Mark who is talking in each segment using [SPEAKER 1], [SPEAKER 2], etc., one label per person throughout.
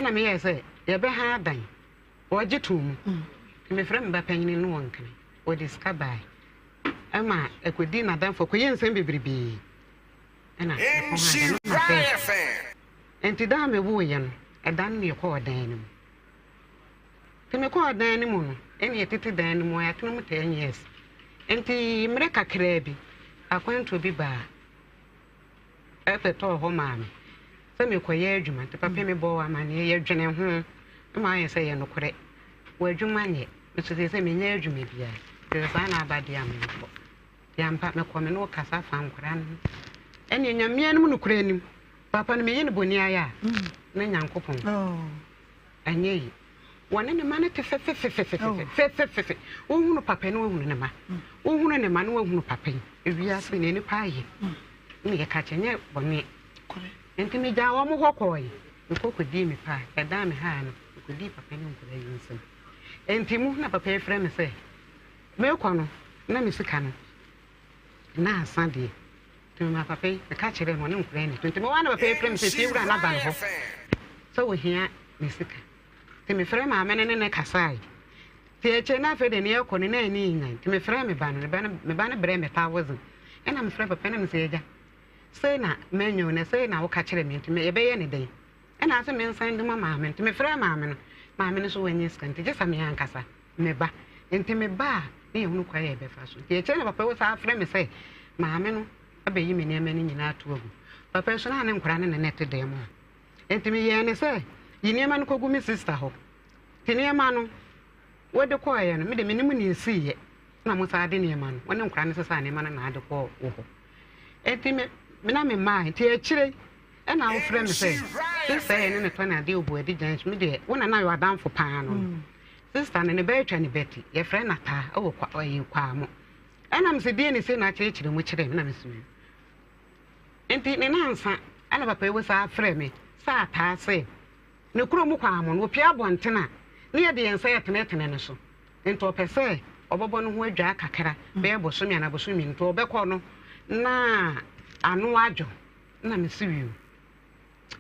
[SPEAKER 1] Ɛna meyɛɛ sɛ yɛbɛha adan. Wɔgye too mu. Nti mefrɛ me ba panyini no wɔ Nkran. Ɔde sika bae. Ɛma ɛkɔdii n'adamfo, ɛkɔyɛɛ nsɛm bebrebee. Ɛna yɛkɔhaa dan no ma fɛɛ. Nti da a mewoeɛ no, ɛda no na yɛkɔɔ dan no mu. Nti mekɔɔ dan no mu no, ɛna yɛtete dan no mu, yɛatena mu 10 years. Nti mmerɛ kakraa bi, akwantuo bi baa. Ɛbɛtɔɔ hɔ maa me sɛ merekɔyɛ adwuma nti papa yi mebɔɔ amanneɛ, yɛdwenee ho ma ayɛ sɛ ɛyɛ nokorɛ. W'adwuma nyɛ, me nso seesei menyɛ adwuma biara nti sɛ saa na aba deɛ a menkɔ. Nti ampa mekɔ me ne wo kasa fa nkwadaa no ho. Ɛnneɛ Nyame anim nokorɛ anim, papa no meyi no bɔni ayɛ a, na Nyankopɔn. Ɛnyɛ yi. Wɔne ne mma no te fefefefefefe, fefefefe. Wohunu papa yi na woahunu ne mma. Wohunu ne mma na woahunu papa yi. Ewiase nea nipa ayɛ na yɛka kyerɛ nyɛ bɔne. Nti megyaa wɔn hɔ kɔɔe. Mekɔ kɔdii me paa. Ɛdan me haa no, mekɔdii papa ne nkwadaa yi nsam. Nti mu na papa yi frɛ me sɛ merekɔ no na me sika no na asa deɛ. Nti memaa papa yi, meka kyerɛɛ no, ɔne nkwadaa yi na ɛto. Nti mewɔ hɔ a na papa yi frɛ me sɛ fiewura no aba ne hɔ sɛ ohia ne sika. Nti mefrɛɛ maame no ne no kasae. Nti akyire no afei deɛ nea ɛrekɔ no na ani nyan. Nti mefrɛɛ me ba no, me ba no brɛɛ me thousand. Ɛna mefrɛɛ papa yi na mese agya, sei na manya o, na sei na woka kyerɛɛ me nti yɛbɛyɛ no dɛn? Ɛna ase mensan de ma maame no. Nti mefrɛɛ maame no, maame no nso wannya sika nti gye sɛ me ankasa me ba. Nti me ba a, na yɛhunu kwan a yɛbɛfa so. Nti akyire na papa yi san frɛ me sɛ maame no abɛyi me nneɛma no nyinaa ato agu. Papa yi nso na ne nkwadaa ne ne na ɛte dan mu hɔ. Nti meyɛɛ no sɛ yi nneɛma no kɔgu me sista hɔ. Nti nneɛma no wode kɔeɛ no, me de menim nea ɛsiiɛ na mo san de nneɛma no, wo ne nkwadaa no sesaa nneɛma no na ade kɔɔ wo hɔ. Nti me na memaa nti akyire ɛna wofrɛ me sɛ sista yɛ ne ne tɔ ne adeɛ obu adi gyan so me deɛ wo na na yɛ adamfo paa no. Mm. Sista no ne bɛyɛ twa ne bɛti yɛfrɛ no ataa ɛwɔ kwa ɛyɛ kwaa mo. Ɛna me sɛ deɛ ne sɛ na akyerɛkyerɛ mu kyerɛ me na me sɛ Enti ne nnansa na papa yi san frɛɛ me sɛ ataa se ne kurom kwaamo no, opue abɔnten a, na yɛde yɛn nsa yɛtenetene no so. Enti ɔpɛ sɛ ɔbɛbɔ ne ho adwaa kakra bɛyɛ bosome anaa bosome mmienu. Nti ɔbɛkɔ no na ano adwo. Na mese wiu.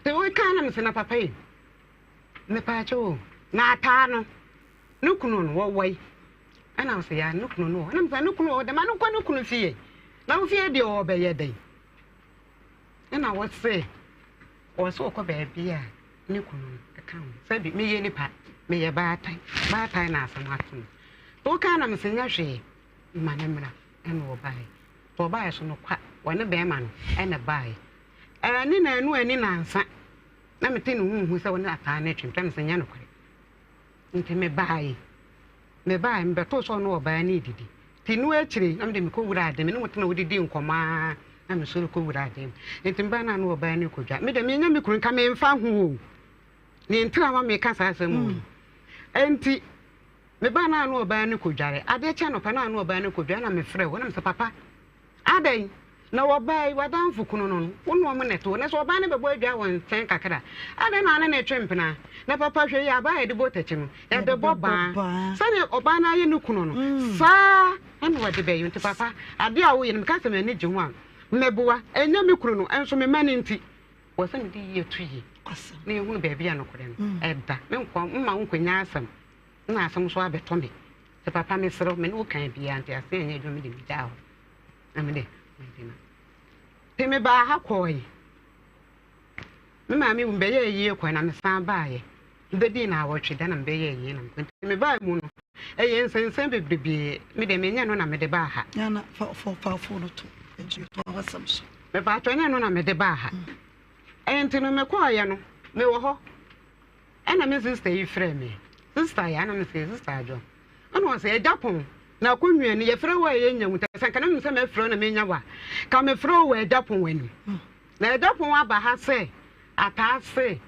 [SPEAKER 1] Nti wokaa na mese na papa yi, mepaakyɛw o, na ataa no, ne kunu no wɔwɔ yi. Ɛna ɔsɛ ya ne kunu no wɔ. Ɛna mese ne kunu wɔ dɛ ma no nkɔ ne kunu fie. Na wo fie deɛ ɔbɛyɛ dɛn? Ɛna wɔse ɔwɔ sɛ ɔkɔ baabi a ne kunu no ka ho. Sɛbi meyɛ nipa, meyɛ baatan, baatan na asɛm ato no. Nti wokaa na mese nyɛ hwee ma ne mmra. Ɛna ɔbaeɛ. Nti ɔbaeɛ so no kwa, wɔne bɛrima no ɛna baeɛ. Ɛne naanu ani nansa na mete ne ho hu sɛ wɔne ataa no atwam. Nti na mese nyɛ nokorɛ. Nti mebaeɛ. Mebaeɛ, mebɛtoo sɛ ɔne ɔbaa no redidi. Nti no akyire na mede mekɔwuraa dan mu, me ne wɔn tena hɔ didii nkɔmmɔ ara na mesɔre kɔwuraa dan mu. Nti mebaeɛ na ne ɔbaa no rekɔdwa. Me deɛ mennya me kunu nka memfa ho o. Deɛ nti a ama meka saa asɛm o. Nti mebaeɛ na ne ɔbaa no rekɔdware. Adeɛ kyee anɔpa na ne ɔbaa no rekɔdware na mefrɛɛ hɔ na mesɛ papa Adɛn na ɔbaa yi, w'adamfo kunu no no, wo ne wɔn na ɛte hɔ, na sɛ ɔbaa no bɛbɔ adwaa wɔ nkyɛn kakra a, adɛn na wo ne no retwe mpena? Na papa, hwɛ yie, abaa a yɛde bɔ takyi no, yɛde bɔ baa. Sɛdeɛ ɔbaa no ayɛ ne kunu no, saa ara na ɔde bɛyɛ. Nti papa, adeɛ a woyɛ no, meka sɛ m'ani gye ho a, mɛboa. Ɛnyɛ me kunu no, nso me mma no nti, wɔ sɛ mede yie to yie, na yɛhunu baabi a nokorɛ no da. Menkɔ, mma wonkɔnya asɛm, na asɛm nso abɛtɔ me. Nti papa, mesrɛ wo, me ne wo kan biara, nteaseɛ nyɛ adwuma, mede megyaa hɔ. Na me de, mede no. Nti mebaa ha kɔɔe. Me maame wu, mebɛyɛɛ ayie kɔe na mesan baeɛ. Mebɛdii naawɔtwe da na mebɛyɛɛ ayie na mekɔ. Nti mebaa mu no, ɛyɛ nsɛnsɛm bebrebee. Me deɛ menyɛ no na mede baa ha.
[SPEAKER 2] Nana, fa fa fa fo no to akyiri to awasɛm so.
[SPEAKER 1] Mepaatɔ nyɛ no na mede baa ha. Ɛnti no mekɔɔeɛ no, mewɔ hɔ. Ɛna me sister yi frɛɛ me. Sister yɛ, ɛna mese sister Adwo. Ɛna ɔse agya pɔn na akonnwa ni yɛfrɛ wo a yɛnya wo nti sɛ nka na menim sɛ mɛfrɛ wo na menya wo a ka mefrɛ wo wɔ agya pɔn anim. Na agya pɔn aba ha sɛ ataa se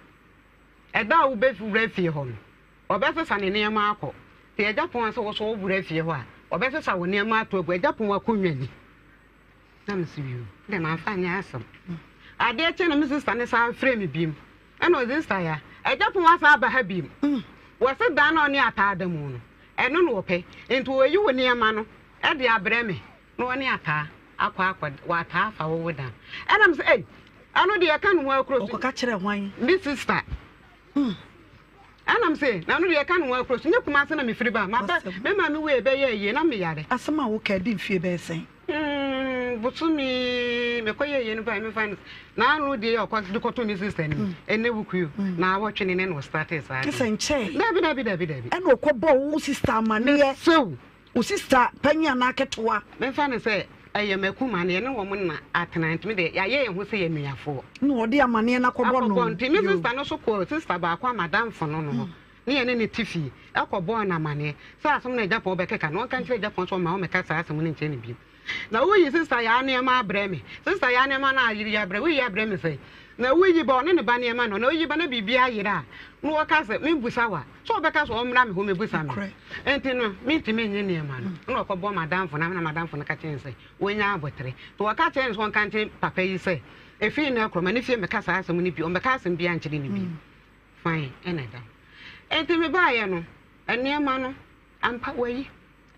[SPEAKER 1] ɛda a wobɛwura fie hɔ no ɔbɛsesa ne nneɛma akɔ. Nti agya pɔn sɛ wo so wowura fie hɔ a ɔbɛsesa wo nneɛma ato agu agya pɔn akonnwa ni. Na mese yoo, deɛ mamfa anyɛ asɛm. Adeɛ kye na me sista ne san frɛ me biem. Ɛna ɔse sista ya, agya pon asan aba ha biem. Wɔse dan na ɔne ataa da mu no, ɛno na ɔpɛ. Nti ɔyi wo nneɛma no de abrɛ me na ɔne ataa akɔ akɔ, wataa afa wo wo dan. Ɛna mese ei, ɛno deɛ ɛka ne ho akuro so.
[SPEAKER 2] Ɔkɔka kyerɛ hwan?
[SPEAKER 1] Me sista. Ɛna mese, na no deɛ ɛka ne ho akuro so, nyɛ Kumase na mefiri ba, maba, me maame wui ɛbɛyɛ ayie na meyare.
[SPEAKER 2] Asɛm a woka ɛdi mfie bɛyɛ sɛn?
[SPEAKER 1] Mm, bosome, mekɔyɛ ayie no bae, mefa no, na ano deɛ yɛ ɔkɔ de kɔto me sister no mu, ɛnɛ wukuo, na awɔtwe ne ne na ɔstartee saa adeɛ.
[SPEAKER 2] Kyɛ sɛ nkyɛe.
[SPEAKER 1] Dabi, dabi, dabi, dabi.
[SPEAKER 2] Ɛna ɔkɔbɔɔ wo sister amaneɛ.
[SPEAKER 1] Mesew.
[SPEAKER 2] Wo sista panyin anaa ketewa?
[SPEAKER 1] Memfa no sɛ ɛyɛ m'akumaa no, yɛne wɔn na atena, nti me deɛ yɛayɛ yɛn ho sɛ yɛn nuafoɔ.
[SPEAKER 2] Na ɔde amaneɛ no akɔbɔ no.
[SPEAKER 1] Akɔbɔ, nti me sista no nso kɔɔ sista baako a m'adamfo no no hɔ, ne yɛne no te fie, kɔbɔɔ no amaneɛ sɛ asɛm no a Agyapong bɛkeka no, ɔnka nkyerɛ Agyapong sɛ ɔmma ɔmmɛka saa asɛm no nkyerɛ no bio. Na woyi sista Yaa nneɛma abrɛ me. Sista Yaa nneɛma no ayere yi abrɛ, woyi abrɛ me sɛn? Na woyi ba, ɔne ne ba nneɛma no, na woyi ba na biribi ayera a, na wɔka sɛ membusa wo a, sɛ ɔbɛka sɛ ɔmmra me hɔ mmɛbusa me. Enti no, mentumi nnye nneɛma no. Ɛna ɔkɔbɔɔ m'adamfo no, ɛna m'adamfo no ka kyerɛɛ no sɛ wɔnya abotere. Nti wɔka kyerɛɛ no sɛ ɔnka nkyerɛ papa yi sɛ, ɛfiri nnɛ rekorɔ, ma ne fie mmɛka saa asɛm no bio, ɔmmɛka asɛm biara nkyerɛ no bio. Fine, ɛna ɛda hɔ. Enti mebaeɛ no, nneɛma no, ampa wayi.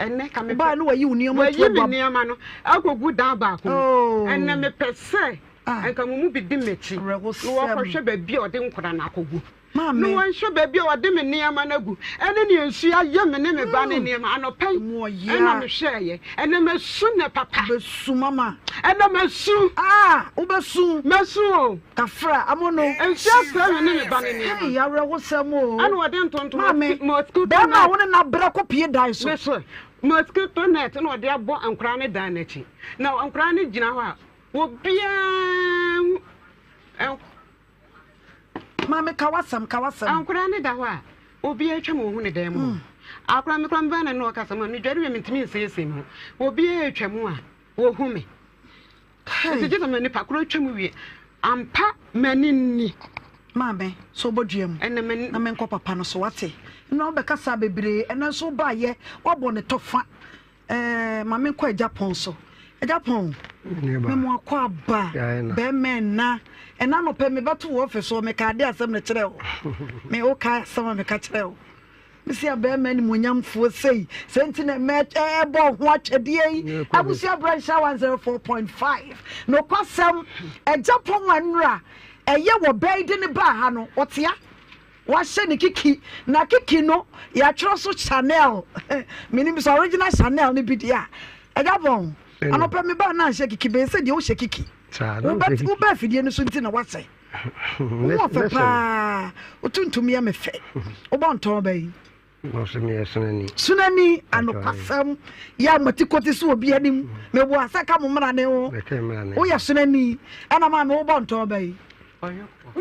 [SPEAKER 1] Ɛnnɛ ka mepɛ.
[SPEAKER 2] Wobaa no wayi wo nneɛma
[SPEAKER 1] Wayi
[SPEAKER 2] tu
[SPEAKER 1] me
[SPEAKER 2] agu.
[SPEAKER 1] nneɛma no akɔgu dan baako mu.
[SPEAKER 2] Oh.
[SPEAKER 1] Ɛnnɛ mepɛ sɛ
[SPEAKER 2] Ah.
[SPEAKER 1] nka mo mu bi di m'akyi na
[SPEAKER 2] Awerɛhosɛm.
[SPEAKER 1] wɔkɔhwɛ baabi a ɔde nkwadaa no akɔgu.
[SPEAKER 2] Maame.
[SPEAKER 1] Na wɔnhwɛ baabi a ɔde me nneɛma no agu ɛne nea nsuo ayɛ me ne me ba no nneɛma. Anɔpa yi
[SPEAKER 2] Emu ɔyea.
[SPEAKER 1] ɛna mehwɛeɛ. Ɛnnɛ masu nnɛ papa.
[SPEAKER 2] Wobɛsu mama.
[SPEAKER 1] Ɛnnɛ masu.
[SPEAKER 2] Ah, wobɛsu.
[SPEAKER 1] Masu o.
[SPEAKER 2] Kafra, amono.
[SPEAKER 1] Nsuo asɛe me ne me ba no nneɛma.
[SPEAKER 2] Ei, awerɛhosɛm o.
[SPEAKER 1] Ɛna ɔde ntontom
[SPEAKER 2] Maame,
[SPEAKER 1] mosquito
[SPEAKER 2] bɛrima a
[SPEAKER 1] net.
[SPEAKER 2] wo ne no abrɛ kɔpue dan so.
[SPEAKER 1] Me so, mosquito net na ɔde abɔ nkwadaa no dan no akyi. Na nkwadaa no gyina hɔ a, obiara hu.
[SPEAKER 2] Maame, ka w'asɛm, ka w'asɛm.
[SPEAKER 1] Nkwadaa no da hɔ a, obiara atwa mu ohu ne dan mu hɔ. Akwadaa me koraa meba na ne ɔkasa mu a, medware wie mentumi nsiesie me ho. Obiara atwa mu a, wɔhu me. Nti gye sɛ ma nipa koro atwa mu wie. Ampa m'ani nni.
[SPEAKER 2] Maame, sɛ wobɔ dua mu
[SPEAKER 1] Ɛnna m'ani.
[SPEAKER 2] na menkɔ papa no so, wate? Nnora wobɛkasa bebree, ɛnnɛ nso wobaeɛ, woabɔ ne tɔfa. Ɛɛ, ma menkɔ Agya Pɔn so. Agya Pɔn, me mo akɔ aba, bɛrima ɛna. Ɛna anɔpɛ mebɛto wɔ ɔfis hɔ, meka ade asɛm no kyerɛ wo. Me woka asɛm a meka kyerɛ wo. Mesi abɛrima animuonyamfoɔ sei, sɛ nti na mɛ ɛbɔ ho atwɛdeɛ yi. Abusua berɛ nhyɛ 104.5. Nokwasɛm, Agya Pɔn a nnora ɛyɛ wɔ bɛyi de ne baa ha no, ɔtea. Wahyɛ ne kiki na kiki no yɛatwerɛ so Chanel menim sɛ original Chanel no bi deɛ a ɛda bɔn anɔpɛ me baa na anhyɛ kiki bɛyɛ sɛ deɛ wohyɛ kiki wobɛ afidie no so nti na woasɛ wowɔ fɛ paa wotuntum yɛ me fɛ wobɔ ntɔn bɛyi Sunani anokwasɛm yɛ a mate kɔte so obi anim meboa sɛ ka mo mmara ne wo woyɛ sunani ɛna maa me wobɔ ntɔn bɛyi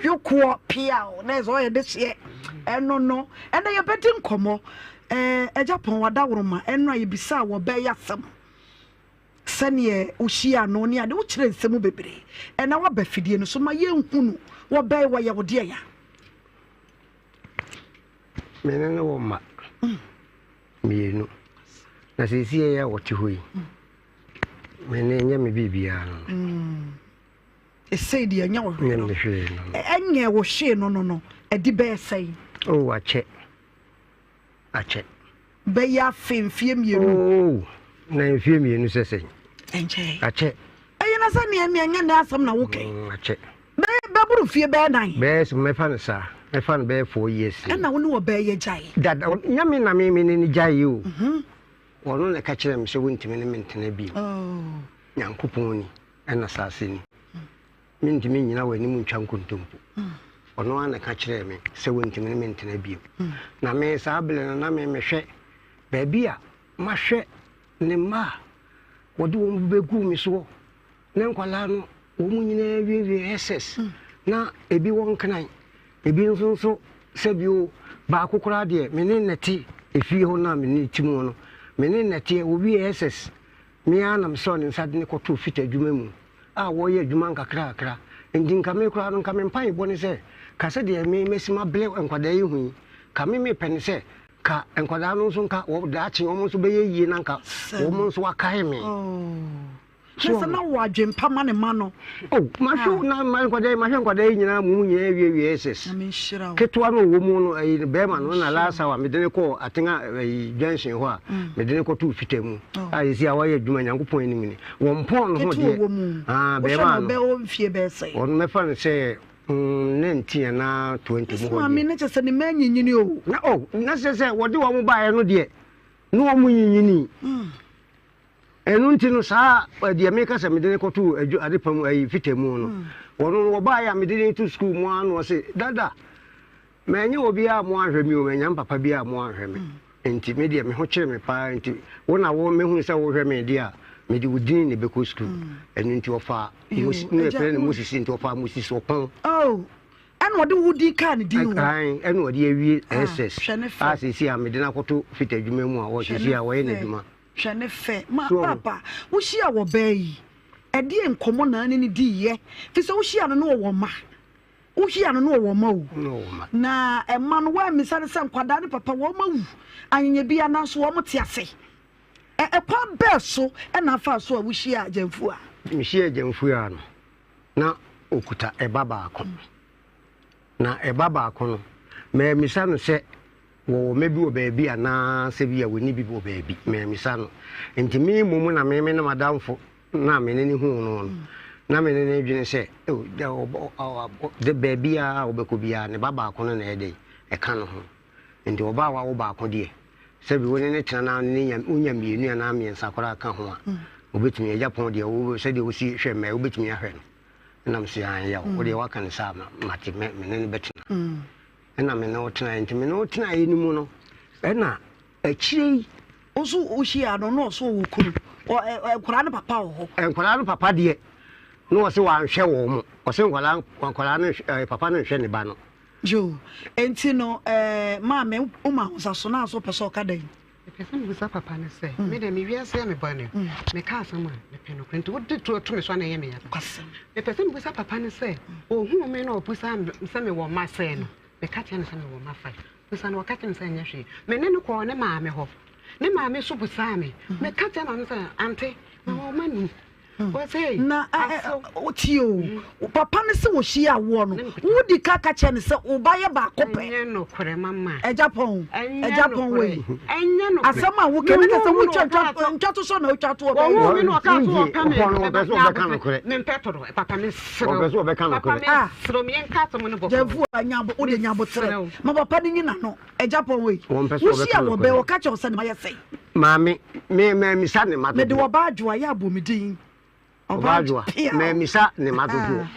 [SPEAKER 2] yokoɔ piaw na ɛsɛ ɔyɛ de hyeɛ ɛno no ɛnɛ yɛbɛdi nkɔmmɔ ɛɛ agya pɔn wadaworoma ɛno a yɛbisaa wɔ bɛyɛ asɛm sɛdeɛ wohyia no ne ade wokyerɛ nsɛm bebree ɛna waba fidie no so ma yɛnhunu wɔbɛyɛ wɔyɛ wo deɛ ya
[SPEAKER 3] Me ne no wɔ mma mmienu, na seesei a wɔte hɔ yi, me ne nyɛ me biribiara no no.
[SPEAKER 2] Esei deɛ ɛnyɛ wo hwee no.
[SPEAKER 3] Nyɛ me hwee no no.
[SPEAKER 2] Ɛnyɛ wo hwee no no no, ɛde bɛyɛ sɛn?
[SPEAKER 3] Oh, akyɛ. Akyɛ.
[SPEAKER 2] Bɛyɛ afe mfeɛ mmienu.
[SPEAKER 3] Oh, na mfeɛ mmienu sɛ sɛn?
[SPEAKER 2] Ɛnkyɛ.
[SPEAKER 3] Akyɛ.
[SPEAKER 2] Ɛyɛ na sɛ neɛ neɛ nyɛ ne asɛm na wokɛ.
[SPEAKER 3] Akyɛ.
[SPEAKER 2] Bɛyɛ bɛboro mfeɛ bɛyɛ nan.
[SPEAKER 3] Bɛyɛ sɛ mɛfa no saa, mɛfa no bɛyɛ 4 years.
[SPEAKER 2] Ɛna wo ne wɔ bɛyɛ gyae.
[SPEAKER 3] Dada, nyɛ me na me me ne no gyae o. Ɔno na ɛka kyerɛɛ me sɛ wontumi ne me ntena bio.
[SPEAKER 2] Oh.
[SPEAKER 3] Nyankopɔn ni, ɛna saase ni. Mentumi nnyina w'anim ntwa nkontompo. Ɔno ara na ɛka kyerɛɛ me sɛ wontumi ne me ntena bio. Na me saa bere no na me mehwɛ baabi a mahwɛ ne mma a wɔde wɔn bɛguu me soɔ ne nkwadaa no wɔn nyinaa wiewie SS na ebi wɔ Nkran, ebi nso nso sɛbio baako koraa deɛ me ne nnɛte efie hɔ no a me ne ti mu no me ne nnɛteɛ wɔwie SS Me ara na mesɔɔ ne nsa de no kɔtoo fita adwuma mu a wɔreyɛ adwuma nkakrakra. Enti nka me koraa no, nka me mpaebɔ ne sɛ, ka sɛdeɛ me masi mabrɛ nkwadaa yi ho yi, ka me mepɛ ne sɛ, ka nkwadaa no nso nka wɔ daakye wɔn nso bɛyɛ yie na nka wɔn nso akae me.
[SPEAKER 2] So na sɛ na wɔ adwempa ma ne ma no.
[SPEAKER 3] Oh, mahwɛ na ma nkwadaa yi mahwɛ nkwadaa yi nyinaa mu nyinaa wie wie SS. Ketewa no wɔ mu no ɛyi bɛrima no na last hour mede ne kɔɔ atenga ɛyi junction hɔ a mede ne kɔtoo fita mu. A sisi a wayɛ adwuma Nyankopɔn anim ni. Wɔn pɔn no ho deɛ.
[SPEAKER 2] Ketewa wɔ mu.
[SPEAKER 3] Ah, bɛrima no.
[SPEAKER 2] Wohwɛ no ɔbɛ mfie bɛyɛ sɛn?
[SPEAKER 3] Ɔno mɛfa no sɛ. 19 anaa 20 mu hɔ deɛ.
[SPEAKER 2] Maame na kyerɛ sɛ ne mma anyinyini o.
[SPEAKER 3] Na oh, na kyerɛ sɛ wɔde wɔn baeɛ no deɛ, na wɔn nyinyini. Ɛno nti no saa deɛ meka sɛ mede no kɔtoo adwu adepa mu ayi fita mu no, wɔno no wɔbaeɛ a mede no to sukuu mu ara na ɔse, Dada, manyɛ obiara a moanhwɛ me o, manya me papa biara a moanhwɛ me. Nti me deɛ me ho kyere me paa nti wo na wo mehunu sɛ wohwɛ me deɛ a, mede wo dini na ɛbɛkɔ sukuu. Ɛno nti ɔfaa Moses, na yɛfrɛ no Moses nti ɔfaa Moses Ɔpɔn.
[SPEAKER 2] Oh, ɛna ɔde wo din kaa ne din ho.
[SPEAKER 3] Ae, ɛna ɔde awie SS a seesei a mede no akɔto fita adwuma mu a ɔ seesei a ɔyɛ n'adwuma.
[SPEAKER 2] Hwɛ ne fɛ. Ma paapa, wohyiaa wɔ baa yi, ɛdeɛn nkɔmmɔ na ne no diiɛ? Firi sɛ wohyiaa no na ɔwɔ mma. Wohyiaa no na ɔwɔ mma o. Na mma no, woammisa no sɛ nkwadaa no papa wɔn awu anyanya bi anaa nso wɔn te ase? Ɛ ɛkwan bɛɛ so na afaa so a wohyiaa Gyamfua?
[SPEAKER 3] Mehyiaa Gyamfua no, na ɔkuta ɛba baako. Na ɛba baako no, mammisa no sɛ Wɔwɔ mma bi wɔ baabi anaa sɛ bi a wɔnni bi wɔ baabi? Mammisa no. Enti me mmom na me me ne m'adamfo no a me ne no huu no no, na me ne no redwene sɛ, oh, da, ɔbɔ, ɔ, ɔ, de baabiara a ɔbɛkɔ biara, ne ba baako no na ɛyɛ dɛn? Ɛka ne ho. Enti ɔbaa a wawo baako deɛ, sɛbi wo ne no tena na wo ne no nya, wonya mmienu anaa mmiɛnsa koraa ka ho a, wobɛtumi, agya pɔn deɛ, wo, sɛdeɛ wosi hwɛ mma yi, wobɛtumi ahwɛ no. Ɛna mese, aane, yaw, wo deɛ woaka no saa a, ma, mate, me, me ne no bɛtena. Ɛna me ne wo tenaeɛ. Nti me ne wo tenaeɛ no mu no, ɛna akyire yi.
[SPEAKER 2] Wo nso wohyiaa no na ɔso ɔwɔ kunu. Nkwadaa no papa wɔ
[SPEAKER 3] hɔ. Nkwadaa no papa deɛ, na ɔse wanhwɛ wɔn mo. Ɔse nkwadaa nkwadaa no nhwɛ papa no nhwɛ ne ba no.
[SPEAKER 2] Yoo, enti no ɛɛ maame wo ma ahosaso so na nso wopɛ sɛ ɔka dɛn?
[SPEAKER 1] Mepɛ sɛ mebisa papa no sɛ, me deɛ me wiase a mebɔ no, meka asɛm a mepɛ nokorɛ nti wode to to me so a na ɛyɛ me ya. Mepɛ sɛ mebisa papa no sɛ, ɔhuu me na ɔbusa sɛ mewɔ mma sɛn no, meka kyerɛ no sɛ mewɔ mma five. Busa no ɔka kyerɛ me sɛ ɛnyɛ hwee. Me ne no kɔɔ ne maame hɔ. Ne maame nso busaa me. Meka kyerɛ maame sɛ, ante, mewɔ mma num.
[SPEAKER 2] Na tie o, papa no sɛ wɔhyia awoɔ no, wodi ka ka kyerɛ no sɛ wo ba yɛ baako pɛ. Agya pɔn, agya pɔn wei. Asɛm a woka ne kɛ sɛ wotwa ntwa to so na wotwa to ɔbɛyɛ. Gyamfo wode nyaboterɛ ma papa no nyina no. Agya pɔn wei. Wohyia wɔ bɛ wɔka kyerɛ wo sɛ ne ma yɛ sɛn.
[SPEAKER 3] Maame, me mammisa ne mma dodoɔ.
[SPEAKER 2] Mede ɔbaa adwoa yɛ abɔ me din.
[SPEAKER 3] Ɔbaa adwoa, mammisa ne mma dodoɔ.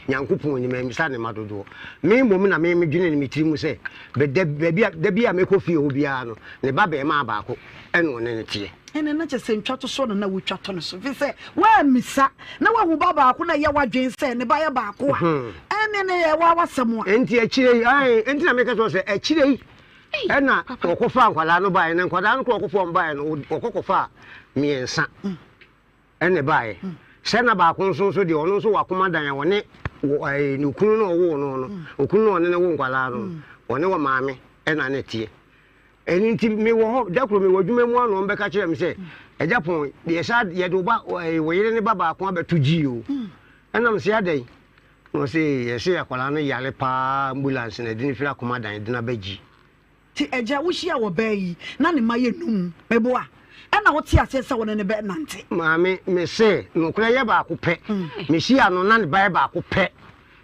[SPEAKER 3] Nyankopɔn ni, mammisa ne mma dodoɔ. Me mmom na me medwene no me tiri mu sɛ, da baabi a, da bi a mɛkɔ fie hɔ biara no, ne ba bɛɛmaa baako ɛna ɔne no teɛ.
[SPEAKER 2] Ɛnna na kyerɛ sɛ ntwatosoɔ na na wotwa to no so, ɛfiri sɛ woammisa na woahu ba baako na ɛyɛ w'adwene sɛ ne ba yɛ baako a, ɛnne na ɛyɛ w'asɛm a.
[SPEAKER 3] Enti akyire yi, ae, enti na meka kyerɛ wo sɛ akyire yi ɛna wɔkɔfaa nkwadaa no baeɛ, na nkwadaa no koraa wɔkɔfaa wɔn baeɛ no, wɔkɔ kɔfaa mmiɛnsa ɛna ɛbaeɛ. Sɛ na baako nso nso deɛ, ɔno nso wɔ akoma dan a ɔne wɔ ɛɛ ne kunu no a ɔwoo no no, okunu no a ɔne no wo nkwadaa no, ɔne wɔ maame ɛna na ɛteɛ. Ɛno nti mewɔ hɔ, da koro mewɔ adwuma mu a na wɔbɛka kyerɛ me sɛ, Agya Pɔn, yɛsa yɛde wo ba ɛɛ wo yere ne ba baako abɛto gyii o. Ɛna mese adɛn? Na ɔse yɛse akwadaa no yare paa ambulance na ɛde no firi Akomadan de no aba gyi.
[SPEAKER 2] Nti agya wohyia ɔbaa yi na ne mma yɛ num, meboa? Ɛna wote aseɛ sɛ wo ne no bɛ nante?
[SPEAKER 3] Maame, mese nokorɛ yɛ baako pɛ, mehyia no na ne ba yɛ baako pɛ.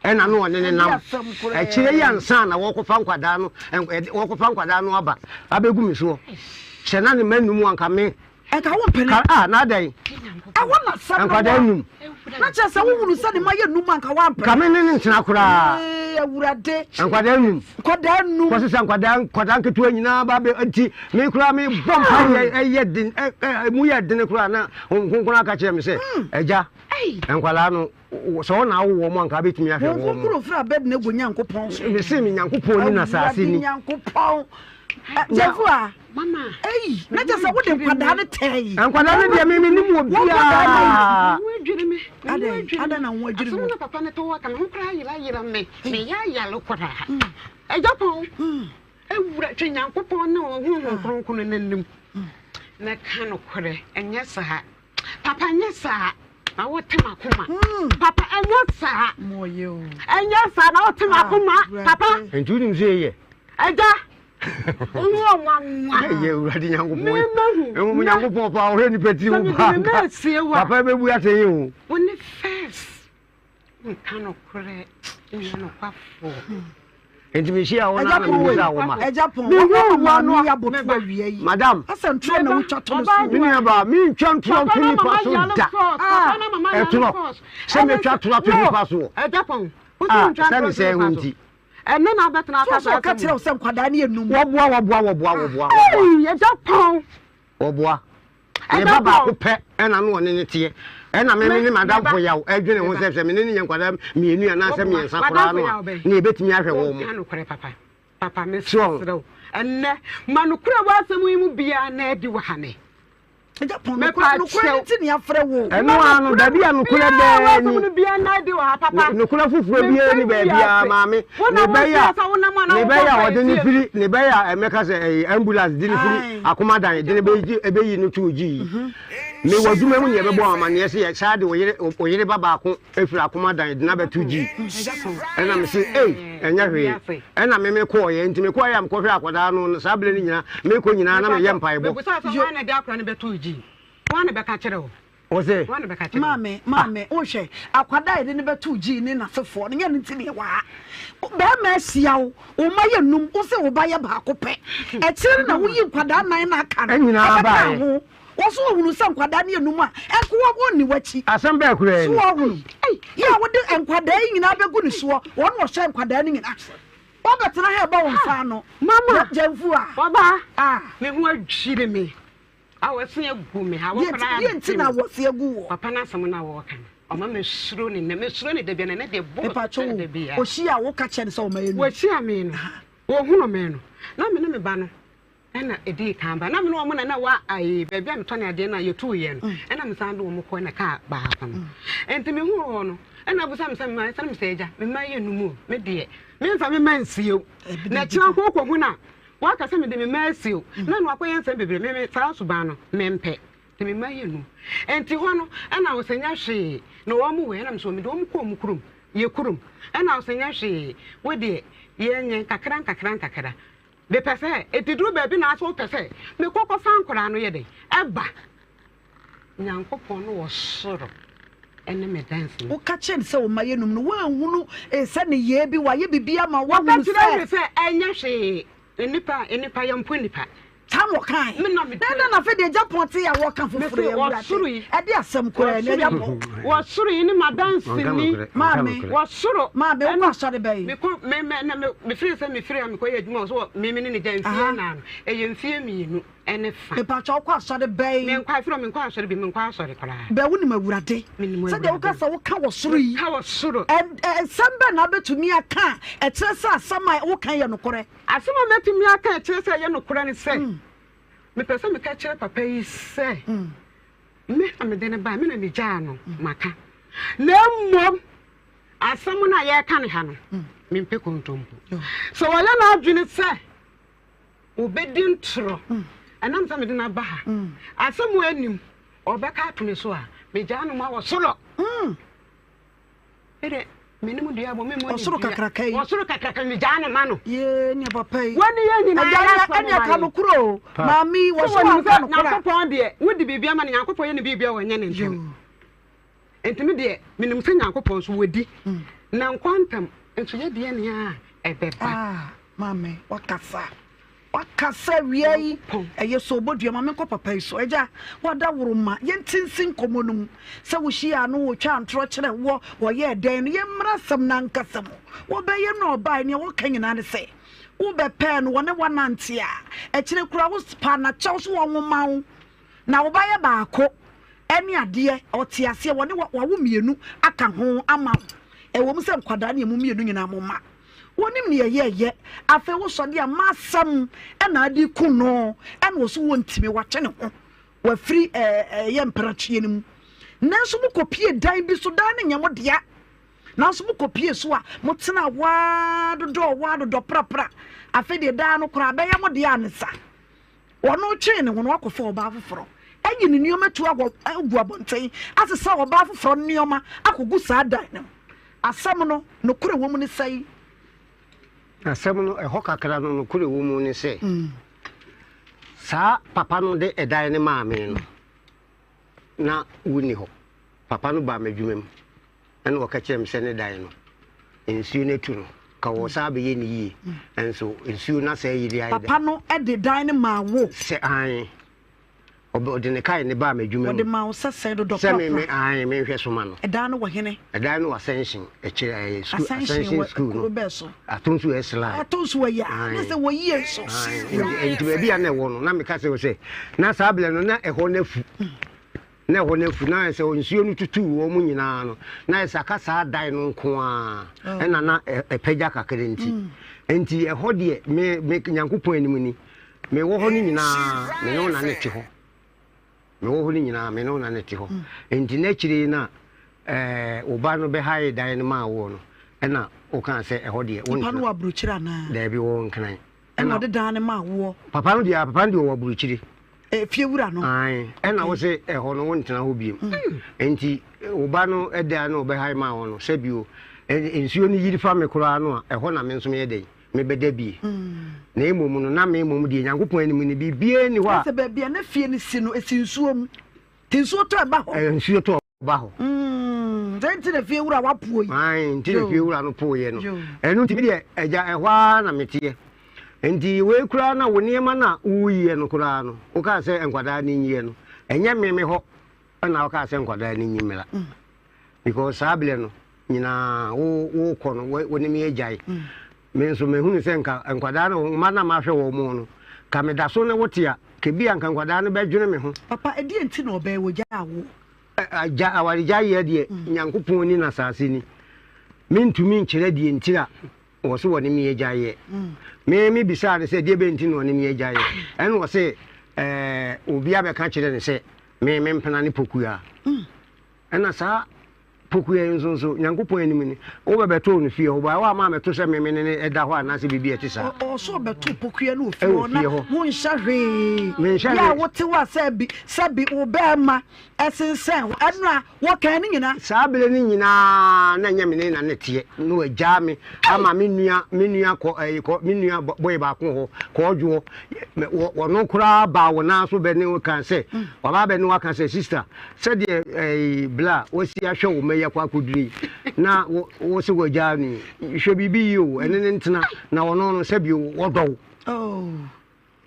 [SPEAKER 3] Ɛna na ɔne no nam. Akyire yi ansa na wɔrekɔfa nkwadaa no, wɔrekɔfa nkwadaa no aba abɛgu me soɔ. Sɛ na ne mma nnum a, anka me.
[SPEAKER 2] Ɛnka wo mpene.
[SPEAKER 3] Ka, ah, na adɛn?
[SPEAKER 2] Ɛhɔ na asɛm no wɔ.
[SPEAKER 3] Nkwadaa nnum.
[SPEAKER 2] Na kyerɛ sɛ wohunu sɛ ne mma yɛ nnum a, anka woampene.
[SPEAKER 3] Ka me ne no ntena koraa.
[SPEAKER 2] Ee, Awurade.
[SPEAKER 3] Nkwadaa nnum.
[SPEAKER 2] Nkwadaa nnum.
[SPEAKER 3] Kɔsesa nkwadaa, nkwadaa nketewa nyinaa ba bɛ, nti me koraa me bɔ mpaeɛ ɛyɛ den, ɛ, ɛ, emu yɛ den koraa na Honhom Kronkron aka kyerɛ me sɛ, Agya, nkwadaa no, Sɛ wo na awo wɔn a, anka wobɛtumi ahwɛ wɔn.
[SPEAKER 2] Wɔn kronkron firi Abednego Nyankopɔn so.
[SPEAKER 3] Mese me Nyankopɔn ni na asase ni.
[SPEAKER 2] Awurade Nyankopɔn. Jefua. Eyi, na kyerɛ sɛ wode nkwadaa no tɛɛ.
[SPEAKER 3] Nkwadaa no deɛ me menim wɔ biara.
[SPEAKER 2] Adɛn, adɛn na ho adwiri
[SPEAKER 1] wo? Asɛm na papa no to wɔ ka me ho koraa yera yera me. Meyɛ ayare koraa. Agya pɔn. Awura twe Nyankopɔn ne Honhom Kronkron no anim. Na ka nokorɛ, ɛnyɛ saa. Papa nyɛ saa na wote m'akoma. Papa ɛnyɛ saa. Ɛnyɛ saa na wote m'akoma. Papa.
[SPEAKER 3] Nti wonim sɛ yɛ.
[SPEAKER 1] Agya. Wohu ɔnwanwa.
[SPEAKER 3] Ɛyɛ Awurade Nyankopɔn.
[SPEAKER 1] Memahu.
[SPEAKER 3] Ɛmu Nyankopɔn paa ɔhwɛ nipa tiri mu paa. Papa bɛbu atɛn yi o.
[SPEAKER 1] Wo ne first. Nka nokorɛ, nyɛ nokwafoɔ.
[SPEAKER 3] Nti mehyia wo na na mebisa wo ma.
[SPEAKER 2] Ɛgya pɔn, wɔn maame yi aboto awia yi.
[SPEAKER 3] Madam.
[SPEAKER 2] Asɛ ntorɔ na wotwa to no so.
[SPEAKER 3] Me nua baa, mentwa ntorɔ nto nipa so da. Ɛtorɔ. Sɛ metwa torɔ ato nipa soɔ.
[SPEAKER 1] Ɛgya pɔn,
[SPEAKER 3] Ah, sɛ ne sɛ ho nti.
[SPEAKER 1] Ɛnɛ na abɛtena aka
[SPEAKER 2] saa asɛm. Ɔka kyerɛ wo sɛ nkwadaa ne enum.
[SPEAKER 3] Wɔboa, wɔboa, wɔboa, wɔboa.
[SPEAKER 1] Ɛyi, ɛgya pɔn.
[SPEAKER 3] Wɔboa. Ne ba baako pɛ ɛna no ɔne ne teɛ. Ɛna me ne madamfo yaw ɛdwene ho sɛ sɛ me ne ne nya nkwadaa mmienu anaasɛ mmiɛnsa koraa no a, ne yɛbɛtumi ahwɛ wɔn mo.
[SPEAKER 1] Nokorɛ papa, papa mesrɛ wo ɛnnɛ ma nokorɛ wɔ asɛm yi mu biara na adi wɔ ha nɛ.
[SPEAKER 2] Nokorɛ no nti ne afrɛ wo.
[SPEAKER 3] Ɛno ara no, baabi a nokorɛ bɛɛ ni. Nokorɛ foforɔ biara ni baabiara maame. Ne bɛyɛ a ne bɛyɛ a ɔde ne firi ne bɛyɛ a ɛmɛka sɛ ɛyɛ ambulance de ne firi akomadan de ne bɛyi ɛbɛyi no too gyi yi. Me wɔ adwuma mu ne yɛbɛbɔ amaneɛ sɛ yɛ saa de oyere oyere ba baako efiri akomadan de n'abɛto gyi. Ɛna me se ei ɛnyɛ hwee. Ɛna me me kɔɔyɛ nti me kɔɔyɛ a mekɔhwɛ akwadaa no saa berɛ no nyinaa mekɔ nyinaa na meyɛ mpaebɔ.
[SPEAKER 1] Mebisa sɛ hwan na ɛde akwadaa no bɛtoo gyi? Hwan na ɛbɛka kyerɛ wo?
[SPEAKER 3] Ɔse.
[SPEAKER 1] Hwan na ɛbɛka kyerɛ wo?
[SPEAKER 2] Maame, maame, wohwɛ, akwadaa a yɛde no bɛtoo gyii ne n'asefoɔ no, nyɛ no nti na yɛwɔ ha. Barima ahyia wo, wo mma yɛ num, wo se wo ba yɛ baako pɛ. Akyire no na woyi nkwadaa nan no aka no,
[SPEAKER 3] Nyinaa
[SPEAKER 2] ɛbɛka
[SPEAKER 3] baeɛ.
[SPEAKER 2] ho. Wo nso wohunu sɛ nkwadaa no yɛ num a, nkoa wɔnni w'akyi.
[SPEAKER 3] Asɛm bɛɛ koraa
[SPEAKER 2] So
[SPEAKER 3] ni.
[SPEAKER 2] woahunu? Yɛ a wode nkwadaa yi nyinaa bɛgu ne soɔ, wɔn na wɔhwɛ nkwadaa no nyinaa. Wobɛtena ha ɛbɔ wo nsa ano.
[SPEAKER 1] Mama,
[SPEAKER 2] Gyamfua.
[SPEAKER 1] Ɔbaa,
[SPEAKER 2] Ah.
[SPEAKER 1] me ho adwiri me. Awɔse agu me, awɔ koraa
[SPEAKER 2] Deɛ nti na awɔse agu woɔ?
[SPEAKER 1] Papa no asɛm no a wɔka no, ɔma mesuro ne nnɛ. Mesuro ne da bia na ɛnɛ deɛ boro
[SPEAKER 2] Mepakyɛ
[SPEAKER 1] sɛ da
[SPEAKER 2] wo,
[SPEAKER 1] bia.
[SPEAKER 2] ɔhyia a woka kyerɛ no sɛ ɔma yɛnum?
[SPEAKER 1] Wɔhyia me no, wɔhunu me no, na me ne me ba no ɛna ɛdii kan ba. Na me ne wɔn na na wɔ ayi baabi a metɔne adeɛ no a yɛtuiɛ no, ɛna mesan de wɔn kɔ na kaa baako no. Nti mehuu hɔ no, ɛna abusa me sɛ mma, ɛsɛ me sɛ agya, me mma yɛ num o, me deɛ, memfa me mma nsie o. Na kyerɛ nko kɔhu no a, Waka sɛ mede me mma asi o, na na wakɔyɛ nsɛm bebree. Me me saa suban no, mempɛ. Nti me mma yɛ num. Nti hɔ no, ɛna ɔsɛ nyɛ hwee. Na wɔn wɔ ɛna mesɛ mede wɔn kɔ wɔn kurom, yɛ kurom. Ɛna ɔsɛ nyɛ hwee. Wo deɛ, yɛnyɛ nkakra nkakra nkakra. Mepɛ sɛ, ɛti duru baabi na asɛ wopɛ sɛ mekɔ kɔfa nkoraa no yɛ dɛn? Ɛba. Nyankopɔn no wɔ soro ne me danseni.
[SPEAKER 2] Woka kyerɛɛ no sɛ wo mma yɛ num no, woanhunu sɛ nneyɛɛ bi, wayɛ biribi ama wo,
[SPEAKER 1] Wɔka
[SPEAKER 2] woahunu
[SPEAKER 1] kyerɛɛ
[SPEAKER 2] sɛ.
[SPEAKER 1] me sɛ ɛnyɛ hwee, nnipa, nnipa, yɛmpo nnipa.
[SPEAKER 2] Saa na ɔkae.
[SPEAKER 1] Me na me.
[SPEAKER 2] Na ɛdɛn na afei deɛ agya pɔn te a wɔka foforɔ yi,
[SPEAKER 1] Mese,
[SPEAKER 2] Awurade?
[SPEAKER 1] Ɔsoro yi.
[SPEAKER 2] Ɛde asɛm koraa ni, agya pɔn.
[SPEAKER 1] Wɔ soro yi ne m'adanseni.
[SPEAKER 2] Maame.
[SPEAKER 1] Wɔ soro.
[SPEAKER 2] Maame, wokɔ asɔre bɛn?
[SPEAKER 1] Mekɔ, me, me, na me, mefiri sɛ mefiri a mekɔyɛ adwuma wɔ so wɔ me, me ne ne gya mfie nnan no, ɛyɛ mfie mmienu. Ɛne fa.
[SPEAKER 2] Mepakyɛ wokɔ asɔre bɛn?
[SPEAKER 1] Menkɔ afiri menkɔ asɔre bi menkɔ asɔre koraa.
[SPEAKER 2] Bɛ wonim Awurade.
[SPEAKER 1] Menim Awurade.
[SPEAKER 2] Sɛdeɛ woka sɛ woka wɔ soro yi.
[SPEAKER 1] Meka wɔ soro.
[SPEAKER 2] Nsɛm bɛn na wobɛtumi aka a ɛkyerɛ sɛ asɛm a woka yɛ nokorɛ?
[SPEAKER 1] Asɛm a mɛtumi aka a ɛkyerɛ sɛ ɛyɛ nokorɛ ne sɛ, mepɛ sɛ meka kyerɛ papa yi sɛ, me na mede no bae, me na megyaa no, maka. Na mmom, asɛm no a yɛreka no ha no, mempɛ kontompo. Sɛ ɔyɛ n'adwene sɛ Obedi ntorɔ. Ɛnam sɛ mede no aba ha. Asɛm a anim ɔbɛka ato me so a, megyaa no ma wɔ soro. Ɛdɛ menim dua bɔ memmɔ ne
[SPEAKER 2] Ɔsoro
[SPEAKER 1] dua.
[SPEAKER 2] kakraka yi.
[SPEAKER 1] Ɔsoro kakraka megyaa no ma no.
[SPEAKER 2] Yee nea papa yi.
[SPEAKER 1] Wɔne yɛn nyinaa
[SPEAKER 2] Agya
[SPEAKER 1] yɛ
[SPEAKER 2] ɛnea
[SPEAKER 1] asɛm
[SPEAKER 2] ɛnea
[SPEAKER 1] ma
[SPEAKER 2] ka
[SPEAKER 1] yɛn.
[SPEAKER 2] no korɔ o. Maame yi
[SPEAKER 1] Sɛ
[SPEAKER 2] wɔ so
[SPEAKER 1] wɔnim
[SPEAKER 2] wanka
[SPEAKER 1] sɛ
[SPEAKER 2] no korɔ a.
[SPEAKER 1] Nyankopɔn deɛ wode biribi ama no Nyankopɔn yɛ no biribi a wɔnyɛ ne ntɛm.
[SPEAKER 2] Yoo.
[SPEAKER 1] Enti me deɛ, menim sɛ Nyankopɔn nso wɔdi, na nkwa ntam nso yɛ deɛ nea ɛbɛba.
[SPEAKER 2] Ah, maame, wakasa. Wakasa awia yi. Ɛyɛ sɛ ɔbɔ dua ma menkɔ papa yi so. Agya, wada woro ma yɛnte nsi nkɔmmɔ no mu. Sɛ wohyiaa no, wɔtwaa ntorɔ kyerɛ woɔ, wɔyɛɛ dɛn no, yɛmmra asɛm no ankasa mu. Wɔbɛyɛ no a ɔbaeɛ, nea wɔka nyinaa ne sɛ, wobɛpɛɛ no, wɔne woanante a, akyire koraa wopaa no akyɛw so wɔnwoma wo. Na wo ba yɛ baako ne adeɛ, ɔte aseɛ, wɔne wawo mmienu aka ho ama wo. Ɛwɔ mu sɛ nkwadaa ne ɛmu mmienu nyinaa mo mma. Wɔnim nea ɛyɛ ɛyɛ. Afei wosɔ deɛ ama asɛm ɛna ade ku no ɛna ɔso wɔntumi watwe ne ho wafiri ɛyɛ mpratweɛ no mu. Nanso mokɔpie dan bi so, dan no nyɛ mo dea. Nanso mokɔpie so a motena hɔ ara dodɔɔ hɔ ara dodɔ prapra. Afei deɛ dan no koraa bɛyɛ mo dea ne sa. Ɔno twee ne ho na wakɔfa ɔbaa foforɔ ayi ne nneɛma tu agu abɔnten asesa ɔbaa foforɔ nneɛma akɔgu saa dan no mu. Asɛm no, nokorɛ wɔ mu ne sɛn?
[SPEAKER 3] Asɛm no, ɛhɔ kakra no, nokorɛ wɔ mu ne sɛ, saa papa no de ɛdan no maa me no, na wonni hɔ. Papa no baa m'adwuma mu. Ɛna ɔka kyerɛɛ me sɛ ne dan no, nsuo no atu no, ka wɔsan abɛyɛ no yie. Nso nsuo no asɛe yiri ayɛ dɛ.
[SPEAKER 2] Papa no de dan no maa wo?
[SPEAKER 3] Sɛ aane. Ɔde ne kae no baa m'adwuma mu.
[SPEAKER 2] Ɔde maa wo sɛ sɛn dodɔ
[SPEAKER 3] prapra? Sɛ me me aane menhwɛ so ma no.
[SPEAKER 2] Ɛdan no wɔ hene?
[SPEAKER 3] Ɛdan no wɔ Ascension akyire ɛyɛ sukuu Ascension sukuu no.
[SPEAKER 2] Kuro bɛɛ so?
[SPEAKER 3] Atonsu S-line.
[SPEAKER 2] Atonsu ayi a ne sɛ wɔ yie nso.
[SPEAKER 3] Aane nti baabi a na ɛwɔ no na meka sɛ sɛ na saa berɛ no na ɛhɔ no afu. Na ɛhɔ no afu na ayɛ sɛ nsuo no tutuu wɔn nyinaa no na ayɛ sɛ aka saa dan no nko ara oh. ɛna na ɛpagya kakra nti mm. nti ɛhɔ deɛ me me nyankopɔn anim ni mewɔ hɔ no nyinaa me ne wo na ne te hɔ mewɔ hɔ no nyinaa me ne wo na ne te hɔ mm. nti n'akyire yi na ɛɛ wo ba no bɛhae dan no maa woɔ no ɛna wokaa sɛ ɛhɔ deɛ
[SPEAKER 2] wo ntena wɔ aburokyire anaa
[SPEAKER 3] daabi wɔ nkran
[SPEAKER 2] Ɛna ɔde dan no maa woɔ.
[SPEAKER 3] Papa no deɛ papa no deɛ ɔwɔ aburukyire.
[SPEAKER 2] Efie wura no.
[SPEAKER 3] Ae ɛna wo se ɛhɔ no wo ntena hɔ biem. Nti wo ba no dan no ɔbɛhae maa wo no sɛbi o nsuo no yiri fa me koraa no a ɛhɔ na me nso meyɛ dɛn mebɛda bie. Na mmom no na me mmom deɛ Nyankopɔn anim no biribiara nni hɔ a.
[SPEAKER 2] Ɛsɛ baabi a na fie no si no esi nsuo mu. Nti nsuo tɔ ɛba hɔ.
[SPEAKER 3] Nsuo tɔ. ba hɔ.
[SPEAKER 2] Mm, sɛ nti na fie wura wapoɔ yi.
[SPEAKER 3] Ae, nti na fie wura no poeɛ no. Ɛno nti medeɛ agya ɛhɔ ara na meteɛ. Nti wei koraa na wo nneɛma no a woyiɛ no koraa no, wokaa sɛ nkwadaa no nyiɛ no, ɛnyɛ me me hɔ na wokaa sɛ nkwadaa no nyi mmra. Mm. Because saa berɛ no nyinaa wo wokɔ no wo ne me agyae. Mm. Me nso mahunu sɛ nka nkwadaa no mma na mahwɛ wɔn no, ka meda so ne wo te a, kebia nka nkwadaa no bɛdwene me ho.
[SPEAKER 2] Papa, ɛdeɛn nti na ɔbɛɛ wɔgyaa wo?
[SPEAKER 3] Agya, awaregyaeɛ deɛ, Nyankopɔn ni na asase ni. Mentumi nkyerɛ deɛ nti a ɔse wɔne me agyaeɛ. Me me bisaa no sɛ deɛ bɛn nti na ɔne me agyaeɛ. Ɛna ɔse ɛɛ obi abɛka kyerɛ no sɛ me me mpena ne Pokuaa. Ɛna saa Pokuɛ nso nso, Nyankopɔn anim ni, wobɛbɛtoo no fie hɔ, bɔ a woamma ammɛto sɛ me me ne no da hɔ anaasɛ biribi a ɛte saa.
[SPEAKER 2] Ɔwɔ sɛ ɔbɛto Pokuɛ no wɔ fie hɔ na wonhyɛ hwee. Menhyɛ hwee. Yɛ a wote hɔ a sɛbi sɛbi wo bɛɛma ɛsensɛn hɔ, ɛno a wɔkan ne nyinaa.
[SPEAKER 3] Saa bere no nyinaa na ɛnyɛ me ne na na ɛteɛ, na wagyaa me ama me nua me nua kɔ ɛyi kɔ me nua bɔe baako hɔ kɔɔdwoɔ, wɔno koraa baa wo nan so bɛ ne wo kan sɛ, waba abɛ ne wo aka sɛ sister Sɛdeɛ ɛɛ bla wasi ahwɛ wo mma yi akɔ akɔduru yi na wo wo se wagyaa no yi hwɛ biribi yie o ɛne ne ntena na ɔno no sɛbi wɔdɔ wo.
[SPEAKER 2] Oh.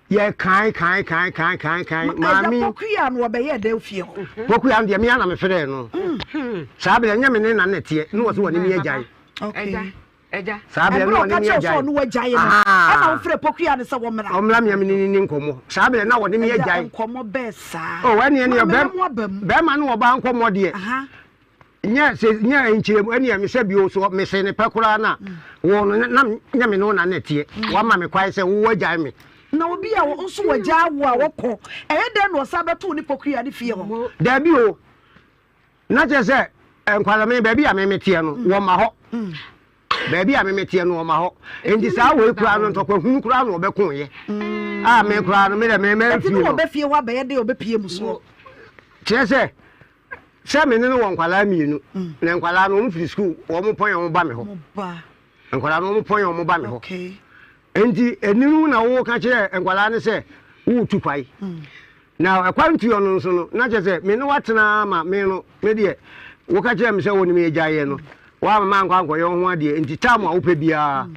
[SPEAKER 3] Yɛ kan kan kan kan kan kan
[SPEAKER 2] maame. Ɛgya pokuya no ɔbɛyɛ dɛ fie hɔ.
[SPEAKER 3] Pokuya no deɛ me ara na mefrɛɛ no. Mm. Saa bere ɛnyɛ me ne na na ɛteɛ na wɔse wɔne me agyae.
[SPEAKER 2] Okay.
[SPEAKER 1] Agya.
[SPEAKER 3] Saa berɛ no
[SPEAKER 2] Ɛberɛ a
[SPEAKER 3] ɔne
[SPEAKER 2] ɔka
[SPEAKER 3] me
[SPEAKER 2] kyerɛɛ wo sɛ
[SPEAKER 3] agyae.
[SPEAKER 2] ɔne wo agyae no, ɛna wofrɛɛ Pokuya no sɛ wɔmmra.
[SPEAKER 3] Ɔmmra me a me ne no nni nkɔmmɔ. Saa berɛ na ɔne me
[SPEAKER 2] Agya,
[SPEAKER 3] agyae.
[SPEAKER 2] nkɔmmɔ bɛɛ saa?
[SPEAKER 3] Oh, ɛneɛ neɛ
[SPEAKER 2] Maame,
[SPEAKER 3] bɛm,
[SPEAKER 2] na mo aba mu.
[SPEAKER 3] bɛrima ne ɔbaa nkɔmmɔ deɛ,
[SPEAKER 2] Aha.
[SPEAKER 3] nyɛ sɛ, nyɛ nkyerɛmu, ɛneɛ me sɛ bio so, mese ne pɛ koraa no a, wo no, na nyɛ me ne wo na na ɛteɛ. Wama me kwan sɛ wo agyae me.
[SPEAKER 2] Na obi a wo nso wagyaa wo a wɔkɔ, ɛyɛ dɛn na ɔsan bɛto wo ne Pokuya no fie hɔ?
[SPEAKER 3] Daabi o, Na kyerɛ sɛ nkwadaa me baabi a me meteɛ no wɔma hɔ baabi a me meteɛ no wɔma hɔ nti saa wei koraa no ntɔkwa hunu koraa na ɔbɛko yɛ a me koraa no me dɛ me mɛ fie no
[SPEAKER 2] ɔbɛfie hɔ abɛyɛ dɛ ɔbɛpie mu soɔ
[SPEAKER 3] kyerɛ sɛ sɛ me ne no wɔ nkwadaa mmienu na nkwadaa no wɔn firi sukuu wɔn pɔn wɔn ba me hɔ Nkwadaa no wɔn pɔn wɔn ba me hɔ. Nti ɛninu na wo ka kyerɛ nkwadaa no sɛ woretu kwae. Mm. Na ɛkwan tuo no nso no na kyerɛ sɛ me ne watena ma me no me deɛ woka kyerɛ me sɛ wo ne me agyaeɛ no woama ma ankɔ ankɔyɛ wo ho adeɛ nti tam a wopɛ biara mm.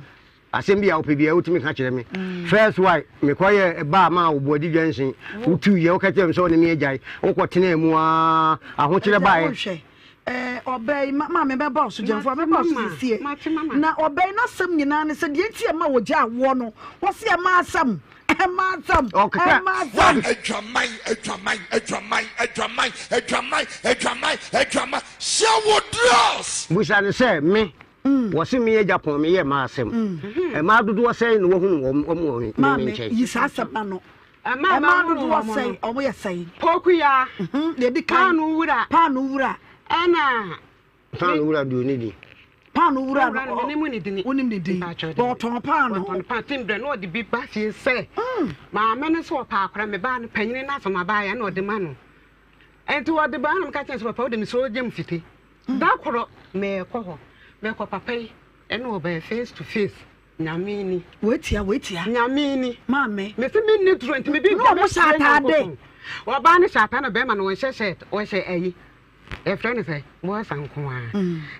[SPEAKER 3] asɛm bi a wopɛ biara wotumi ka kyerɛ me mm. first why mekɔyɛ baa ma wo boadi dwansen wotuiɛ woka kyerɛ me sɛ wo ne me agyae wokɔtenaa mu a ahokyerɛ baeɛ
[SPEAKER 2] Ɛɛ, ɔbaa yi, maame mɛba wo so, Gyamfoɔ, mɛba wo so sesie. Na ɔbaa yi n'asɛm nyinaa ne sɛ, deɛ nti ɛma wɔgyaa woɔ no, wɔse ɛma asɛm, ɛma asɛm, ɛma asɛm.
[SPEAKER 4] Adwaman, adwaman, adwaman, adwaman, adwaman, adwaman, adwaman, hyɛ wo dress.
[SPEAKER 3] Bisa no sɛ, Me, wɔse me agya pɔn me yɛ mmaa asɛm. Mmaa dodoɔ sɛn na woahunu wɔn wɔ me
[SPEAKER 2] Maame,
[SPEAKER 3] nkyɛn?
[SPEAKER 2] yi saa asɛm no ano. Mmaa dodoɔ sɛn? Wɔn yɛ sɛn?
[SPEAKER 1] Pokuya.
[SPEAKER 2] Mhm, deɛ edi kan.
[SPEAKER 1] Paano wura.
[SPEAKER 2] Paano wura.
[SPEAKER 1] Ɛna.
[SPEAKER 3] Paano wura deɛ ɔni din.
[SPEAKER 2] Paano wura no.
[SPEAKER 1] Wura no menim ne din.
[SPEAKER 2] Wonim ne din. Ɔtɔn paano.
[SPEAKER 1] Ɔtɔn paano. Tim brɛ na ɔde bi ba fie sɛ. Mm. Maame no sɛ ɔpɛ akora me ba no panyini no asɛm abaayɛ na ɔde ma no. Ɛnti ɔde ba no meka kyerɛ sɛ papa wode me sɛ ɔgye m fite. Mm. Da korɔ mɛkɔ hɔ. Mɛkɔ papa yi ɛne ɔbɛyɛ face to face. Nyame ni.
[SPEAKER 2] Wetia wetia.
[SPEAKER 1] Nyame ni.
[SPEAKER 2] Maame.
[SPEAKER 1] Mesi mi ni duro nti mi bi
[SPEAKER 2] bi. Ɔmo hyɛ ataade.
[SPEAKER 1] Ɔbaa no hyɛ ataade na bɛrima no ɔnhyɛ shirt ɔhyɛ ayi. Yɛfrɛ no sɛ bɔɔsa nko ara.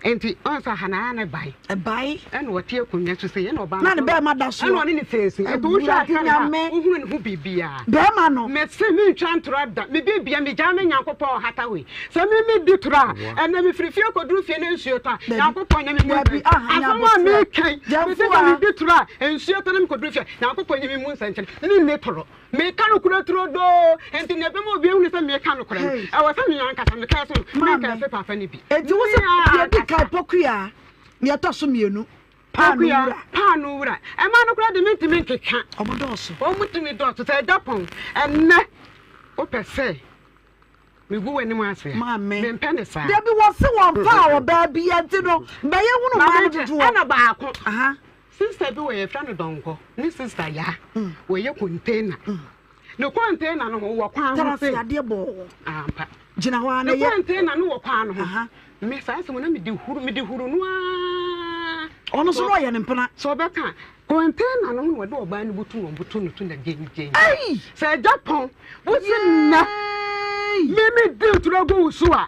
[SPEAKER 1] Nti ɔn sɛ ha na ne bae.
[SPEAKER 2] Ɛbae.
[SPEAKER 1] Ɛna ɔte akonnwa so sei ɛna ɔbaa
[SPEAKER 2] no. Na ne bɛrima da so.
[SPEAKER 1] Ɛna ɔne ne feesi. Nti wohwɛ aka ne ha wohunu ne ho biribiara.
[SPEAKER 2] Bɛrima no.
[SPEAKER 1] Mese mentwa ntorɔ da. Me biribiara megyaa me Nyankopɔn ɔhata wei. Sɛ me medi torɔ a ɛnɛ mefiri fie kɔduru fie na nsuo tɔ a Nyankopɔn nyɛ me mu nsɛnkyerɛnne. Asɛm a meka yi mese sɛ medi torɔ a nsuo tɔ na mekɔduru fie a Nyankopɔn nyɛ me mu nsɛnkyerɛnne. Menni torɔ. Meka nokorɛ turodoo, enti nea ɛbɛma obi ahunu sɛ meka nokorɛ no, ɛwɔ sɛ me ankasa mekae so no, menkɛse papa no bi.
[SPEAKER 2] Enti wo se deɛ ɛdi kan Pokuya, deɛ ɛtɔ so mmienu Paano Wura.
[SPEAKER 1] Paano Wura. Mmaa no koraa de mentumi nkeka.
[SPEAKER 2] Wɔn dɔɔso.
[SPEAKER 1] Wɔn tumi dɔɔso. Sɛ ɛda pɔn, ɛnnɛ wopɛ sɛ megu w'anim ase a,
[SPEAKER 2] Maame.
[SPEAKER 1] mempɛ ne saa.
[SPEAKER 2] Dabi wɔse wɔmfaa ɔbaa biara nti no bɛyɛ hunu mmaa no dodoɔ.
[SPEAKER 1] Ɛna baako. Sister bi wɔ yɛfrɛ no Dɔnkɔ ne sister Yaa wɔyɛ container ne container no ho wɔ kwan ho
[SPEAKER 2] se adeɛ bɔɔ
[SPEAKER 1] ampa
[SPEAKER 2] gyina hɔ a
[SPEAKER 1] ne container no wɔ kwan no ho me saa asɛm na mede huru mede huru no aa
[SPEAKER 2] ɔno so na ɔyɛ ne mpena
[SPEAKER 1] sɛ ɔbɛka container no ho na ɔde ɔbaa no butu wɔn butu no to na gyengyen sɛ agya pɔn wosi nnɛ me me di ntoro gu wo so a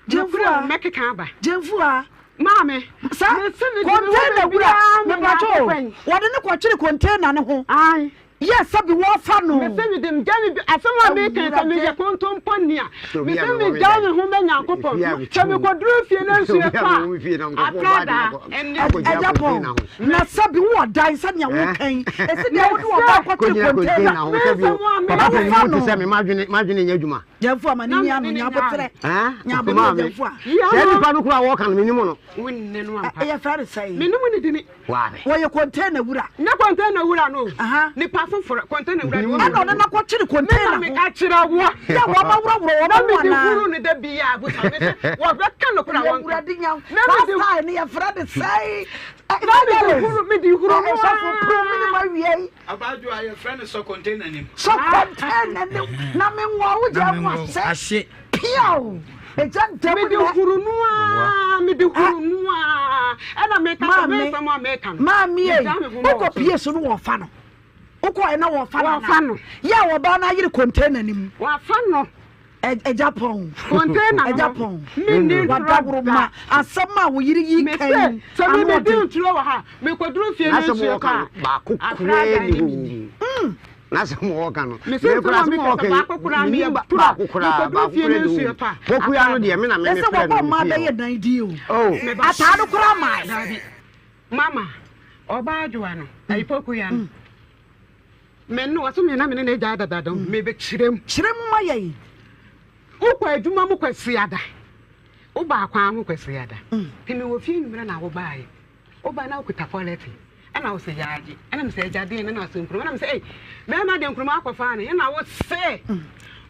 [SPEAKER 2] Gyamfua
[SPEAKER 1] mɛkeka aba
[SPEAKER 2] Gyamfua
[SPEAKER 1] Maame,
[SPEAKER 2] Sa container wura, mepatwo o, wɔde no kɔkyere container no ho.
[SPEAKER 1] Ae.
[SPEAKER 2] Yɛ sɛbi wɔfa no.
[SPEAKER 1] Mese mede megya me bi asɛm a meka sɛ meyɛ kontompɔni a mese megya me ho ma Nyankopɔn sɛ mekɔduru fie na nsuo tɔ a apradaa ɛne
[SPEAKER 2] Agya Paul, na sɛbi wowɔ dan sɛnea woka yi, ɛsi deɛ wode ɔbaa kɔkyere container
[SPEAKER 3] ho sɛbi
[SPEAKER 2] na
[SPEAKER 3] papa
[SPEAKER 2] wofa
[SPEAKER 3] no.
[SPEAKER 2] no.
[SPEAKER 3] Sɛ me madwene nyɛ adwuma.
[SPEAKER 2] Gyamfo ama ne nya no nya aboterɛ. Nya aboterɛ gyamfo a.
[SPEAKER 3] Sɛ nipa no kura wɔka no menim no.
[SPEAKER 1] Wonne no ampa.
[SPEAKER 2] Ɛyɛ fɛ de sɛn.
[SPEAKER 1] Menim ne dini.
[SPEAKER 2] Wɔyɛ container wura.
[SPEAKER 1] Nyɛ container wura no. Nipa foforɔ container wura.
[SPEAKER 2] Ɛna ɔne no akɔkyere container ho.
[SPEAKER 1] Na meka kyerɛ wo.
[SPEAKER 2] Sɛ wɔma worɔworɔ wɔn ho anaa.
[SPEAKER 1] Na mede huru no da bi a abusa me sɛ wɔbɛka no kora wɔn.
[SPEAKER 2] Awurade nya. Saa style no yɛfrɛ de sɛn.
[SPEAKER 1] Na mede huru mede huru no.
[SPEAKER 2] Ɛsɔfo pro mene ma wie yi.
[SPEAKER 5] Abaayewa a yɛfrɛ no sɔ container nim.
[SPEAKER 2] Sɔ container nim na me nwa wo gya mu ase. Piaw! Egya ntɛm
[SPEAKER 1] Mede
[SPEAKER 2] nɛ.
[SPEAKER 1] huru no a, mede huru no a. Ɛna meka sɛ
[SPEAKER 2] Maame,
[SPEAKER 1] mensɛm a meka no.
[SPEAKER 2] maame ei,
[SPEAKER 1] Megya me ho ma
[SPEAKER 2] wokɔ
[SPEAKER 1] wɔ so.
[SPEAKER 2] pie so no wɔfa no. Wokɔ ɛ na wɔfa no
[SPEAKER 1] Wɔfa
[SPEAKER 2] anaa?
[SPEAKER 1] no.
[SPEAKER 2] Yɛ a wɔbaa no ayere container no mu.
[SPEAKER 1] Wɔfa no.
[SPEAKER 2] Agya pɔn.
[SPEAKER 1] Container no.
[SPEAKER 2] Agya pɔn.
[SPEAKER 1] Menni ntorɔ
[SPEAKER 2] Wadaworo ma asɛm a wo yere yi
[SPEAKER 1] Mese
[SPEAKER 2] kan
[SPEAKER 1] sɛ
[SPEAKER 2] ano
[SPEAKER 1] mebɛdi
[SPEAKER 2] ɔden.
[SPEAKER 1] ntorɔ wɔ ha mekɔduru fie no
[SPEAKER 3] N'asɛm
[SPEAKER 1] nsuo
[SPEAKER 3] wɔka
[SPEAKER 1] tɔ
[SPEAKER 3] no
[SPEAKER 1] a
[SPEAKER 3] baako
[SPEAKER 1] akora
[SPEAKER 3] koraa
[SPEAKER 1] dan
[SPEAKER 3] ni
[SPEAKER 1] ne
[SPEAKER 3] hɔ.
[SPEAKER 1] menni.
[SPEAKER 3] N'asɛm wɔka no.
[SPEAKER 1] Mese
[SPEAKER 3] Me
[SPEAKER 1] nsɛm
[SPEAKER 3] koraa
[SPEAKER 1] a
[SPEAKER 3] asɛm
[SPEAKER 1] meka
[SPEAKER 3] wɔka
[SPEAKER 1] sɛ
[SPEAKER 3] yi
[SPEAKER 1] baako koraa
[SPEAKER 3] menni
[SPEAKER 1] meyɛ
[SPEAKER 3] ba
[SPEAKER 1] ntorɔ a
[SPEAKER 3] baako koraa
[SPEAKER 1] mekɔduru
[SPEAKER 3] baako
[SPEAKER 1] fie
[SPEAKER 3] koraa
[SPEAKER 1] no
[SPEAKER 3] ni
[SPEAKER 1] nsuo
[SPEAKER 3] hɔ.
[SPEAKER 1] tɔ a
[SPEAKER 3] Pokuya
[SPEAKER 1] akora
[SPEAKER 3] no deɛ me na me
[SPEAKER 2] Ɛsɛ
[SPEAKER 3] mefrɛ
[SPEAKER 2] wɔbɔ
[SPEAKER 3] no
[SPEAKER 2] mmaa
[SPEAKER 3] fie
[SPEAKER 2] bɛyɛ
[SPEAKER 3] hɔ.
[SPEAKER 2] dan din o.
[SPEAKER 3] Oh.
[SPEAKER 1] Meba.
[SPEAKER 2] Ataade koraa mae.
[SPEAKER 1] Daabi. Mama, ɔbaa adwoa no, ayi pokuya no. Me no, ɔse me na me ne no agyae dadaada o, mebɛkyerɛ mu.
[SPEAKER 2] Kyerɛ mu ma yɛn.
[SPEAKER 1] Wokɔ adwuma mu Kwasiada, wobaa kwan ho Kwasiada. Nti mewɔ fie anwummerɛ na wobaeɛ. Wobaa na wokuta pɔlɛte. Ɛna wose yaagye. Ɛna mesɛ agya deɛn? Ɛna ɔse nkruma. Ɛna mesɛ ei, bɛrima deɛ nkruma akɔfaa no. Ɛna wose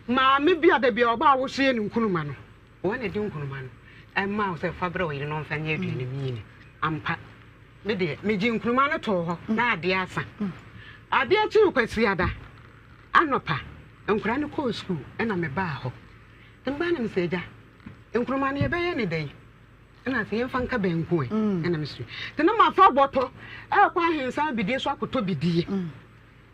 [SPEAKER 1] maame bi a da bi a ɔba a wosoɛ ne nkruma no, wɔn na ɛde nkruma no ɛmaa wo sɛ fa brɛ wo yere na ɔmfa nyɛ aduane mmieni. Ampa, me deɛ megye nkruma no too hɔ na adeɛ asa. Adeɛ kyee Kwasiada anɔpa, Nkwadaa no kɔɔ sukuu ɛna me baa hɔ. Nti me baa na me sɛ agya, nkruma no yɛbɛyɛ ne dɛn? Ɛna sɛ yɛmfa nka banku ɛ. Ɛna me sɛ nti na mafa bɔtɔ ɛkɔ ahensan bidie so akɔtɔ bidie.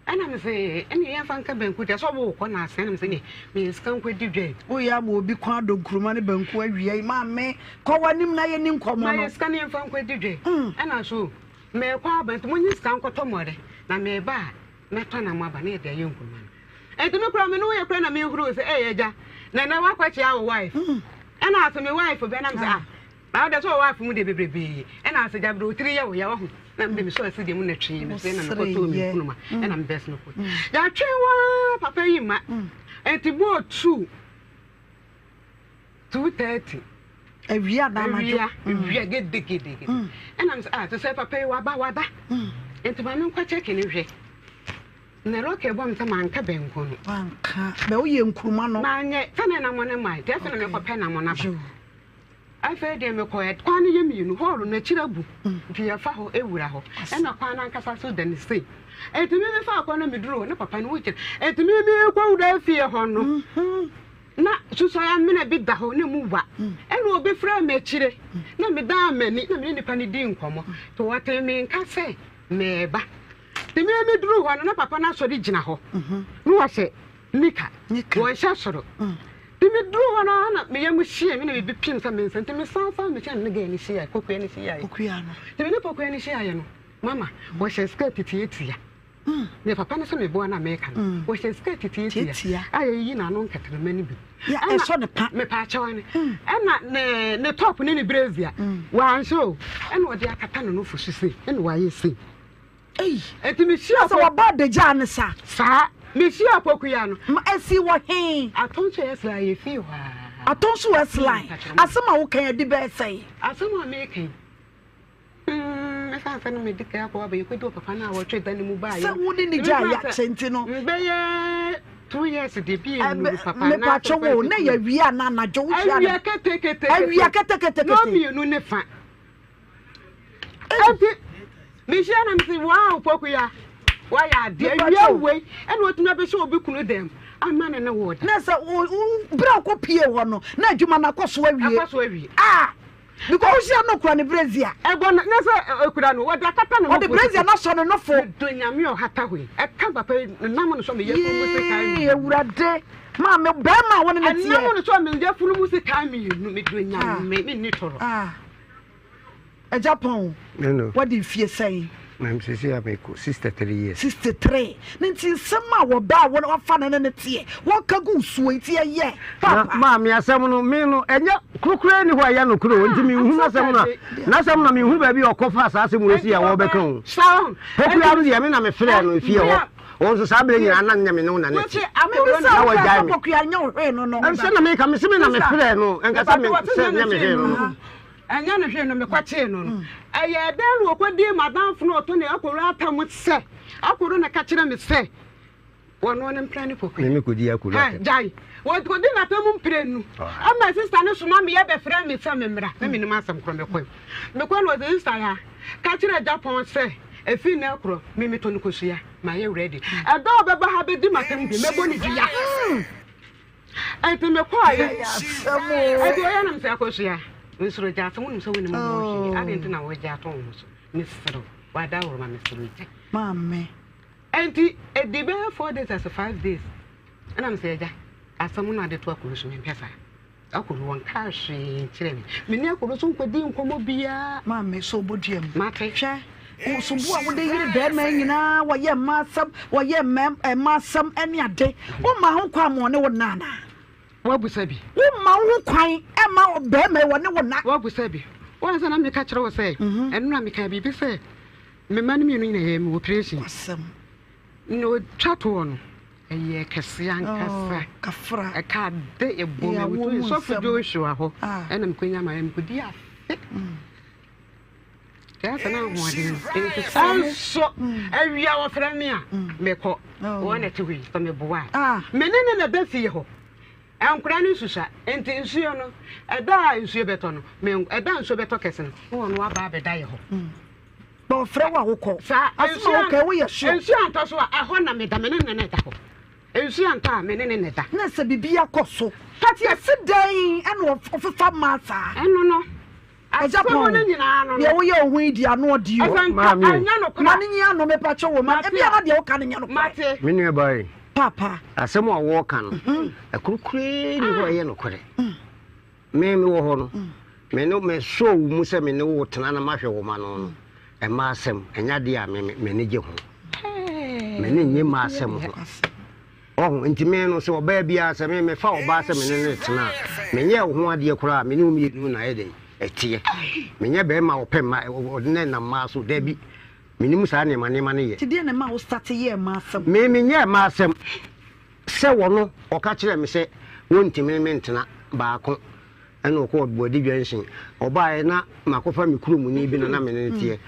[SPEAKER 1] Ɛna me sɛ ɛne yɛmfa nka banku deɛ sɛ ɔwɔ kɔ na asɛn na me sɛ ne meyɛ sika nkɔ di dwa yi.
[SPEAKER 2] Woyɛ ama obi kɔn adɔ nkruma ne banku awia yi maame kɔ w'anim na yɛni nkɔmmɔ no.
[SPEAKER 1] Mayɛ sika ne yɛmfa nkɔ di dwa yi. Ɛna so mekɔ aba nti monye sika nkɔtɔ mmɔre na meba a mɛtɔ nam aba na yɛde ayɛ nkuruma no. Enti me koraa me ne wo yɛ koraa na mehuruu sɛ ei agya na ɛnɛ woakɔkyea wo wife ɛna ase me wife bɛ na me sɛ ah na wode sɛ wo wife mu deɛ bebrebee ɛna ase gya berɛ wo tiri yɛ wo ya wahu na mede mesɔ asi deɛ mu na twee me sɛ na mekɔtɔɔ me nkuruma ɛna mebɛs no kɔ yɛatwe waa papa yi ma enti bɔɔ tu 2:30
[SPEAKER 2] awia na anadwo
[SPEAKER 1] awia awia gedegedegede ɛna mesɛ ah te sɛ papa yi waba wada enti ma menkɔ kyɛke ne hwɛ Na Rocky bɔ me sɛ manka banku no.
[SPEAKER 2] Wanka. Bɛ woyɛ nkuruma no.
[SPEAKER 1] Manyɛ. Sɛ na nam no mae. Nti afei na mekɔpɛ nam no aba. Afei deɛ mekɔɛ kwan no yɛ mmienu. Hɔɔlo no akyiri abu. Nti yɛfa hɔ wura hɔ. Ɛna kwan no ankasa so da ne sei. Nti me mefaa kwan no meduru hɔ na papa no wogyina. Nti me mekɔwura fie hɔ no. Na susuan amena bi da hɔ na emu wa. Ɛna obi frɛɛ me akyire. Na medaa m'ani na me ne nipa no dii nkɔmmɔ. Nti wɔtee me nka sɛ mereba. Nti me meduruu hɔ no na papa no asɔre gyina hɔ na wɔhyɛ nika, wɔnhyɛ soro. Nti meduruu hɔ no ara na me yam hyee me na biribi pem sɛ me nsa nti mesan san mekyɛn ne girl no hyiaeɛ, Pokuya no hyiaeɛ.
[SPEAKER 2] Pokuya no.
[SPEAKER 1] Nti me ne Pokuya no hyiaeɛ no, mama, wɔhyɛ skirt tiatia. Deɛ papa no sɛ meboa no a meka no, wɔhyɛ skirt tiatia a yɛyiyi n'ano nkɛtɛrɛma no bi.
[SPEAKER 2] Ɛna ɛsɔ ne pa.
[SPEAKER 1] Mepaakyɛw ne. Ɛna ne ne top ne ne brazier wanhyɛ o. Ɛna ɔde akata ne nofo so sei, ɛna wayɛ sei.
[SPEAKER 2] Ei.
[SPEAKER 1] Enti mehyia
[SPEAKER 2] Sɛ wɔba adagya ne sa.
[SPEAKER 1] Saa. Mehyia Pokuya no.
[SPEAKER 2] Ma ɛsi wɔ he?
[SPEAKER 1] Atonso Esla yɛ fie hɔ ara.
[SPEAKER 2] Atonso Esla. Asɛm a woka yi adi bɛyɛ sɛn?
[SPEAKER 1] Asɛm a meka yi. Mm, ɛsiane sɛ na medi kan akɔ aba yɛkɔdi wɔ papa no a wɔtwe da no mu baeɛ.
[SPEAKER 2] Sɛ wo ne ne gyae yɛ akyɛ nti no.
[SPEAKER 1] Mbɛyɛ 2 years de bi nnuru papa
[SPEAKER 2] na mepatwɛ wo na yɛ awia na anadwo wo hyia
[SPEAKER 1] no. Awia ketekete.
[SPEAKER 2] Awia ketekete.
[SPEAKER 1] Na mmienu ne fa. Enti mehyia na mese wow Pokuya wayɛ adeɛ awia wei ɛna watumi abɛhyɛ obi kunu dɛm ama ne ne wɔ da.
[SPEAKER 2] Na sɛ berɛ a wokɔ pie hɔ no na adwuma no akɔ so awie.
[SPEAKER 1] Akɔ so awie.
[SPEAKER 2] Ah! Because wohyia no kura ne brazier.
[SPEAKER 1] Ɛbɔ no na sɛ ekura no wɔde akata ne
[SPEAKER 2] nofo. Ɔde brazier no asɔ ne nofo.
[SPEAKER 1] Medɔ Nyame ɔhata hɔ yi ɛka papa yi nam no so me yafunu mu sekan mmienu.
[SPEAKER 2] Yee Awurade maame bɛrima a wo ne no teɛ.
[SPEAKER 1] Ɛnam no so me yafunu mu sekan mmienu medɔ Nyame menni toro.
[SPEAKER 2] Ah Agya Pɔn wadi mfie sɛn?
[SPEAKER 3] Na sisi a mekɔ 63 years.
[SPEAKER 2] 63 ne nti nsɛm a wɔbaa a wɔafa no ne ne teɛ wɔka gu soɔ yi ti ɛyɛ
[SPEAKER 3] papa. Na maame asɛm no me no ɛnyɛ korokora ni hɔ a ɛyɛ nokorɛ o nti menhunu asɛm no a n'asɛm na menhunu baabi a ɔkɔfa saa asɛm wei si a wɔbɛka o. Pokuya no deɛ me na mefrɛɛ no efie hɔ wɔn nso saa berɛ nyinaa na nyɛ me ne wo na ne te
[SPEAKER 2] na wɔgyae me. Pokuya nyɛ wo hwee no no.
[SPEAKER 3] Sɛ na meka me se me na mefrɛɛ no ɛnka sɛ me sɛ nyɛ me hwee no no.
[SPEAKER 1] Ɛnyɛ no hwee no mekɔkyee no no, ɛyɛɛ dɛn na ɔkɔdii m'adamfo no a ɔtɔ ne akɔru atam sɛ akɔru na ɛka kyerɛ me sɛ wɔno ne mpra ne pokua.
[SPEAKER 3] Me mekɔdii akɔru atam.
[SPEAKER 1] Gyae. Wɔkɔdi n'atam mprenu. Ɛma sista no soma me yɛbɛfrɛ me sɛ memmra. Na mennim asɛm korɔ mekɔe. Mekɔe no ɔsɛ sista ya ka kyerɛ Japan sɛ ɛfiri nnɛ korɔ me metɔ no kosua. Mayɛ ready. Ɛda a ɔbɛba ha bɛdi m'atam bi mɛbɔ no dua. Enti mekɔeɛ. Enti ɔyɛ nam sɛ akɔsua. Nsoro gya sɛ wonim sɛ wonim ho hwee. Adɛn nti na wogye ato wo ho so? Mesrɛ wo, w'adaworo ma mesrɛ wo gya.
[SPEAKER 2] Maame.
[SPEAKER 1] Enti ɛdi bɛyɛ 4 days ase 5 days. Ɛna mesɛ agya, asɛm no ade to akɔdu so mempɛ saa. Akɔdu wɔn kaa hwee nkyerɛ me. Me ne akɔdu so nkɔdi nkɔmmɔ biara.
[SPEAKER 2] Maame, so wobɔdua mu.
[SPEAKER 1] Mate.
[SPEAKER 2] Hwɛ, sobo a wode yere bɛrima yi nyinaa, wɔyɛ mmaa asɛm, wɔyɛ mmaa asɛm ne ade. Womma ho kwan ma ɔne wo nna anaa?
[SPEAKER 1] Woabusa bi.
[SPEAKER 2] Womma wo ho kwan ma bɛrima yi wɔne wo nna.
[SPEAKER 1] Woabusa bi. Woahu sɛ na meka kyerɛ wo sɛ, ɛno na mekaa biribi sɛ me mma no mmienu nyinaa yɛyɛ me operation.
[SPEAKER 2] Asɛm.
[SPEAKER 1] Na ɔtwa toɔ no, ɛyɛɛ kɛseɛ ankasa.
[SPEAKER 2] Oh, kafra.
[SPEAKER 1] Ɛka de ɛbɔ me wutu. Sɔfo Joshua hɔ ɛna mekɔnya ma mekɔdi afe. Ɛyɛ sɛ na ahoɔden nti saa nso awia wɔfrɛ me a mekɔ wɔn na ɛte hɔ yi sɛ meboa a me ne ne na ɛda fie hɔ. Nkora no nsusua nti nsuo no ɛda a nsuo bɛtɔ no me ɛda a nsuo bɛtɔ kɛse no na wɔn aba abɛda yɛ hɔ.
[SPEAKER 2] Na ɔfrɛ wo a wokɔ.
[SPEAKER 1] Saa
[SPEAKER 2] Asɛm a woka woyɛ sure.
[SPEAKER 1] Nsuo antɔ so a ɛhɔ na meda me ne ne na ɛda hɔ. Nsuo antɔ a me ne ne na ɛda.
[SPEAKER 2] Na sɛ biribi akɔ so. Yɛse dɛn ɛna ɔfefa mmaa saa.
[SPEAKER 1] Ɛno no
[SPEAKER 2] Agya
[SPEAKER 1] Asɛm
[SPEAKER 2] pɔn
[SPEAKER 1] no nyinaa no
[SPEAKER 2] deɛ woyɛ wo ho yi deɛ ano ɔde o.
[SPEAKER 1] Ɛsɛ nka
[SPEAKER 3] Maame o.
[SPEAKER 1] ɛnyɛ nokorɛ.
[SPEAKER 2] Ma no nyi ano mepakyɛ wo ma
[SPEAKER 1] Mate
[SPEAKER 2] ebia
[SPEAKER 1] a.
[SPEAKER 2] na deɛ woka no nyɛ nokorɛ.
[SPEAKER 1] Mate.
[SPEAKER 3] Me nua baa yi,
[SPEAKER 2] Paapa.
[SPEAKER 3] asɛm a wɔreka no, ɛkoro koraa nni hɔ a ɛyɛ nokorɛ. Me mewɔ hɔ no, me ne mesɔɔ wo mu sɛ me ne wo tena na mahwɛ wo ma no no, ɛmma asɛm, ɛnyɛ adeɛ a me me m'ani gye ho. M'ani nnye mma asɛm ho. Ɔho, nti me no, sɛ ɔbaa biara, sɛ me mefa ɔbaa sɛ me ne no retena a, menyɛɛ wo ho adeɛ koraa a, me ne wo mmienu na ayɛ dɛn? Ɛteɛ. Menyɛ bɛrima a ɔpɛ mma, ɔde ne nam mmaa so, dabi. Menim saa nneɛma nneɛma no yɛ.
[SPEAKER 2] Nti deɛ na ɛma wo starte yɛɛ mmaa asɛm?
[SPEAKER 3] Me, menyɛɛ mmaa asɛm. Sɛ wɔno, ɔka kyerɛɛ me sɛ wɔntumi ne me ntena, baako. Ɛna ɔkɔɔ Boadi Junction. Ɔbaeɛ na makɔfa me kuromuni bi na na me ne no teɛ.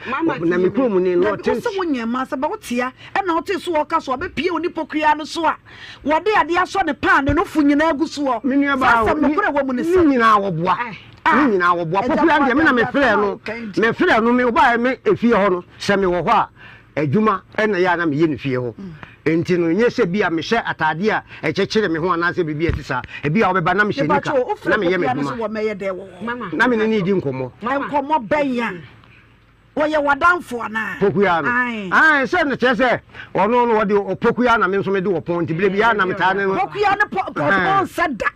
[SPEAKER 3] Na me kuromuni no
[SPEAKER 2] Dabi,
[SPEAKER 3] ɔte.
[SPEAKER 2] wose wonyɛ mmaa sɛ bɛ wotea ɛna wotee so wɔka so ɔbɛpie wo ne pokua no so a wɔde adeɛ asɔ ne paa ne nofo nyinaa gu soɔ.
[SPEAKER 3] Me nua
[SPEAKER 2] Saa
[SPEAKER 3] baa
[SPEAKER 2] asɛm
[SPEAKER 3] ne
[SPEAKER 2] nokorɛ wɔ mu ne
[SPEAKER 3] ne
[SPEAKER 2] sɛn?
[SPEAKER 3] nyinaa wɔboa. Ne nyinaa wɔboa.
[SPEAKER 2] Agya
[SPEAKER 3] Pokua no deɛ me na
[SPEAKER 2] Kwame,
[SPEAKER 3] mefrɛɛ
[SPEAKER 2] asɛm a
[SPEAKER 3] no.
[SPEAKER 2] woka yi deɛ.
[SPEAKER 3] Mefrɛɛ no me ɔbaeɛ me efie hɔ no sɛ mewɔ hɔ a adwuma na ɛyɛ a na meyɛ no fie hɔ. Enti no, nyɛ sɛ bi a mehyɛ ataadeɛ a ɛkyekyere me ho anaasɛ biribi a ɛte saa. Ebi a wobɛba na mehyɛ nika
[SPEAKER 2] Mepakyɛ wo, wofrɛ
[SPEAKER 3] na meyɛ
[SPEAKER 2] Pokuya no
[SPEAKER 3] m'adwuma.
[SPEAKER 2] so wɔ mɛyɛ dɛn wɔ hɔ?
[SPEAKER 3] Na me ne no redi nkɔmmɔ.
[SPEAKER 2] Nkɔmmɔ bɛn a? Wɔyɛ w'adamfo anaa?
[SPEAKER 3] Pokuya no?
[SPEAKER 2] Ae.
[SPEAKER 3] Ae, sɛ no kyerɛ sɛ ɔno no ɔde Pokuya na me nso mede ɔpɔn nti berɛ biara na metaa ne no.
[SPEAKER 2] Pokuya ne Pɔ, Pɔpɔn nsɛ da.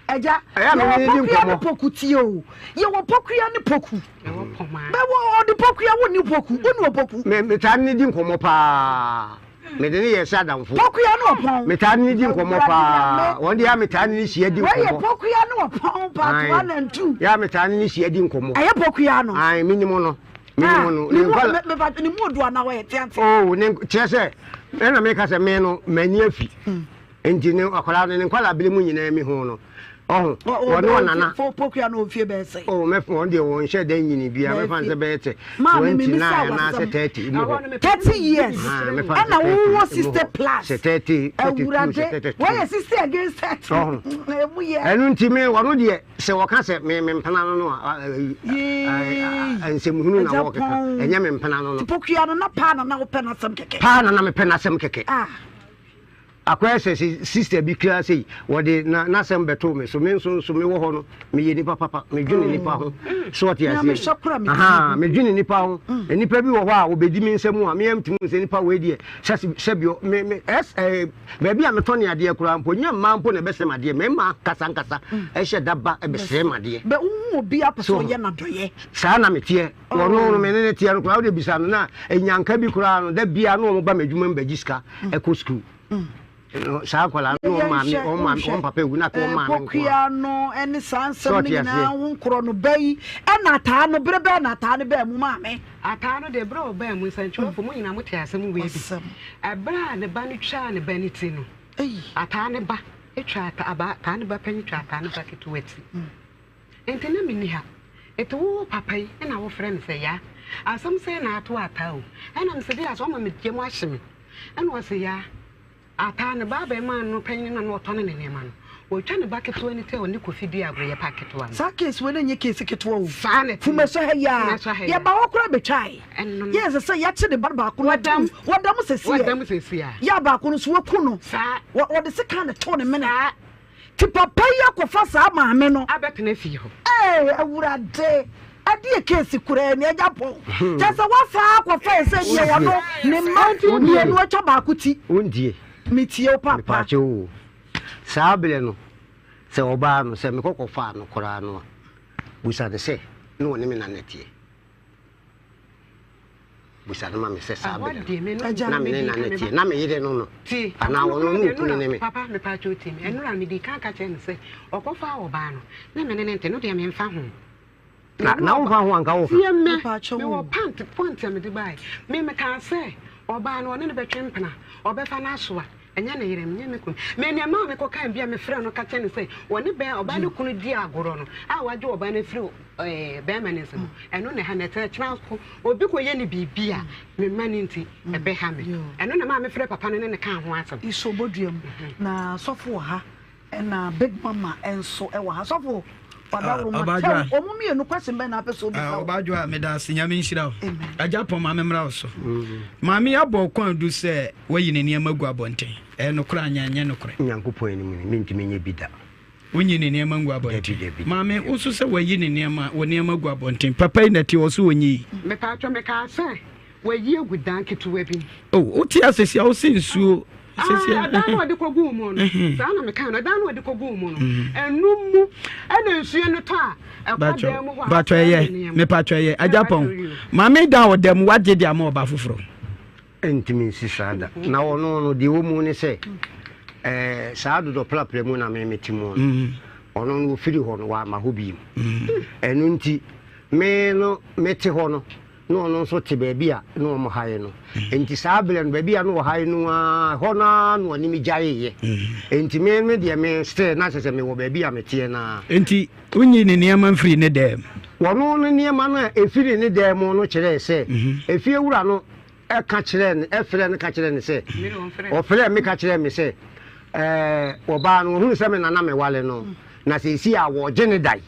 [SPEAKER 2] Agya,
[SPEAKER 3] Ɛyɛ a me
[SPEAKER 2] yɛwɔ
[SPEAKER 3] ne no di
[SPEAKER 2] pokua ne
[SPEAKER 3] nkɔmmɔ.
[SPEAKER 2] poku tie o. Yɛwɔ pokua ne poku. Bɛwɔ ɔde pokua wo ne poku, wo ne opoku.
[SPEAKER 3] Me metaa ne no di nkɔmmɔ paa. Mede no yɛ sɛ adamfo.
[SPEAKER 2] Pokua ne ɔpɔn.
[SPEAKER 3] Metaa ne no di nkɔmmɔ
[SPEAKER 2] Awurade
[SPEAKER 3] paa.
[SPEAKER 2] Nyame.
[SPEAKER 3] Wɔn deɛ a metaa ne no hyia di
[SPEAKER 2] Wei yɛ
[SPEAKER 3] nkɔmmɔ.
[SPEAKER 2] pokua ne ɔpɔn part
[SPEAKER 3] Ae.
[SPEAKER 2] 1 and 2.
[SPEAKER 3] Yɛ a metaa ne no hyia di nkɔmmɔ.
[SPEAKER 2] Ɛyɛ pokua no.
[SPEAKER 3] Ae, menim no. Menim no.
[SPEAKER 2] Ah, ne
[SPEAKER 3] Ne
[SPEAKER 2] mu
[SPEAKER 3] nkɔla.
[SPEAKER 2] me me ne mu odu anaa ɔyɛ teatea.
[SPEAKER 3] Oh, ne kyerɛ sɛ ɛna meka sɛ me no m'ani afi. Nti ne akwadaa no ne nkwadaa bere mu nyinaa mi ho no. Ɔho, wɔne ɔnana.
[SPEAKER 2] Fo pokua no ofie bɛyɛ sɛ.
[SPEAKER 3] Oh, mɛ wɔn deɛ wɔn hyɛ dɛ nyini bia mɛfa nsɛ bɛyɛ sɛ 29 anaasɛ 30 mu hɔ.
[SPEAKER 2] 30 years. Ɛna wowɔ 60 plus.
[SPEAKER 3] Sɛ 30, 32, sɛ
[SPEAKER 2] Awurade,
[SPEAKER 3] 33.
[SPEAKER 2] wɔyɛ 60 against 30.
[SPEAKER 3] Ɔho.
[SPEAKER 2] Emu yɛ.
[SPEAKER 3] Ɛno nti me wɔn deɛ sɛ wɔka sɛ me me mpena no no a
[SPEAKER 2] Yee.
[SPEAKER 3] nsɛmhunu na
[SPEAKER 2] Agya
[SPEAKER 3] wɔkeka.
[SPEAKER 2] pɔn.
[SPEAKER 3] Ɛnyɛ me mpena no no.
[SPEAKER 2] Pokua no na paa na na wopɛ n'asɛm kɛkɛ.
[SPEAKER 3] Paa na na mepɛ n'asɛm kɛkɛ.
[SPEAKER 2] Ah.
[SPEAKER 3] Akɔyɛ sɛ se sister bi koraa sei, wɔde na n'asɛm bɛtoo me so. Me nso nso mewɔ hɔ no, meyɛ nipa papa. Medwene nipa ho. So ɔte
[SPEAKER 2] Nea
[SPEAKER 3] aseɛ?
[SPEAKER 2] mehwɛ koraa metumi
[SPEAKER 3] Ahaa,
[SPEAKER 2] hu.
[SPEAKER 3] medwene nipa ho. Nnipa bi wɔ hɔ a wɔbɛdi me nsam a, me ara metumi hu sɛ nipa wei deɛ, sɛ sɛbi me me ɛs ɛɛ baabi a metɔ ne adeɛ koraa mpo, nyɛ mmaa mpo na ɛbɛsrɛ me adeɛ, mmarima ankasa ankasa ɛhyɛ da ba bɛsrɛ me adeɛ.
[SPEAKER 2] Bɛ wohu obi a pɛ sɛ
[SPEAKER 3] So
[SPEAKER 2] ɔyɛ n'adɔyɛ.
[SPEAKER 3] Saa na meteɛ. Ɔno no me ne no teɛ no koraa wode bisa no na nyanka bi koraa no da biara na wɔn ba m'adwuma mu bɛgye sika ɛkɔ sukuu. Saa akwadaa no wɔn maame wɔn maame wɔn papa ewu na wɔn maame nko ara.
[SPEAKER 2] Pokua no ɛne saa nsɛm no nyinaa ho nkorɔ no bɛ yi ɛna ataa no bere bɛɛ na ataa no bɛɛ mu maame.
[SPEAKER 1] Ataa no deɛ bere a ɔbaa mu nsɛntwerɛfo mo nyinaa mo te asɛm wei bi. Ɛberɛ a ne ba no twaa ne ba no ti no ataa ne ba twaa ataa ne ba panyin twaa ataa ne ba ketewa ti. Enti na minni ha. Enti wo papa yi na wofrɛ me sɛ Yaa? Asɛm sɛn na ato Ataa o? Ɛna mese deɛ asɛ ɔma me yam ahye me. Ɛna ɔse Yaa, Ataa ne ba abarimaa no panyin no a na ɔtɔne ne nneɛma no, watwa ne ba ketewa no ti a ɔne Kofi di agorɔ, yɛ pa ketewa no.
[SPEAKER 2] Saa case wei na ɛnyɛ case ketewa o.
[SPEAKER 1] Saa na ɛte.
[SPEAKER 2] Fumeso ha yi ara,
[SPEAKER 1] Fumeso ha yi ara.
[SPEAKER 2] yɛba hɔ koraa bɛtwae.
[SPEAKER 1] Ɛno no.
[SPEAKER 2] Yɛ ɛsɛ sɛ yɛakye ne ba baako no
[SPEAKER 1] Wɔda mu.
[SPEAKER 2] atom. Wɔda mu sɛsi
[SPEAKER 1] Wɔda mu sɛsi a.
[SPEAKER 2] Yɛ a baako no nso wɔaku no.
[SPEAKER 1] Saa.
[SPEAKER 2] Wɔde sekan na ɛtoo ne mene.
[SPEAKER 1] Saa.
[SPEAKER 2] Ti papa yi akɔfa saa maame no.
[SPEAKER 1] Abɛtena fie hɔ.
[SPEAKER 2] Ee awurade ɛdeɛ case koraa ni agya pɔn kyɛ sɛ wafa akɔfa yɛ sɛ deɛ wɔno ne mma mmienu atwa baako ti.
[SPEAKER 3] Wontie.
[SPEAKER 2] Metie wo papa.
[SPEAKER 3] Mepaakyɛ o saa berɛ no sɛ ɔbaa no sɛ mekɔ kɔfaa no koraa no a busa no sɛ ne ɔne me na na ɛteɛ. Bisa no ma me sɛ saa bere no na me ne na no teɛ, na me yere no no, anaa ɔno ne okunu ne me.
[SPEAKER 1] Papa, mepa kyɛw tie me. Ɛnora medi kan ka kyerɛ no sɛ ɔkɔfaa ɔbaa no, na me ne no nte, no deɛ memfa ho.
[SPEAKER 3] Na na womfa ho anka woka.
[SPEAKER 1] Tie me, mewɔ pant point a mede bae. Me mekaa sɛ ɔbaa no ɔne no bɛtwe mpena, ɔbɛfa no asoa. Ɛnyɛ ne yere, menyɛ me kunu. Me nea ɛmaa mekɔkaa bi a mefrɛɛ no ka kyerɛɛ no sɛ ɔne bɛ ɔbaa no kunu di agorɔ no a wagye ɔbaa no afiri ɛɛ bɛrima no nsam. Ɛno na ɛha me. Ɛtɛ kyena ko obi kɔyɛ no biribi a me mma no nti ɛbɛha me. Ɛno na ɛmaa mefrɛɛ papa no ne no kaa ho asɛm.
[SPEAKER 2] Iso bɔdua mu na sɔfo wɔ ha ɛna big mama nso wɔ ha sɔfo wadaworo ma kyɛw wɔn mmienu question bɛn na apɛ sɛ obisa wo.
[SPEAKER 5] Ɔbaadwoa meda ase nyame nhyira wo. Agya pɔn maame mmra wo so. Maame abɔ kwan du sɛ wayi ne nneɛma gu abɔnten. Ɛyɛ nokorɛ anaa ɛnyɛ nokorɛ?
[SPEAKER 3] Nyankopɔn anim ni mentumi nyɛ bi da.
[SPEAKER 5] Wonyi ne nneɛma ngu abɔnten. Maame wo nso sɛ wayi ne nneɛma wo nneɛma gu abɔnten. Papa yi na ɛte hɔ so ɔnyi.
[SPEAKER 1] Mepaatwɔ mekaa sɛ Wayi agu dan ketewa bi mu.
[SPEAKER 5] Oh, wote ase sia wo se nsuo.
[SPEAKER 1] Ah, ɛdan no ɔde kɔguu mu no. Saa na meka no, ɛdan no ɔde kɔguu mu no. Ɛno mu ɛna nsuo no tɔ a ɛkɔ dan mu hɔ a.
[SPEAKER 5] Batɔ ɛyɛ, mepatɔ ɛyɛ. Agyapɔn, maame dan ɔda mu wagye de ama ɔba foforɔ.
[SPEAKER 3] Ɛntumi nsi saa da. Na ɔno no deɛ ɛwɔ mu ne sɛ, ɛɛ saa dodɔprapra mu na me mete mu no. Ɔno no ɔfiri hɔ no wamma hɔ bio. Ɛno nti me no mete hɔ no na ɔno nso te baabi a na wɔhae no. Enti saa berɛ no, baabi a na wɔhae no ara, ɛhɔ no ara na ɔne me gyaeeɛ. Enti me, me deɛ me still na kyerɛ sɛ mewɔ baabi a meteɛ no ara.
[SPEAKER 5] Enti wonyii ne nneɛma mfirii ne dan mu?
[SPEAKER 3] Ɔno ne nneɛma no a ɛfirii ne dan mu no kyerɛɛ sɛ, efiewura no ka kyerɛɛ no, frɛɛ no ka kyerɛɛ no sɛ, ɔfrɛɛ me ka kyerɛɛ me sɛ, ɛɛ, ɔbaa no, ɔhunu sɛ me na na meware no, na seesei a wɔregye ne dan.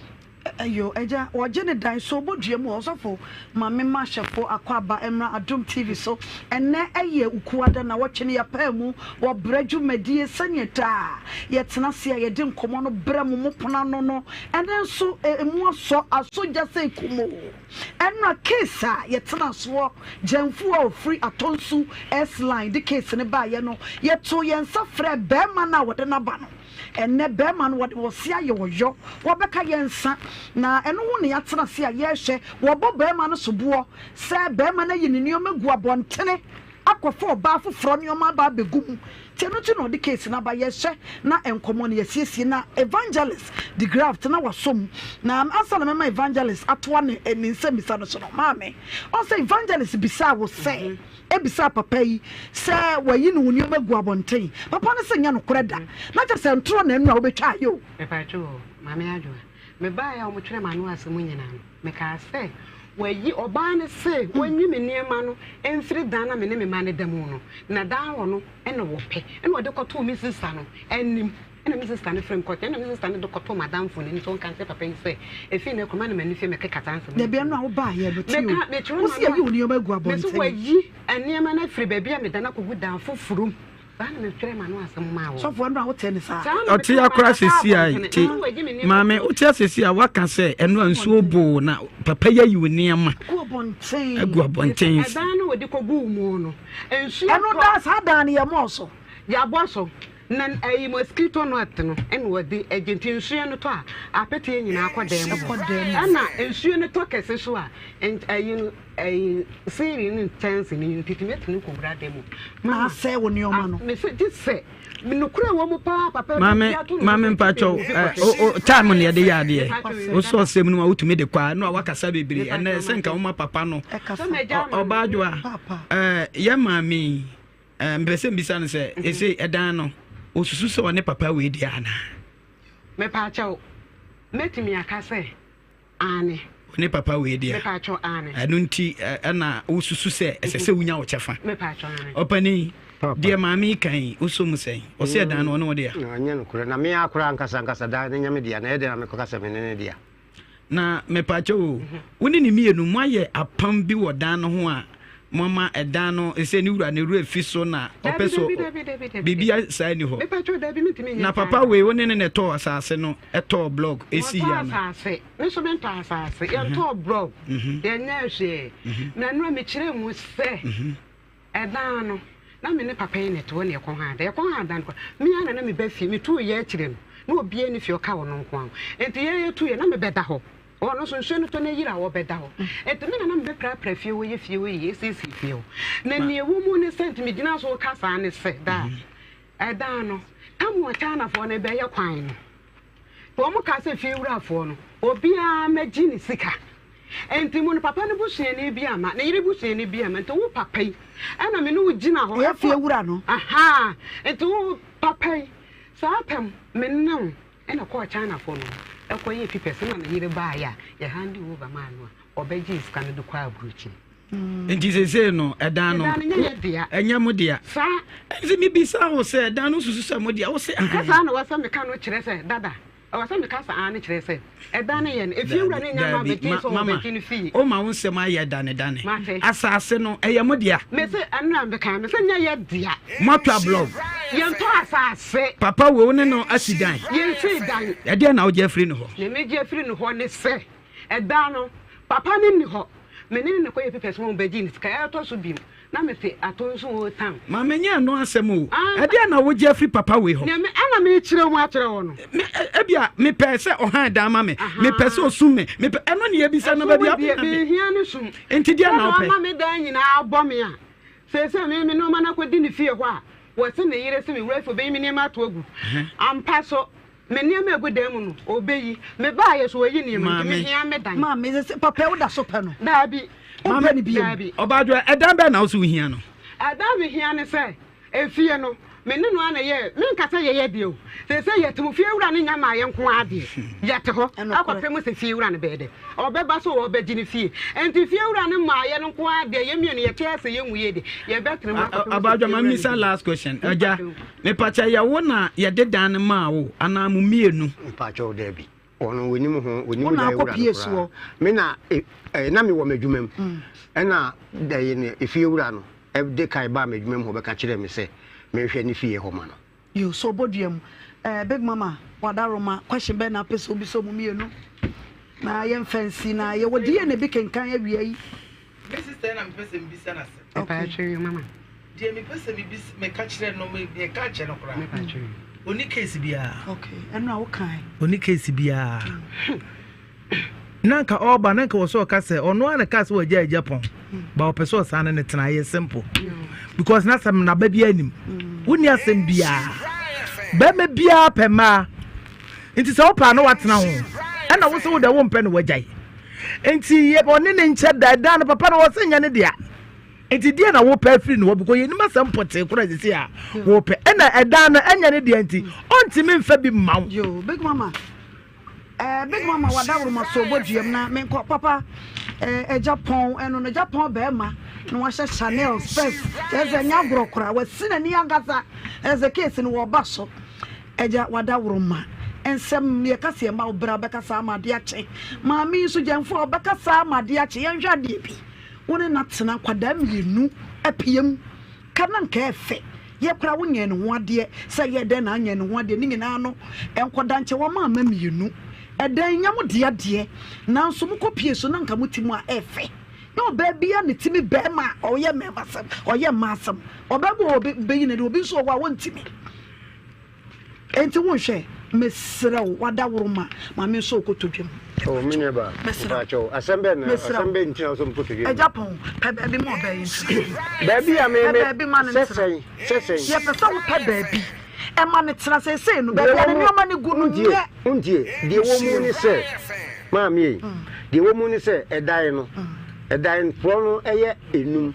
[SPEAKER 2] Ɛyo agya wɔgye ne dan so ɔbɔ dua mu hɔ ɔsɔfo ma me ma hyɛfo akwaaba mmra adom TV so ɛnɛ ɛyɛ ukuada na wɔtwe no yɛpaa mu wɔ brɛ dwumadie sɛneɛ daa yɛtena ase a yɛde nkɔmmɔ no brɛ mo mo pono ano no ɛnɛ nso ɛmu asɔ asɔ gya sɛ kumoo ɛnora case a yɛtena soɔ gyɛnfo a ɔfiri atɔnsu S line de case no baayɛ no yɛtoo yɛn nsa frɛ bɛrima no a wɔde no aba no. Ɛnnɛ bɛrima no wɔde wɔse ayɛ ɔyɔ, wɔbɛka yɛn nsa, na ɛno ho na yɛatena ase a yɛrehwɛ. Wɔbɔ bɛrima no soboɔ sɛ bɛrima no ayi ne nneɛma agu abɔntene akɔfa ɔbaa foforɔ nneɛma aba abɛgu mu. Nti ɛno nti na ɔde case no aba. Yɛhwɛ na nkɔmmɔ no yɛasiesie na Evangelist de Graft na wasɔ mu. Na ansa na mɛma Evangelist atoa ne ne nsɛmmisa no so no, maame, ɔn sɛ Evangelist bisaa wo sɛ, bisaa papa yi sɛ wayi ne ho nneɛma agu abɔnten. Papa no se nyɛ nokorɛ da. Na kyerɛ sɛ ntorɔ na ɛno a wobɛtwa ayɛ o.
[SPEAKER 1] Mepakyɛw o, Maame Adwoa, mebaeɛ a wɔtwerɛɛ m'ano asɛm nyinaa no, mekaa sɛ wayi, ɔbaa no se wɔnyi me nneɛma no mfiri dan no a me ne me mma no da mu no, na dan hɔ no na wɔpɛ. Ɛna ɔde kɔtoo me sista no anim. Ɛna me sista no frɛɛ me kɔtɛɛ, ɛna me sista no de kɔtoo m'adamfo no anim sɛ ɔnka nkyerɛ papa yi sɛ ɛfiri nnɛ korɔ ma na m'ani fie mɛkeka saa nsɛm no
[SPEAKER 2] Dabi,
[SPEAKER 1] nkyerɛ
[SPEAKER 2] ɛno
[SPEAKER 1] no.
[SPEAKER 2] a wobaeɛ no, tie o,
[SPEAKER 1] Meka, mekyerɛ
[SPEAKER 2] wo se
[SPEAKER 1] m'ano
[SPEAKER 2] yɛayi
[SPEAKER 1] a,
[SPEAKER 2] wo nneɛma agu
[SPEAKER 1] mese
[SPEAKER 2] abɔnten.
[SPEAKER 1] wayi nneɛma no afiri baabi a meda no akɔgu dan foforɔ mu. Saa na metwerɛɛ m'ano asɛm maa wɔn.
[SPEAKER 2] Sɔfo, ɛno a wotee no saa?
[SPEAKER 1] Saa na
[SPEAKER 5] Ɔte
[SPEAKER 1] meka
[SPEAKER 5] akora
[SPEAKER 1] maa
[SPEAKER 5] sesi a
[SPEAKER 1] abɔntene.
[SPEAKER 5] te
[SPEAKER 1] Mese wayi me nneɛma
[SPEAKER 5] maame
[SPEAKER 1] afiri
[SPEAKER 5] wote asesi a waka sɛ ɛno a nsuo boo na papa yi ayi wo nneɛma
[SPEAKER 2] Agu abɔnten.
[SPEAKER 5] agu abɔnten.
[SPEAKER 1] Ɛdan no wɔde kɔguu mu no, nsuo
[SPEAKER 2] Ɛno
[SPEAKER 1] tɔ.
[SPEAKER 2] daa, saa dan no yɛmmɔɔ so.
[SPEAKER 1] Yɛabɔ so. Na ɛyi mosquito net no ɛna wɔde ɛgye nti nsuo no tɔ a apeteɛ nyinaa kɔ dan mu
[SPEAKER 2] Ɛkɔ dan mu.
[SPEAKER 1] ɛna nsuo no tɔ kɛse so a ɛyi no ɛyi ceiling ne nkyɛnse no nti tumi ɛtumi kɔ wura dan mu.
[SPEAKER 2] Na asɛe wo nneɛma no.
[SPEAKER 1] Mese gye sɛ nokorɛ wɔ mu paa papa
[SPEAKER 5] Maame maame mpakyɛw ɛ o o time na yɛde yɛ adeɛ wosɔ ɔsɛm no mu a wotumi de kɔ a no a wakasa bebree ɛnɛ sɛ nka woma papa no
[SPEAKER 2] Ɛkasa.
[SPEAKER 5] ɔbaa adwoa
[SPEAKER 2] Papa.
[SPEAKER 5] ɛɛ yɛ maame yi Eh, mepɛ sɛ mbisa no sɛ, ese ɛdan no, osusu sɛ ɔne papa wei deɛ anaa?
[SPEAKER 1] Mepaakyɛw, mɛtumi aka sɛ aane.
[SPEAKER 5] Ɔne papa wei deɛ.
[SPEAKER 1] Mepaakyɛw, aane.
[SPEAKER 5] Ɛno nti ɛna wosusu sɛ ɛsɛ sɛ wonya wo kyɛfa.
[SPEAKER 1] Mepaakyɛw, aane.
[SPEAKER 5] Ɔpanin, deɛ maame yi kan yi, wosɔ mu sɛn? Ɔsɛ ɛdan no ɔne wo dea?
[SPEAKER 3] Ɛnyɛ nokorɛ, na me ara koraa ankasa ankasa dan no nyɛ me dea, na ɛyɛ dɛn na mekɔka sɛ me ne ne dea?
[SPEAKER 5] Na mepakyɛw o, wo ne ne mmienu moayɛ apam bi wɔ dan no ho a moama ɛdan no sɛ ne wura ne werɛ fi so na ɔpɛ so biribi saa ni hɔ. Na papa wei wo ne ne na ɛtɔɔ asase no ɛtɔɔ blɔk esi yɛ
[SPEAKER 1] ana? Asase, me nso mentɔ asase, yɛntɔɔ blɔk, yɛnyɛ hwee. Na nnora mekyerɛ mu sɛ Ɛda no, na me ne papa yi na ɛte hɔ na yɛkɔ haa da. Yɛkɔ haa da no koraa, me ara na na meba fie. Metuu yɛ akyire no, na obiara nni fie, ɔka ɔno nko ara ho. Enti yɛn yɛtuiɛ, na mebɛda hɔ. Ɔno nso, nsuo no tɔ na ɛyiri a, ɔbɛda hɔ. Enti me na na mebɛprapra fie hɔ, yɛ fie hɔ yie, siesie fie hɔ. Na nea ɛwɔ mu ne sɛ, nti megyinaa so reka saa ne sɛ, daa, ɛda no, tam a Chinafoɔ no rebɛyɛ kwan no, Wɔkaa sɛ fiewurafoɔ no, obiara mmɛgye ne sika. Enti mo no, papa no busuani bi amma, ne yere busuani bi amma. Nti wo papa yi, ɛna me ne wo gyina hɔ.
[SPEAKER 2] Ɛyɛ fiewura no.
[SPEAKER 1] Ahaa, nti wo papa yi, saa tam me ne wo ɛna kɔɔ Chinafoɔ no hɔ, ɛkɔyɛɛ pipɛs, ɛna ne yere baeɛ a, yɛ hande over maa no a, ɔbɛgyee sika no de kɔɔ aburokyire.
[SPEAKER 5] Nti seesei no, ɛdan no, ɛnyɛ mo dea.
[SPEAKER 1] Saa.
[SPEAKER 5] Nti mebisa wo sɛ, ɛdan no susu sɛ mo dea? Wo se ahan.
[SPEAKER 1] Saa na wɔsɛ meka no kyerɛ sɛ, dada, ɛwɔ sɛ meka sɛ aane kyerɛ sɛ, ɛdan no yɛ no, efie wura no nya ma bɛgye sɛ ɔbɛgye no fie.
[SPEAKER 5] Mama, woma wo nsɛm ayɛ danedane.
[SPEAKER 1] Mate.
[SPEAKER 5] Asase no, ɛyɛ mo dea.
[SPEAKER 1] Mese, ɛno na meka, mese nyɛ yɛ dea.
[SPEAKER 5] Moatɔ ablɔg.
[SPEAKER 1] Yɛntɔ asase.
[SPEAKER 5] Papa wei wo ne no asi dan.
[SPEAKER 1] Yɛnsii dan.
[SPEAKER 5] Ɛdeɛn na wogye afiri ne hɔ?
[SPEAKER 1] Nea megye afiri ne hɔ ne sɛ, ɛda no, papa no nni hɔ. Me ne no na ɛkɔyɛɛ papers ma wɔbɛgyee ne sika. Ɛtɔ so bio, na mete Atonsu Old Town.
[SPEAKER 5] Ma menyɛ ɛno asɛm o. Ɛdeɛn na wogye afiri papa wei hɔ?
[SPEAKER 1] Nea me, ɛna merekyerɛ mu akyerɛ wo no.
[SPEAKER 5] Me, ebia mepɛɛ sɛ ɔhan dan ma me. Mepɛ sɛ ɔsum me. Mepɛ, ɛno ne yɛbisa no baabi a
[SPEAKER 1] Ɛsum deɛ, menhia ne sum.
[SPEAKER 5] Nti deɛn na wopɛ?
[SPEAKER 1] Sɛdeɛ ɔma me dan nyinaa bɔ me a, seesei me, me nneɛma no akɔdi ne fie hɔ a, wɔse ne yere se me wura fie, ɔbɛyi me nneɛma ato agu. Ampa so, Me nneɛma a egu dan mu no, obeyi. Mebaeɛ so, wayi nneɛma nti mehia me dan.
[SPEAKER 2] Maame, sɛ papa yi woda so pɛ no?
[SPEAKER 1] Daabi.
[SPEAKER 2] Wompɛ no bio?
[SPEAKER 1] Daabi.
[SPEAKER 5] Ɔbaadwoa, ɛdan bɛn na wo so wohia no?
[SPEAKER 1] Ɛdan a mehia ne sɛ, efie no, me ne no ara na ɛyɛ, menka sɛ yɛyɛ deɛ o, seesei yɛte mu, fiewura no nya maa yɛn nko ara deɛ, yɛte hɔ akɔpem sɛ fiewura no bɛyɛ dɛ, ɔbɛba sɛ ɔrebɛgye ne fie. Enti fiewura no maa yɛn nko ara deɛ, yɛn mmienu yɛte ase yɛnwuiɛ deɛ, yɛbɛtena mu akɔpem sɛ
[SPEAKER 5] Ɔbaadwoa, ma
[SPEAKER 1] fiewura no
[SPEAKER 5] memmisa
[SPEAKER 1] bɛba.
[SPEAKER 5] last question. Agya, Mepakyɛ yɛ wo na yɛde dan no maa wo anaa mo mmienu?
[SPEAKER 3] Mpakyɛw dabi ɔno onim ho onim
[SPEAKER 2] Wo na
[SPEAKER 3] dan wura
[SPEAKER 2] akɔpie
[SPEAKER 3] no koraa
[SPEAKER 2] soɔ.
[SPEAKER 3] me na e, eh, na mewɔ m'adwuma mu ɛna ɛyɛ ne efie wura no ɛde kan baa m'adwuma mu hɔ bɛka kyerɛɛ me sɛ menhwɛ ne fie hɔ ma no.
[SPEAKER 2] Yo, so ɔbɔ dua mu. Eh, Big Mama, Wadaroma, question bɛn na apɛ sɛ wobisa ɔmo mmienu? Na yɛmfa nsi na yɛwɔ DNA bi kenkan awia yi.
[SPEAKER 6] Me sister na mepɛ sɛ mebisa no asɛm.
[SPEAKER 1] Okay. Mama.
[SPEAKER 6] Deɛ mepɛ sɛ mebisa meka kyerɛ no meka kyerɛ no koraa. Ɔnni case biara.
[SPEAKER 2] Okay, ɛno a wokae.
[SPEAKER 6] Ɔnni case biara. Na nka ɔreba na nka wɔ sɛ ɔka sɛ ɔno ara na kaa sɛ wagya agya pɔn. Ba ɔpɛ sɛ ɔsan ne ne tena ɛyɛ simple. Because n'asɛm n'aba biara anim. Wonni asɛm biara. Bɛrima biara pɛ mmaa. Nti sɛ wopɛ a na watena ho. Ɛna wo sɛ wo deɛ wompɛ no wagyae. Nti ɔne ne nkyɛ da ɛdan no papa no wɔ sɛ nyɛ ne dea. Nti deɛ na wopɛ afiri ne hɔ because yɛnim asɛm pɔtee koraa sisi a wopɛ ɛna ɛdan no ɛnyɛ ne deɛ nti ɔntumi mfa bi mma wo.
[SPEAKER 2] Yo, big mama. Eh, big mama wadaworo ma so bɔ duam na menkɔ papa eh, agya pɔn ɛno no agya pɔn bɛrima na wahyɛ Chanel specs kyerɛ sɛ ɛnyɛ agorɔ koraa wasi n'ani ankasa ɛsɛ case no wɔba so agya wadaworo ma nsɛm yɛka sɛ yɛma wo bra bɛkasa ama adeɛ akye maame yi nso gyɛmfo a ɔbɛkasa ama adeɛ akye yɛnhwɛ adeɛ bi Wo ne no atena nkwadaa mmienu apue mu ka na nka ɛfɛ yɛ koraa wo nyɛɛ ne ho adeɛ sɛ yɛ dɛn na anyɛ ne ho adeɛ ne nyinaa no nkɔda nkyɛ wama ama mmienu ɛdɛn nyɛ mo dea deɛ nanso mo kɔ pie so na nka mo ti mu a ɛfɛ nyɛ ɔbaa bia ne timi bɛɛma a ɔyɛ mɛɛma sɛm ɔyɛ mmaa sɛm ɔbaa bi wɔ hɔ bɛyi n'ani obi nso wɔ hɔ a wɔntimi. Enti wo nhwɛ, mesrɛ wo, w'adaworoma, ma me nso wo kotodwe mu.
[SPEAKER 3] Oh, me nua ba,
[SPEAKER 2] Mesrɛ wo.
[SPEAKER 3] mpakyɛw, asɛm bɛn na,
[SPEAKER 2] Mesrɛ
[SPEAKER 3] asɛm
[SPEAKER 2] wo.
[SPEAKER 3] bɛn nti na wosɛ me kotodwe mu?
[SPEAKER 2] Agya Pɔn, pɛ baabi ma ɔbaa yi ntena.
[SPEAKER 3] Baabi a me,
[SPEAKER 2] Pɛ
[SPEAKER 3] me,
[SPEAKER 2] baabi ma no
[SPEAKER 3] sɛ
[SPEAKER 2] ntena.
[SPEAKER 3] sɛn, sɛ sɛn?
[SPEAKER 2] Yɛpɛ sɛ wopɛ baabi ma no tena. Seesei no,
[SPEAKER 3] Deɛ
[SPEAKER 2] baabi a
[SPEAKER 3] ɛwɔ
[SPEAKER 2] ne
[SPEAKER 3] mu,
[SPEAKER 2] nneɛma no gu no
[SPEAKER 3] wontie,
[SPEAKER 2] nyɛ.
[SPEAKER 3] wontie, deɛ ɛwɔ mu ne sɛ, maame ei, deɛ ɛwɔ mu ne sɛ, ɛdan no, ɛdan korɔ no yɛ enum.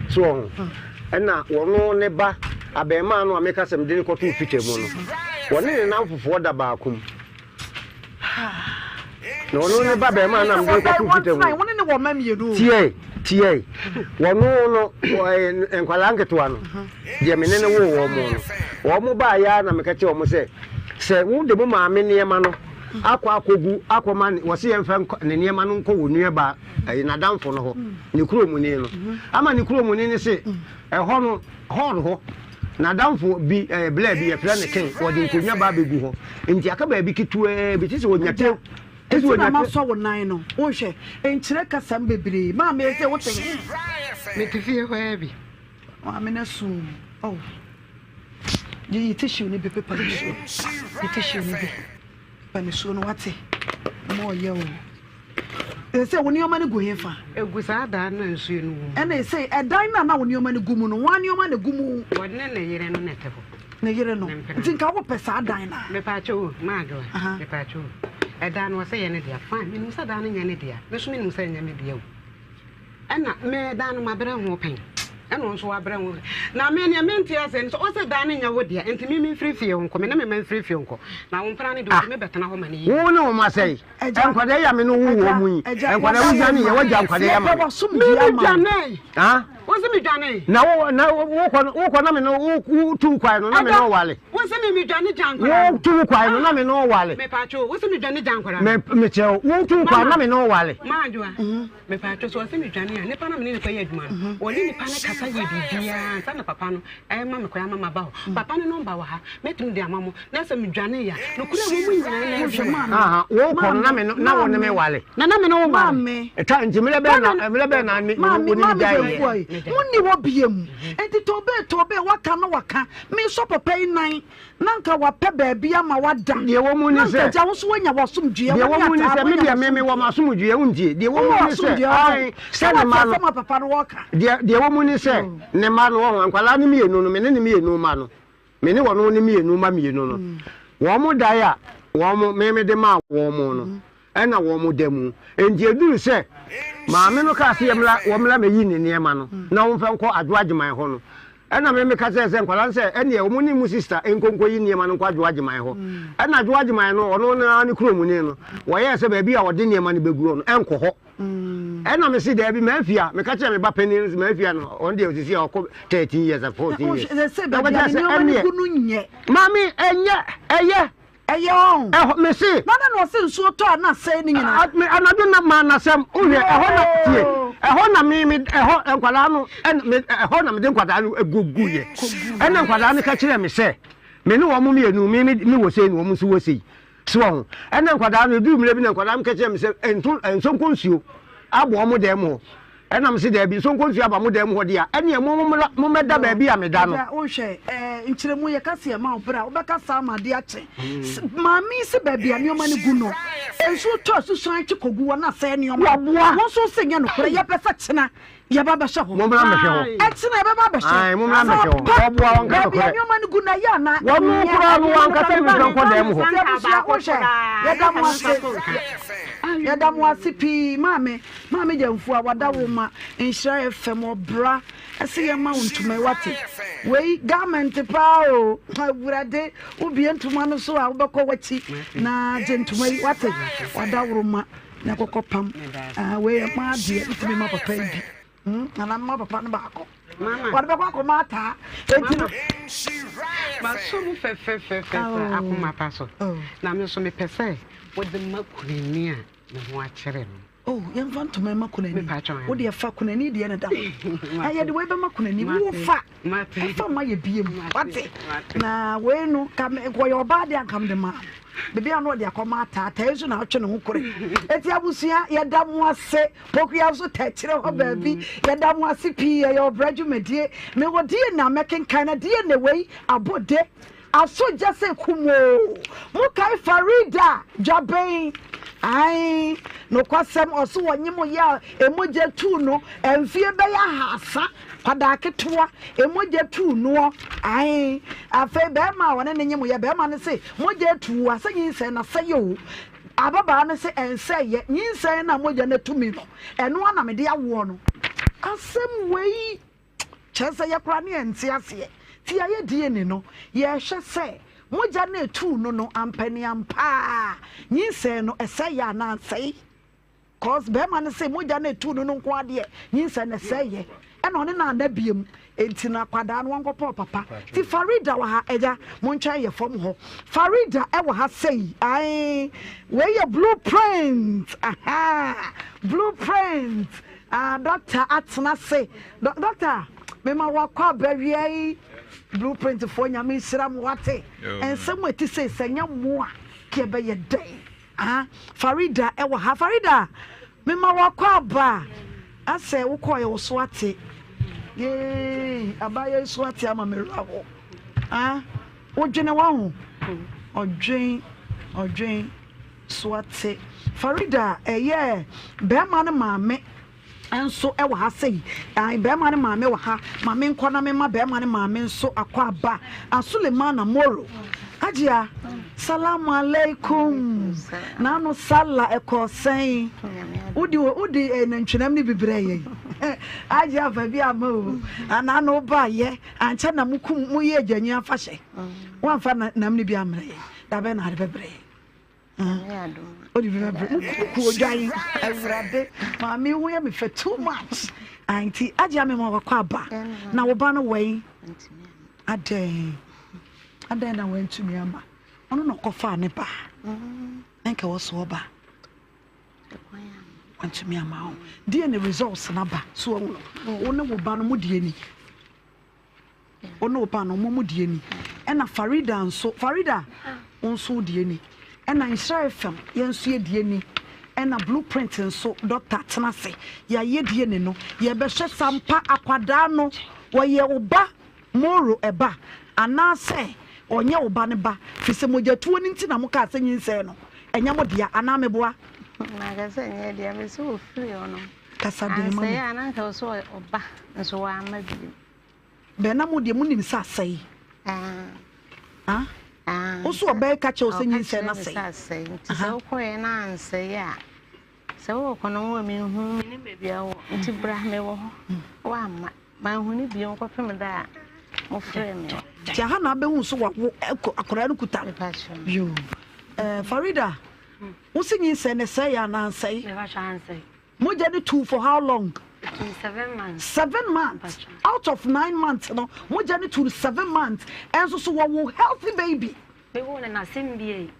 [SPEAKER 3] So wɔ ho? Ɛna wɔno ne ba abɛɛmaa no a meka sɛ mede no kɔtoo Peter mu no, wɔne ne namfofoɔ da baako mu. Na ɔno ne ba bɛɛmaa no a mede no kɔtoo Peter mu no, tiɛ, tiɛ, wɔno no, nkwadaa nketewa no, deɛ me ne no woo wɔn no, wɔn baeɛ ara na meka kyerɛ wɔn sɛ, sɛ wode mo maame nneɛma no akɔ akɔgu akɔma, wɔse yɛmfa ne nneɛma no nkɔ wɔn nuabaa ɛyɛ n'adamfo no hɔ, ne kuromuni no. Ama ne kuromuni no se, ɛhɔ no, hall hɔ, n'adamfo bi, ɛɛ, blɛ bi, yɛfrɛ no Ken, wɔde nkonnwa ba abɛgu hɔ. Nti aka baabi ketewaa bi, te sɛ wɔnya te, te sɛ
[SPEAKER 2] Enti na
[SPEAKER 3] wɔnya te.
[SPEAKER 2] masɔ wo nan no. Wohwɛ, nkyerɛ kasam bebree. Maame, ese wote he?
[SPEAKER 1] Mete fie hɔ ara bi.
[SPEAKER 2] Maame no asu o. Oh. Yi tissue no bi pepa nsuo. Yi tissue no bi. Pepa nsuo no wate. Ma ɔyɛ o. Ɛsɛ wo nneɛma no gu hefa?
[SPEAKER 1] Egu saa dan no a nsuo no wɔ mu.
[SPEAKER 2] Ɛna ɛsɛ ɛdan no a na wo nneɛma no gu mu no, wɔn nneɛma na egu mu.
[SPEAKER 1] Wɔne ne yere no na ɛte hɔ.
[SPEAKER 2] Ne yere no. Nti nka wopɛ saa dan no a.
[SPEAKER 1] Mepaakyɛ o, Maadoa. Mepaakyɛ o. Ɛdan no wɔsɛ yɛ ne dea. Fine, menim sɛ dan no nyɛ ne dea. Me nso menim sɛ ɛnyɛ me dea o. Ɛna me dan no mabrɛ ho pɛn. Ɛna ɔno nso wabrɛ ho. Na me nea mente aseɛ ne sɛ ɔsɛ dan no nyɛ wo dea nti me memfiri fie hɔ nkɔ, me ne me mma mfiri fie nkɔ. Na wo mpena no deɛ ɔtumi bɛtena hɔ ma no yie.
[SPEAKER 3] Wo ne wɔn asɛe. Nkwadaa yi a me ne wo wɔ mu yi, nkwadaa wo dwane yɛ, wagya nkwadaa yi ama me.
[SPEAKER 1] Me me dwane. Wo se me dwane.
[SPEAKER 3] Na wo na wo kɔ wo kɔ na me ne wo wo tu kwae no na me ne wo wale.
[SPEAKER 1] Wo se me me dwane gya nkwadaa.
[SPEAKER 3] Wo tu kwae no na me ne wo wale.
[SPEAKER 1] Me pa cho, wo se me dwane gya nkwadaa.
[SPEAKER 3] Me me kyerɛ wo, wo tu kwae na me ne wo wale.
[SPEAKER 1] Ma adwoa. Me pa cho, so ɔse me dwane a, nipa na me ne no kɔ yɛ adwuma no, ɔne nipa no kasa yɛ biribiara ansa na papa no ɛma me kwan ama maba hɔ. Papa no nɔmba wɔ ha, mɛtumi de ama mo, na sɛ medwane a, nokorɛ wɔ mu nyinaa na ɛbi wɔ.
[SPEAKER 3] Aha, wo kɔ no na me na wo ne me wale.
[SPEAKER 1] Na na me ne wo wale.
[SPEAKER 3] Ɛta nti mmerɛ bɛn na mmerɛ bɛn na ne wo ne me gyae
[SPEAKER 2] yɛ. Mo ni hɔ biem. Nti tobe tobe waka no waka. Me sɔ papa yi nan. Na nka wapɛ baabi ama wada.
[SPEAKER 3] Deɛ ɛwɔ mu ne
[SPEAKER 2] Na nka
[SPEAKER 3] sɛ.
[SPEAKER 2] agya wo nso woanya w'asomdwoeɛ.
[SPEAKER 3] Deɛ
[SPEAKER 2] Wo
[SPEAKER 3] ɛwɔ
[SPEAKER 2] ne
[SPEAKER 3] mu ne
[SPEAKER 2] ataa
[SPEAKER 3] sɛ, me
[SPEAKER 2] moanya
[SPEAKER 3] deɛ me mewɔ m'asomdwoeɛ, wontie? Deɛ ɛwɔ
[SPEAKER 2] Wowɔ
[SPEAKER 3] mu ne sɛ,
[SPEAKER 2] asomdwoeɛ ɔho.
[SPEAKER 3] ae,
[SPEAKER 2] Sɛ
[SPEAKER 3] sɛ ne
[SPEAKER 2] woate
[SPEAKER 3] mma no.
[SPEAKER 2] asɛm a papa no wɔka.
[SPEAKER 3] Deɛ, deɛ ɛwɔ mu ne sɛ, ne mma no, wɔho, nkwadaa no mmienu no, me ne ne mmienu mma no, me ne wɔn ne mmienu mma mmienu no, wɔn dae a wɔn, me mede maa wɔn no, ɛna wɔn da mu. Enti ɛduru sɛ maame no kaa sɛ yɛmmra, wɔmmra mmɛyi ne nneɛma no na wɔmfa nkɔ Adwo Agyeman hɔ no, ɛna me meka kyerɛɛ sɛ nkwadaa no sɛ ɛnneɛ wɔn ne mu sista nkɔ nkɔyi nneɛma no nkɔ Adwo Agyeman hɔ. Ɛna Adwo Agyeman no, ɔno no ara ne kuromuni no, wɔyɛɛ sɛ baabi a wɔde nneɛma no bɛguo no, ɛnkɔ hɔ. Ɛna mese daabi, Mafia, meka kyerɛɛ me ba panin no sɛ Mafia no, ɔno deɛ seesei ɔkɔ 13 years, 14 years.
[SPEAKER 2] Sɛ
[SPEAKER 3] Na
[SPEAKER 2] baabi
[SPEAKER 3] ɔka
[SPEAKER 2] a
[SPEAKER 3] kyerɛɛ
[SPEAKER 2] ne
[SPEAKER 3] sɛ
[SPEAKER 2] nneɛma no
[SPEAKER 3] ɛnneɛ,
[SPEAKER 2] gu no nyɛ.
[SPEAKER 3] maame, ɛnyɛ, ɛyɛ.
[SPEAKER 2] Ɛyɛ ɔn.
[SPEAKER 3] Ɛhɔ, mese.
[SPEAKER 2] Na na na ɔse nsuo tɔ a na asɛe ne nyinaa.
[SPEAKER 3] Me, anadwo na maa n'asɛm. Wohwɛ, ɛhɔ na, tie, ɛhɔ na me, me, ɛhɔ, nkwadaa no, ɛna me, ɛhɔ na mede nkwadaa no gu, guiɛ. Ɛna nkwadaa no ka kyerɛɛ me sɛ, me ne wɔn mmienu, me, me, me wɔ sei na wɔn nso wɔ sei. So wɔn ho? Ɛna nkwadaa no, ɛduru mmerɛ bi na nkwadaa no ka kyerɛɛ me sɛ, nto, nso nkɔ nsuo abɔ wɔn dan mu hɔ. Ɛna mese daabi, nsonko nsuo aba mo dan mu hɔ deɛ a, ɛneɛ mo mommra mommɛda baabi a meda no.
[SPEAKER 2] Agya, wohwɛ, ɛɛ, nkyerɛmu yɛka se ɛma wo berɛ a, wobɛka saa ma adeɛ akye. S, maame yi se baabi a nneɛma no gu no, nsuo tɔ a susuan kye kɔgu hɔ na asɛe nneɛma.
[SPEAKER 3] Waboa.
[SPEAKER 2] Wo nso wose nyɛ nokorɛ, yɛpɛ sɛ kyena yɛba bɛhyɛ hɔ.
[SPEAKER 3] Mommra mmɛhwɛ hɔ.
[SPEAKER 2] Ɛkyena yɛbɛba abɛhyɛ.
[SPEAKER 3] Ae, mommra mmɛhwɛ hɔ.
[SPEAKER 2] Sɛ
[SPEAKER 3] Ɔboa, ɔnka
[SPEAKER 2] baabi a
[SPEAKER 3] nokorɛ.
[SPEAKER 2] nneɛma no gu no ɛyɛ anaa
[SPEAKER 3] Wɔno
[SPEAKER 2] ɛnyɛ,
[SPEAKER 3] koraa no,
[SPEAKER 2] nneɛma no
[SPEAKER 3] wankasa
[SPEAKER 2] bɛba.
[SPEAKER 3] ne mfa nkɔ dan mu hɔ.
[SPEAKER 2] Nti abusua, wohwɛ, yɛda mo ase. Yɛda mo ase pii, maame. Maame Gyamfua wada wo ma nhyira FM ɔbra ɛsɛ yɛn ma wo ntoma yi wate wei garment paa o awurade wo bie ntoma no so a wobɛkɔ wakyi na gye ntoma yi wate wada woro ma na kɔkɔ pam ah wei ɛma adeɛ ntumi ma papa yi bi hmm nana ma papa no baako wɔde bɛkɔ akɔma ataa eti no.
[SPEAKER 1] Maso mu fɛfɛfɛfɛ akoma pa so oh. Na me nso mepɛ sɛ wode ma kunani a me ho akyere no.
[SPEAKER 2] Oh, yɛmfa ntoma mma kunani. Wo deɛ fa kunani deɛ na da hɔ. Ɛyɛ de wei bɛma kunani. Wo fa. Ɛfa ma yɛ biem. Wate. Na wei no, ka me wɔyɛ ɔbaa deɛ anka mede maa no. Baabi a na ɔde akɔma ataa. Ataa nso na atwe ne ho kore. Eti abusua, yɛda mo ase. Pokuya nso tɛkyerɛ hɔ baabi. Yɛda mo ase pii. Ɛyɛ ɔbra dwumadie. Mewɔ DNA mɛkenkan na DNA wei abɔ de. Aso gya sɛ kum oo. Mo kae Farida dwaben ae nokwasɛm ɔso wɔnye mo yɛ a emogya tuu no mfie bɛyɛ ahaasa kwadaa ketewa emogya tuu noɔ ae afei bɛɛma a ɔne ne nye mo yɛ bɛɛma no se mogya atuu wo asɛ nyinsɛn no asɛe oo ababaa no se ɛnsɛeɛ nyinsɛn no a mogya no atumi no ɛno ara na mede awoɔ no asɛm wei Kyerɛ sɛ yɛ koraa ne yɛnte aseɛ. Nti yɛayɛ DNA no, yɛrehwɛ sɛ mogya no a ɛtuu no no ampaniampa ara nyinsɛn no ɛsɛeɛ anaa ansɛe. Cause bɛrima no se mogya no a ɛtuu no no nko ara deɛ nyinsɛn no ɛsɛeɛ. Ɛna ɔne no anna biom. Nti no akwadaa no wɔnkɔpɛ ɔpapa. Nti Farida wɔ ha, agya montwɛn yɛ fam hɔ. Farida ɛwɔ ha sei, ae wei yɛ blue print, ahaa, blue print. Ah doctor atena ase. Doctor mema wakɔ abawia yi blueprint foɔ nyame nhyira mo wate. Nsɛm a ɛte sei sɛ nyɛ mo a kɛ ɛbɛyɛ dɛn. Ah Farida ɛwɔ ha Farida mema wakɔ aba asɛ wokɔɔ yɛ wo so ate. Yee abaayɛ yi so ate ama me werɛ aho. Ah wodwene waho ɔdwen ɔdwen. So ate? Farida a ɛyɛ barima no maame nso wɔ ha sei. Ae, barima no maame wɔ ha. Ma menkɔ na memma barima no maame nso akwaaba. Ah, Sulemana Moro. Ajia, salamu alaikum. Naano sala ɛkɔɔ sɛn? Wodi wodi eh, nantwinam ne bi brɛ yɛn. Ajia afa bi ama o. Anaano wobaayɛ, ankyɛ na mokum moyɛ agyanyi afahyɛ. Woamfa nam no bi ammrɛ yɛn. Da bɛn na ade bɛbrɛ yɛn? Wode bi bɛbrɛ mu kuku odwan awurade maame ho yɛ me fɛ too much nti agye ame ma wakɔ aba na wo ba no wɛn adɛn adɛn na wantumi ama ɔno na ɔkɔfaa ne ba ɛnka wɔ so ɔba wantumi ama wo deɛ ne results no aba so ɔwo no wo ne wo ba no mo deɛ ni Wo ne wo ba no mo mo deɛ ni. Ɛna Farida nso, Farida wo nso wo deɛ ni. Ɛna Nhyira FM yɛn nso yɛ deɛ ni. Ɛna Blueprint nso doctor tena ase yɛayɛ deɛ ni no. Yɛbɛhwɛ sampa akwadaa no wɔyɛ wo ba Moro ɛba anaasɛ ɔnyɛ wo ba no ba firi sɛ mogyatuo no nti na mo kaa sɛ nyinsɛn no ɛnyɛ mo dea anaa meboa?
[SPEAKER 7] Maka sɛ ɛnyɛ dea mese ɔfiri hɔ no.
[SPEAKER 2] Kasa den ma me.
[SPEAKER 7] Ansɛe a na anka ɔsɛ ɔba nso wamma bio.
[SPEAKER 2] Bɛn na mo deɛ mo nim sɛ asɛe? Ah? Wo so ɔbɛn ka kyerɛ wo sɛ nyinsɛn no asɛe?
[SPEAKER 7] asɛe. Nti sɛ wokɔɛ na ansɛe a, sɛ wowɔ kɔnɔ wɔ menhu menim baabi a wɔ nti bra mewɔ hɔ. Woamma. Manhu no bio kɔpem da a mofrɛɛ me.
[SPEAKER 2] Nti aha na abɛhu so wawo akwadaa no kuta no. Yoo. Eh, Farida, wo se nyinsɛn no sɛe anaa ansɛe?
[SPEAKER 7] Mepakyɛ ansɛe.
[SPEAKER 2] Mogya no tuu for how long?
[SPEAKER 7] Ɛtuu seven months.
[SPEAKER 2] Seven months out of 9 months no mogya no tuu 7 months ɛnso so wɔwo healthy baby.
[SPEAKER 7] Mewoo no n'asɛm biei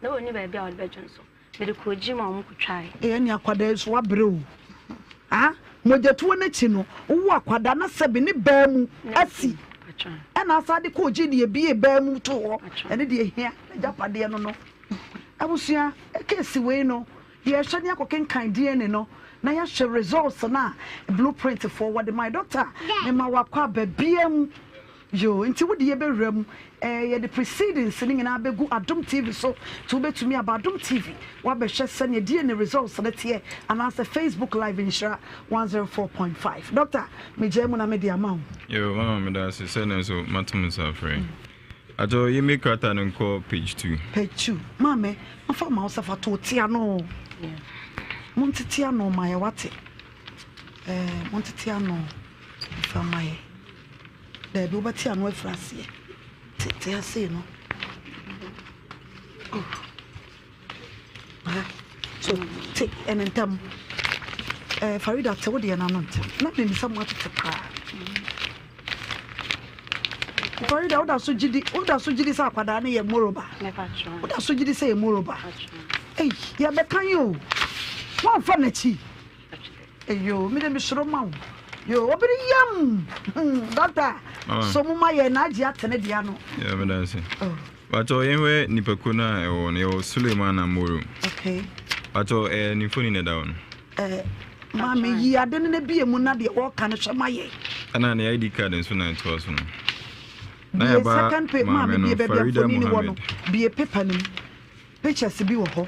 [SPEAKER 7] na ɔnni baabi a ɔde bɛdwo nso mede kɔɔ gym a wɔn kɔtwae.
[SPEAKER 2] Ɛyɛ ne akwadaa yi so wabrɛ o ah mogyatuo n'akyi no wowo akwadaa na sɛbi ne baa mu asi ɛna asa de kɔɔ gym deɛ bie baa mu to hɔ ɛne deɛ hia n'agyapadeɛ no no abusua ɛkɛsi wei no. Yɛrehwɛ ne akɔkenkan DNA no. na yɛahwɛ results no a blueprint foɔ wɔde mae. Doctor, mema wakɔ aba biam. Yoo, nti wode yɛbɛwura mu. Eh, yɛde precedings no nyinaa bɛgu Adom TV so, nti wobɛtumi aba Adom TV woabɛhwɛ sɛdeɛ DNA results no teɛ anaasɛ Facebook Live Nhyira 104.5. Doctor, megyaa mu na mede ama wo.
[SPEAKER 8] Yoo, mama meda ase sɛ nnɛ nso mato mo nsa afrɛ. Atɔ yi me krataa no nkɔ page 2.
[SPEAKER 2] Page 2. Maame, mafa ma wo sɛ fa to wo ti ano. Montete ano ma yɛ wate. Eh, montete ano fa ma yɛ. Daabi, wobɛte ano afiri aseɛ. Te, te ase no. Oh. Ha, so te ɛne ntam. Eh, Farida, te wo deɛ no ano ntɛm. Na menim sɛ moatete paa. Farida, woda so gyidi, woda so gyidi sɛ akwadaa no yɛ moroba. Woda so gyidi sɛ yɛ moroba. Ei, yɛbɛka yi o. Wɔmfa n'akyi. Eyoo me de me suro ma wo. Yoo obiri yam hmm doctor so mo ma yɛ na agye atene deɛ ano.
[SPEAKER 8] Yeah, me da ase. Oh. Pacho yɛn hwɛ nipakuo no a ɛwɔ no yɛwɔ Suleiman Amoro.
[SPEAKER 2] Okay.
[SPEAKER 8] Pacho ɛɛ eh, ne mfoni na ɛda hɔ no.
[SPEAKER 2] Ɛɛ eh, maame yi ade no na bie mu na deɛ wɔka no hwɛ ma yɛ.
[SPEAKER 8] Ɛna ne ID card nso na ɛtoa so no.
[SPEAKER 2] Na yɛ ba second page maame bie baabi a mfoni no wɔ no bie paper no mu. Pictures bi wɔ hɔ.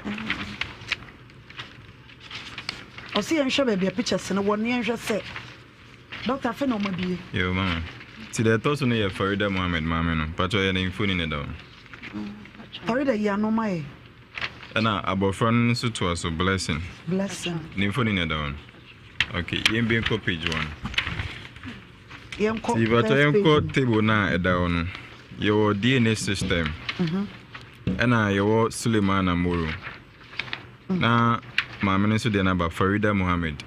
[SPEAKER 2] Ɔsɛ yɛnhwɛ baabi a pictures no wɔ no yɛnhwɛ sɛ Doctor afei na ɔma bie.
[SPEAKER 8] Yo mama. Ti deɛ ɛtɔ so no yɛ Farida Mohammed maame no. Patro yɛ ne mfoni na ɛda hɔ.
[SPEAKER 2] Farida yi ano ma yɛ.
[SPEAKER 8] Ɛna abɔfra no nso toa so Blessing.
[SPEAKER 2] Blessing.
[SPEAKER 8] Ne mfoni na ɛda hɔ no. Okay, yɛn bi nkɔ page one.
[SPEAKER 2] Yɛnkɔ
[SPEAKER 8] Ti
[SPEAKER 2] first
[SPEAKER 8] patro
[SPEAKER 2] page
[SPEAKER 8] yɛnkɔ
[SPEAKER 2] no.
[SPEAKER 8] table no a ɛda hɔ no. Yɛwɔ DNA system.
[SPEAKER 2] Mhm.
[SPEAKER 8] Ɛna yɛwɔ Sulemana Moro. Na maame no nso deɛ no aba Farida Mohammed.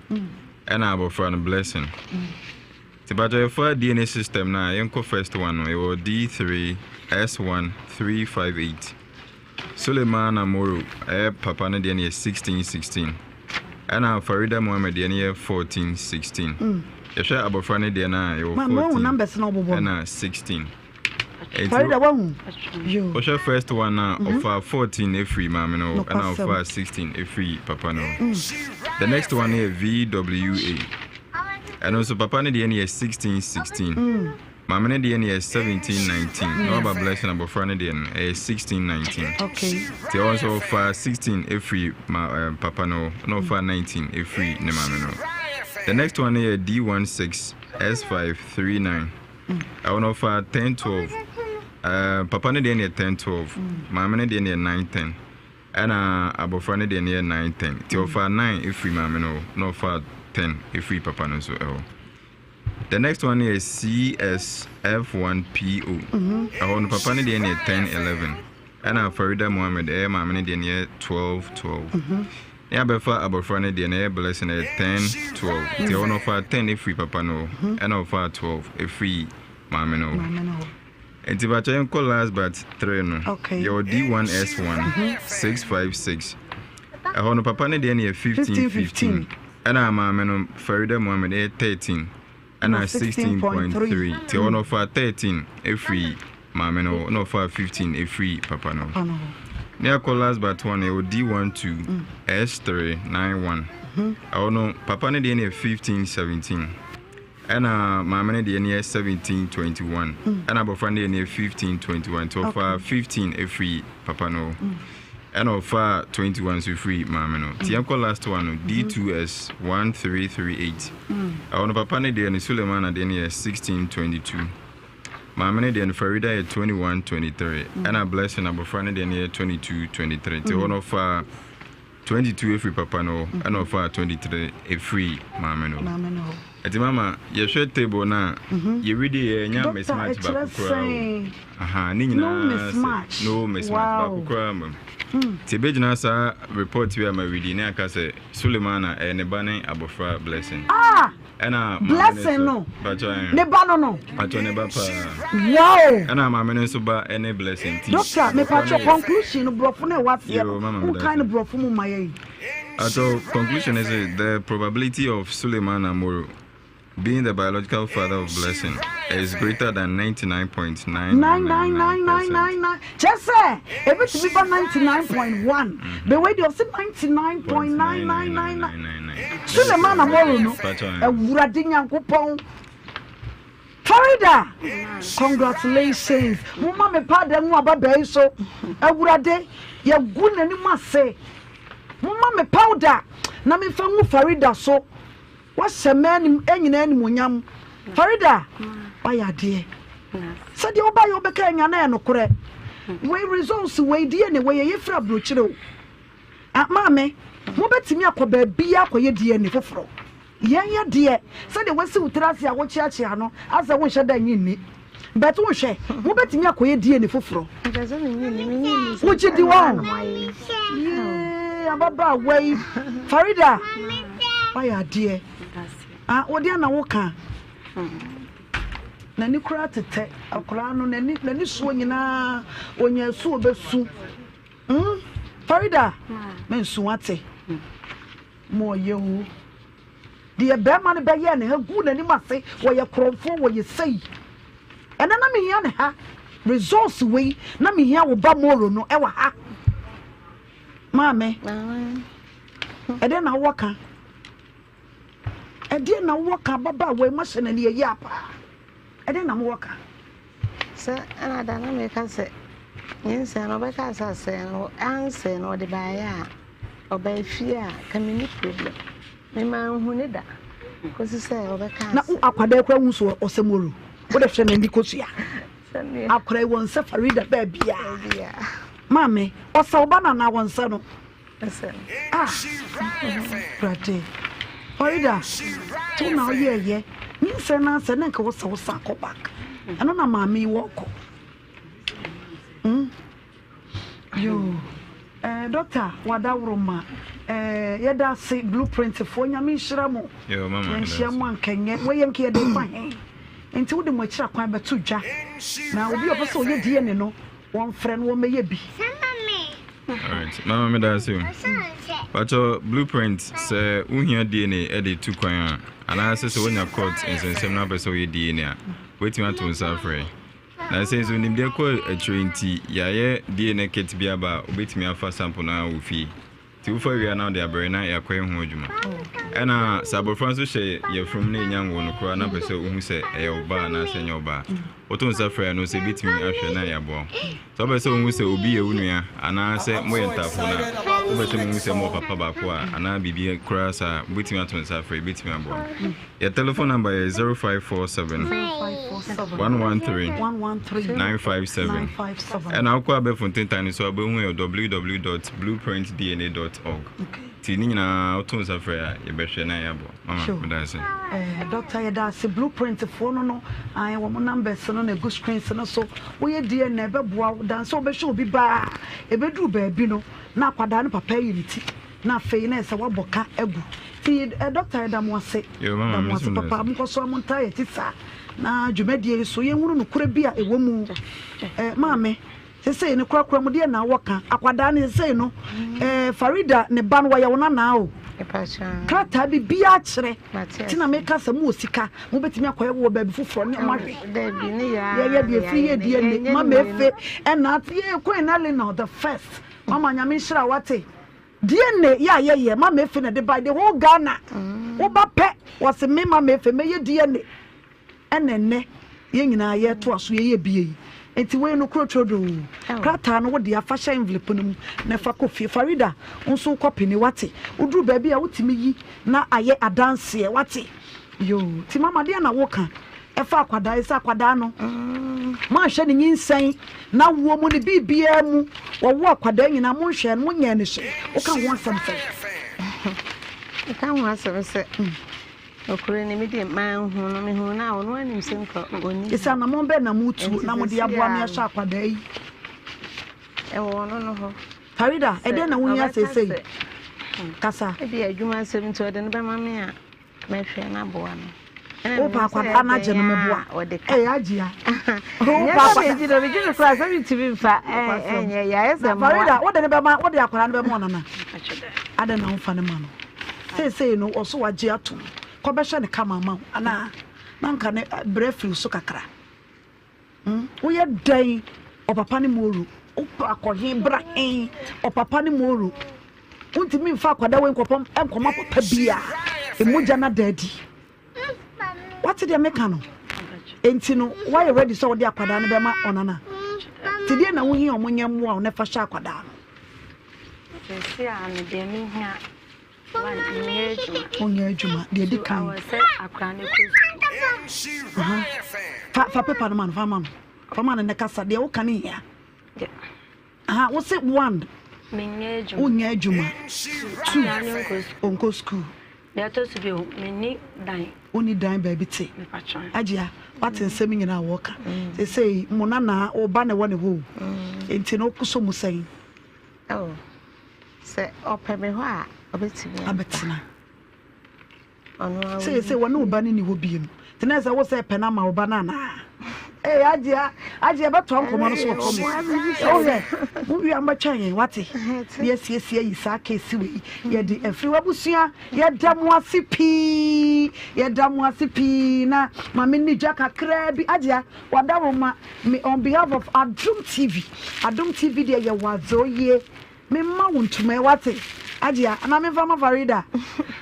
[SPEAKER 8] Ɛna abɔfra no Blessing. Nti patro yɛfa DNA system no a yɛnkɔ first one no yɛwɔ D3 S1 358. Sulemana Moro ɛyɛ papa no deɛ no yɛ 1616. Ɛna Farida Mohammed deɛ no yɛ 1416. Yɛhwɛ abɔfra no deɛ no a yɛwɔ
[SPEAKER 2] Maame wahu
[SPEAKER 8] 14
[SPEAKER 2] numbers na ɔbobɔ no.
[SPEAKER 8] ɛna 16.
[SPEAKER 2] Farida wahu. Yo.
[SPEAKER 8] Wohwɛ first one a
[SPEAKER 2] Mhm.
[SPEAKER 8] ɔfaa 14 efiri maame no hɔ ɛna
[SPEAKER 2] Nokwasɛm.
[SPEAKER 8] ɔfaa 16 efiri papa no hɔ. The next one yɛ VWA. Ɛno nso papa no deɛ no yɛ 16 16. Maame no deɛ no yɛ 17 19. Na waba blessing abɔfra no deɛ no ɛyɛ 16 19.
[SPEAKER 2] Okay.
[SPEAKER 8] Nti ɛhɔ nso ɔfaa 16 efiri ma eh, papa no hɔ na ɔfaa 19 efiri ne maame no hɔ. The next one no yɛ D16 S539. Ɛwɔ no ɔfa 10 12. Uh, papa no deɛ no yɛ 10 12. Maame no deɛ no yɛ 9 10. Ɛna abɔfra no deɛ no yɛ 9 10. Nti ɔfa 9 ɛfiri maame no hɔ na ɔfa 10 ɛfiri papa no nso ɛhɔ. The next one yɛ CSF1PO. Ɛhɔ no papa no deɛ no yɛ 10 11. Ɛna Farida Mohammed ɛyɛ maame no deɛ no yɛ 12 12. Ne abɛfa abɔfra no deɛ no ɛyɛ Blessing ɛyɛ 10 12. Nti ɛhɔ no ɔfaa 10 ɛfiri papa no hɔ ɛna ɔfaa 12 ɛfiri maame no hɔ. Nti bakyɛ yɛnkɔ last but 3 no.
[SPEAKER 2] Okay.
[SPEAKER 8] Yɛwɔ D1S1 656. Ɛhɔ no papa no deɛ no yɛ 15 15. Ɛna maame no Farida Mohammed ɛyɛ 13 ɛna 16.3. Nti ɛhɔ no ɔfaa 13 ɛfiri maame no hɔ ɛna ɔfaa 15 ɛfiri papa no hɔ. Ne akɔ last but one ɛwɔ D12 S391. Ɛhɔ no papa no deɛ no yɛ 15 17. Ɛna maame no deɛ no yɛ 17 21. Ɛna abɔfra no deɛ no yɛ 15 21. Nti ɔfaa 15 ɛfiri papa no hɔ. Ɛna ɔfaa 21 nso firi maame no. Nti yɛnkɔ last one no D2S 1338. Ɛhɔ no papa no deɛ no Sulemana deɛ no yɛ 16 22. Maame no deɛ no Farida yɛ 21 23. Ɛna Blessing abɔfra no deɛ no yɛ 22 23. Nti ɛhɔ no ɔfaa 22 ɛfiri papa no hɔ ɛna ɔfaa 23 ɛfiri maame no hɔ. Ɛti mama yɛhwɛ table no a yɛredi yɛnya
[SPEAKER 2] Doctor,
[SPEAKER 8] mismatch
[SPEAKER 2] ɛkyerɛ
[SPEAKER 8] baako koraa o.
[SPEAKER 2] sɛn?
[SPEAKER 8] Aha, ne
[SPEAKER 2] No
[SPEAKER 8] nyinaa sɛ
[SPEAKER 2] mismatch.
[SPEAKER 8] no mismatch
[SPEAKER 2] Wow.
[SPEAKER 8] baako koraa ma mu. Nti ɛbɛgyina saa report bi a ma redi ne aka sɛ Sulemana ɛyɛ ne ba ne abɔfra Blessing.
[SPEAKER 2] Ah!
[SPEAKER 8] Ɛna maame no
[SPEAKER 2] Blessing
[SPEAKER 8] nso
[SPEAKER 2] no.
[SPEAKER 8] Patro ɛn.
[SPEAKER 2] Ne ba no no.
[SPEAKER 8] Patro ne ba paa.
[SPEAKER 2] Wow!
[SPEAKER 8] Ɛna maame no nso ba ɛne Blessing nti.
[SPEAKER 2] Doctor,
[SPEAKER 8] abɔfra
[SPEAKER 2] me patro
[SPEAKER 8] no yɛ.
[SPEAKER 2] conclusion no brɔfo no ɛwɔ aseɛ
[SPEAKER 8] Yo,
[SPEAKER 2] no.
[SPEAKER 8] mama me
[SPEAKER 2] Wonkan no
[SPEAKER 8] dase.
[SPEAKER 2] brɔfo mu ma yɛn.
[SPEAKER 8] Ato conclusion is the probability of Sulemana Moro being the biological father of Blessing is greater than 99.9999%.
[SPEAKER 2] 999999 kyerɛ sɛ ebetumi ba 99.1 bɛ wei deɛ ɔse 99.9999. Sulemana Moro no. Awurade Nyankopɔn. Farida congratulations momma me powder ngu ababaa yi so awurade yɛgu n'anim ase momma me powder na memfa ngu Farida so wahyɛ mmaa anim nyinaa animuonyam Farida wayɛ adeɛ sɛdeɛ wobayɛ wobɛka anya na ɛyɛ nokorɛ wei results wei DNA wei ɛyɛ firi aburokyire o ah, maame mobɛtumi akɔ baabiara akɔyɛ DNA foforɔ Yɛn yɛ deɛ, sɛdeɛ woasi wo tiri ase a wokyeakyea no, asɛ wonhyɛ da nnye nni. But wohwɛ, mobɛtumi akɔyɛ DNA foforɔ. Wogye di wɔn? Yee, ababaawa yi. Farida, wayɛ adeɛ. Ah, wo deɛ na woka. N'ani koraa tetɛ, akwaraa no, n'ani n'ani soɔ nyinaa, onya su obesu. Hmm? Farida, mensu ate. Ma ɔyɛ o. Deɛ barima no bɛyɛɛ ne ha guu n'anim ase, wɔyɛ korɔmfoɔ, wɔyɛ sei. Ɛnɛ na mehia ne ha. Results wei na mehia wo ba Moro no ɛwɔ ha. Maame, ɛdeɛ na wowɔ ka? Ɛdeɛ na wowɔ ka ababaawa yi mahyɛ n'ani yɛ yie paa. Ɛdeɛ na mowɔ ka?
[SPEAKER 7] Sɛ ɛna da na meka sɛ nyinsɛn no ɔbɛka sɛ asɛe no ansɛe no ɔde baeɛ a ɔbaa fie a ka menni problem me manhu ne da kɔsi sɛ ɔbɛka
[SPEAKER 2] Na wo akwadaa kura hu so ɔsɛ moro wode hwɛ n'ani kosua akwadaa yi wɔn nsa Farida baabia maame ɔsɛ wo ba no anaa wɔn nsa no Ah Awurade Farida to na woyɛɛyɛ nyinsɛn no asɛ na nka wosɛ wo san kɔ back ɛno na maame yi wɔkɔ mm. Yo eh, doctor wadaworo ma eh, yɛda ase blueprint foɔ nyame nhyira mo yɛnhyia mo ankɛnyɛ wɔyɛ nka yɛde fa he nti wode mo akyira kwan bɛto dwa na obi a ɔpɛ sɛ ɔyɛ DNA no Wɔmfrɛ no wɔmmɛyɛ bi.
[SPEAKER 8] Alright, mama me da ase o. Pacho blueprint sɛ wohia DNA de tu kwan a anaasɛ sɛ wonya court nsɛnsɛm na wopɛ sɛ woyɛ DNA a wobɛtumi ato nsa afrɛ. Na sɛ nso nimdeɛ kɔ akyire nti yɛayɛ DNA kit bi aba a wobɛtumi afa sample no ara wɔ fie. Nti wofa wie a na wode abrɛ na yɛakɔyɛ ho adwuma. Ɛna sɛ abɔfra nso hyɛ yafunum na ɛnya nwoo no koraa na pɛ sɛ wohu sɛ ɛyɛ wo ba anaasɛ ɛnyɛ wo ba a, woto nsa frɛ no sɛ ɛbɛtumi ahwɛ na yɛaboa wo. Sɛ wopɛ sɛ wohu sɛ obi yɛ wo nua anaasɛ moyɛ ntafo na wopɛ sɛ mohu sɛ mowɔ papa baako a anaa biribi koraa saa a, wobɛtumi ato nsa afrɛ, yɛbɛtumi aboa wo. Yɛ telephone number yɛ 0547 113 957. Ɛna wokɔ abɛɛfo ntentan no so a wobɛhu yɛ www.blueprintdna.org. Nti ne nyinaa woto nsa frɛ a yɛbɛhwɛ na yɛaboa. Mama, meda ase.
[SPEAKER 2] Eh, Doctor yɛda ase blueprint foɔ no no ae wɔn numbers no na egu screens no so woyɛ DNA ɛbɛboa wo dan sɛ wobɛhwɛ obi baa ɛbɛduru baabi no na akwadaa no papa ayi ne ti na afei na ɛsɛ wabɔ ka agu ti eh, doctor yɛda mo ase da mo ase papa mo nkɔ so a mo ntaa yɛ ti saa na dwumadie yi so yɛnhunu nokorɛ bi a ɛwɔ mu eh, maame sesei no korakora mu deɛ na wɔka akwadaa no sesei no eh, Farida ne ba no wɔyɛ wo nanaa o krataa bi biara kyerɛ nti na meka sɛ mowɔ sika mobɛtumi akɔyɛ wɔ baabi foforɔ ne ɔmahwɛ yɛyɛ deɛ firi yɛ deɛ ne mama efe ɛna yɛ Queen Eleanor the first mama nyame nhyira wate DNA yɛ a yɛyɛ mama efe na ɛde bae the whole Ghana woba pɛ wɔse me mama efe mɛyɛ DNA ɛna ɛnɛ yɛn nyinaa yɛto aso yɛyɛ bie yi nti wei no kuro trodoo krataa no wode afa hyɛ envelope no mu na fa kɔ fie Farida nso wokɔ pene wate woduru baabi a wotumi yi na ayɛ adanseɛ wate yoo ti mama deɛ na woka ɛfa akwadaa yi sɛ akwadaa no moanhwɛ ne nyinsɛn n'awoɔ mu ne biribiara mu wɔwo akwadaa nyinaa monhwɛ no monyɛɛ no hwee woka ho asɛm sɛ
[SPEAKER 7] woka ho asɛm sɛ nokorɛ ni me deɛ manhu no mehu no a ɔno anim sɛ nka ɔni
[SPEAKER 2] ɛsɛ anammɔn bɛn na motu na mode aboa me ahyɛ akwadaa yi
[SPEAKER 7] ɛwɔ ɔno no hɔ
[SPEAKER 2] Farida ɛdɛn na wohia seesei kasa
[SPEAKER 7] ebi adwuma nsɛm nti ɔde no bɛma me a Mɛhwɛ na aboa no.
[SPEAKER 2] Wopɛ akwadaa no agye no meboa. Ɛyɛ agyea.
[SPEAKER 7] Wopɛ akwadaa. Gyina mi gyina kura sɛ mi ntumi nfa ɛnyɛ yɛ ayɛ sɛ mmoa.
[SPEAKER 2] Farida wode ne bɛma wode akwadaa no bɛma ɔnana. Adɛn na womfa ne ma no. Seesei no ɔso wagye atom. Kɔbɛhwɛ ne kama ama wo anaa na nka ne brɛ firi so kakra. Hmm woyɛ dɛn ɔpapa ne moro wopɛ akɔ he bra he ɔpapa ne moro. Wontumi mfa akwadaa wei nkɔpɔm nkɔma papa bi a emogya no ada adi. Wate deɛ meka no? Enti no woayɛ ready sɛ wode akwadaa no bɛma ɔnana? Nti deɛ na wohia ɔmo nyɛ mmoa wo na fa hyɛ akwadaa no.
[SPEAKER 7] Sɛsi a me deɛ mehia one menyɛ adwuma.
[SPEAKER 2] Wonyɛ adwuma deɛ di kan.
[SPEAKER 7] Sɛ akwadaa no kɔ
[SPEAKER 2] sukuu. Fa fa pepa no ma no fa ma no fa ma no ne kasa deɛ woka no hia. Aha wo se one.
[SPEAKER 7] Menyɛ adwuma.
[SPEAKER 2] Wonyɛ adwuma. Two. Ɔnkɔ sukuu.
[SPEAKER 7] Deɛ ɛtɔ so bio, menni dan.
[SPEAKER 2] Wonni dan baabi te. Agyia, wate nsɛm nyinaa a wɔka. Seesei mo nana, wo ba na ɛwɔ ne hɔ o. Enti no wosɔ mu sɛn?
[SPEAKER 7] Oh, sɛ ɔpɛ me hɔ a, ɔbɛtumi aba.
[SPEAKER 2] Abɛtena. Seesei wɔne wo ba no nni hɔ biom. Nti na ɛsɛ wo sɛ pɛ no ama wo ba no anaa? Ee, Agyia, Agyia bɛtoa nkɔmmɔ no so wɔ fam. Wohwɛ, mo wie a mobɛtwɛn yɛn, wate? Na yɛasiesie ayi saa keesi wei. Yɛde afiri w'abusua. Yɛda mo ase pii. Yɛda mo ase pii. Na ma me nni dwa kakraa bi. Agyia, wada wo ma me on behalf of Adom TV. Adom TV deɛ yɛwɔ adze oye. Memma wo ntoma yi wate Agyea anaa memfa ma Farida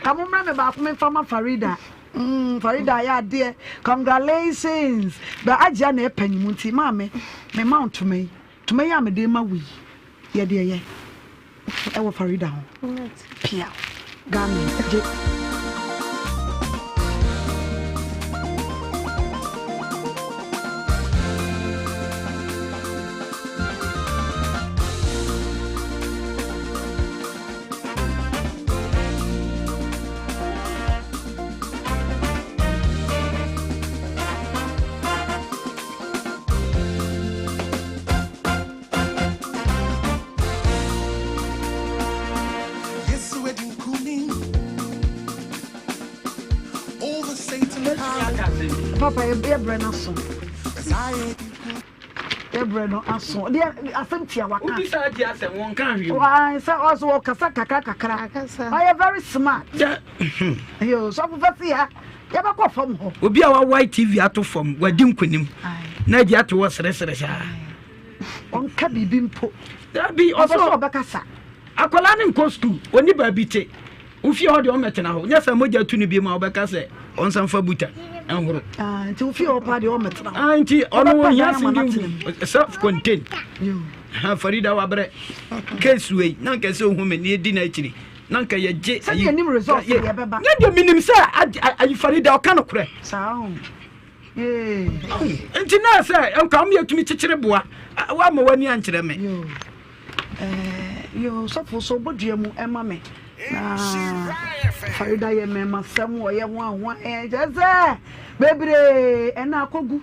[SPEAKER 2] ka mo mmrɛ me baako memfa ma Farida mm Farida ayɛ adeɛ congratulations but Agyea na ɛpɛ nyimu nti maame memma wo ntoma yi ntoma yi a mede ma wo yi yɛ deɛ yɛ ɛwɔ Farida ho pia Ghana gye. Papa yɛ brɛ no so. Yɛ brɛ no aso. Deɛ asɛm tia waka.
[SPEAKER 5] Obi saa di asɛm wɔn ka ahwɛ
[SPEAKER 2] mu. Sɛ ɔso ɔkasa kakra kakra. Ɔyɛ very smart. Yo sɔfo fɛ si ha. Yɛbɛkɔ fam hɔ.
[SPEAKER 5] Obi a wawae TV ato fam wadi nkonim na agye ato hɔ seresere saa.
[SPEAKER 2] Ɔnka biribi mpo.
[SPEAKER 5] Dabi
[SPEAKER 2] ɔsɛ ɔbɛkasa.
[SPEAKER 5] Akwadaa no nkɔ sukuu, ɔni baabi te. Wo fie hɔ deɛ ɔmmɛtena hɔ. Nyɛ sɛ mogya tu no bio ma wobɛka sɛ ɔnsan fa buta nhoro.
[SPEAKER 2] Ah, nti wo fie hɔ paa deɛ ɔmmɛtena hɔ.
[SPEAKER 5] Ah, nti ɔno ohia single room, self contained. Ha Farida wabrɛ. Case wei na nka sɛ ohun me na edi n'akyiri. Na nka yɛgye
[SPEAKER 2] ayi. Sɛ yɛnim results deɛ ɛbɛba.
[SPEAKER 5] Nyɛ deɛ menim sɛ ayi Farida ɔka no korɛ.
[SPEAKER 2] Saa o.
[SPEAKER 5] Nti na sɛ nka wɔn yɛtumi kyekyere boa woama w'ani ankyerɛ me.
[SPEAKER 2] Yoo sɔfo so bɔ dua mu ɛma me na Farida yɛ mmɛmasɛm ɔyɛ ho ahoa ɛkyɛ sɛ bebree ɛna akogu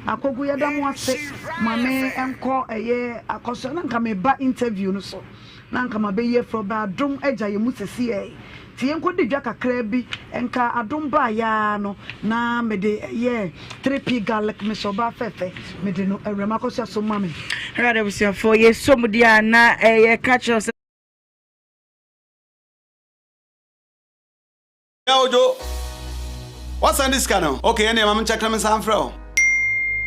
[SPEAKER 2] akogu yɛda mo ase ma me nkɔ ɛyɛ akɔso na nka meba interview no so na nka mabɛyi afiri ɔbɛ adom agya yɛ mu sɛsi ɛ Nti yɛnkɔdi dwa kakraa bi, nka adom baeɛ ara no na mede ɛyɛɛ 3P garlic mix ɔbaa fɛfɛ mede no awura mu akɔsua so ma me.
[SPEAKER 9] Alright abusuafoɔ yɛsɔ mu deɛ a na yɛka kyerɛ wo sɛ.
[SPEAKER 10] Yeah Ojo, woasɛnde sika no? Okay ɛneɛ ma menkyɛke na mensan mfrɛ wo.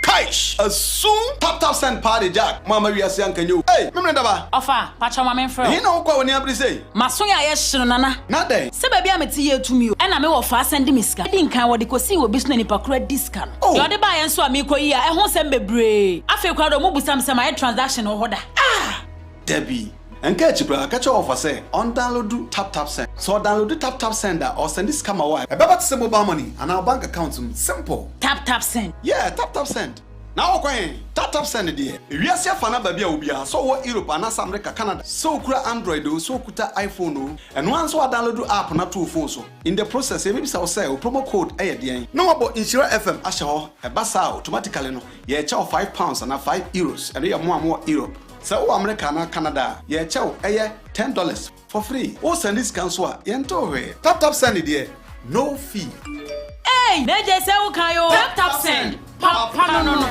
[SPEAKER 10] Kaish! Asum! Tap tap send paa de Jack mo amma wiase anka nyɛ o. Ei! Memene daba!
[SPEAKER 11] Ɔfa, pakyɛw ma menfrɛ wo.
[SPEAKER 10] Ɛhe na wokɔ a w'ani abere sei?
[SPEAKER 11] M'aso yɛ ayɛ hye no Nana.
[SPEAKER 10] Na dɛn?
[SPEAKER 11] Sɛ baabi a mete yɛ tumi o. Ɛna me wɔfa asan di me sika. Edi nkan wɔde kosii wɔ bi so na nipa koro adi sika no.
[SPEAKER 10] Oh!
[SPEAKER 11] Deɛ ɔde baeɛ nso a meekɔ yi a ɛho nsɛm bebree. Afei koraa deɛ ɔmo busa me sɛ mayɛ transaction wɔ hɔ da.
[SPEAKER 10] Ah! Dabi. Ɛnka akyi koraa, ka kyerɛ wɔfa sɛ ɔndownloadu TapTapSend. Sɛ ɔdownloadu TapTapSend a, ɔresɛnde sika ma wo a, ɛbɛba te sɛ mobile money anaa wo bank account mu. Simple!
[SPEAKER 11] TapTapSend.
[SPEAKER 10] Yeah, TapTapSend. Na wokɔ he? TapTapSend deɛ. Ewiase afa na baabi a wɔ biara, sɛ wowɔ Europe anaasɛ America, Canada, sɛ wokura Android oo, sɛ wokuta iPhone oo, ɛno ara ne sɛ woadownloadu app no ato wo phone so. In the process, yɛbɛbisa wo sɛ, wo promo code yɛ deɛn? Na woabɔ Nhyira FM ahyɛ hɔ. Ɛba saa a, automatically no, yɛrekyɛ wo £5 anaa €5. Ɛno yɛ mo a mowɔ Europe. Sɛ wowɔ America anaa Canada a, yɛrekyɛ wo, ɛyɛ $10 for free. Wo sɛnde sika nso a, yɛntew hwee. Tap tap send deɛ, no fee.
[SPEAKER 11] Eii na gye sɛ wo kan oo. Tap tap send, papa no no.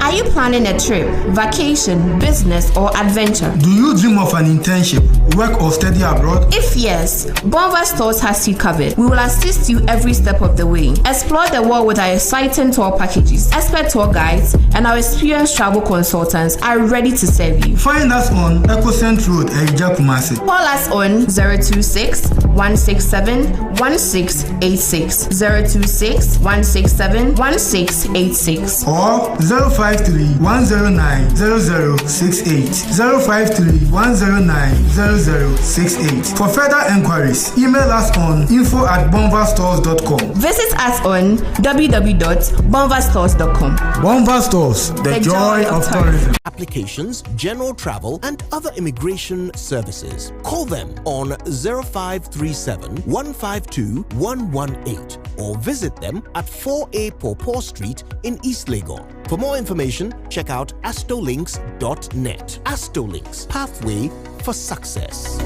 [SPEAKER 12] Are you planning a trip, vacation, business, or adventure?
[SPEAKER 13] Do you dream of an internship? work or study abroad?
[SPEAKER 14] If yes, Bonva Stores has you covered. We will assist you every step of the way. Explore the world with our exciting tour packages, expert tour guides, and our experienced travel consultants are ready to serve you.
[SPEAKER 13] Find us on Ecocent Road, Eja Kumasi.
[SPEAKER 14] Call us on 026 167 1686. 026 167 1686.
[SPEAKER 13] Or 053 109 0068. 053 109 0068. For further enquiries, email us on info at bonvastores.com.
[SPEAKER 14] Visit us on www.bonvastores.com.
[SPEAKER 13] Bonva Stores, the, the joy, joy of tourism.
[SPEAKER 15] Applications, general travel, and other immigration services. Call them on 0537 152 118 or visit them at 4A Pawpaw Street in East Legon. For more information, check out astolinks.net. Astolinks, pathway for success.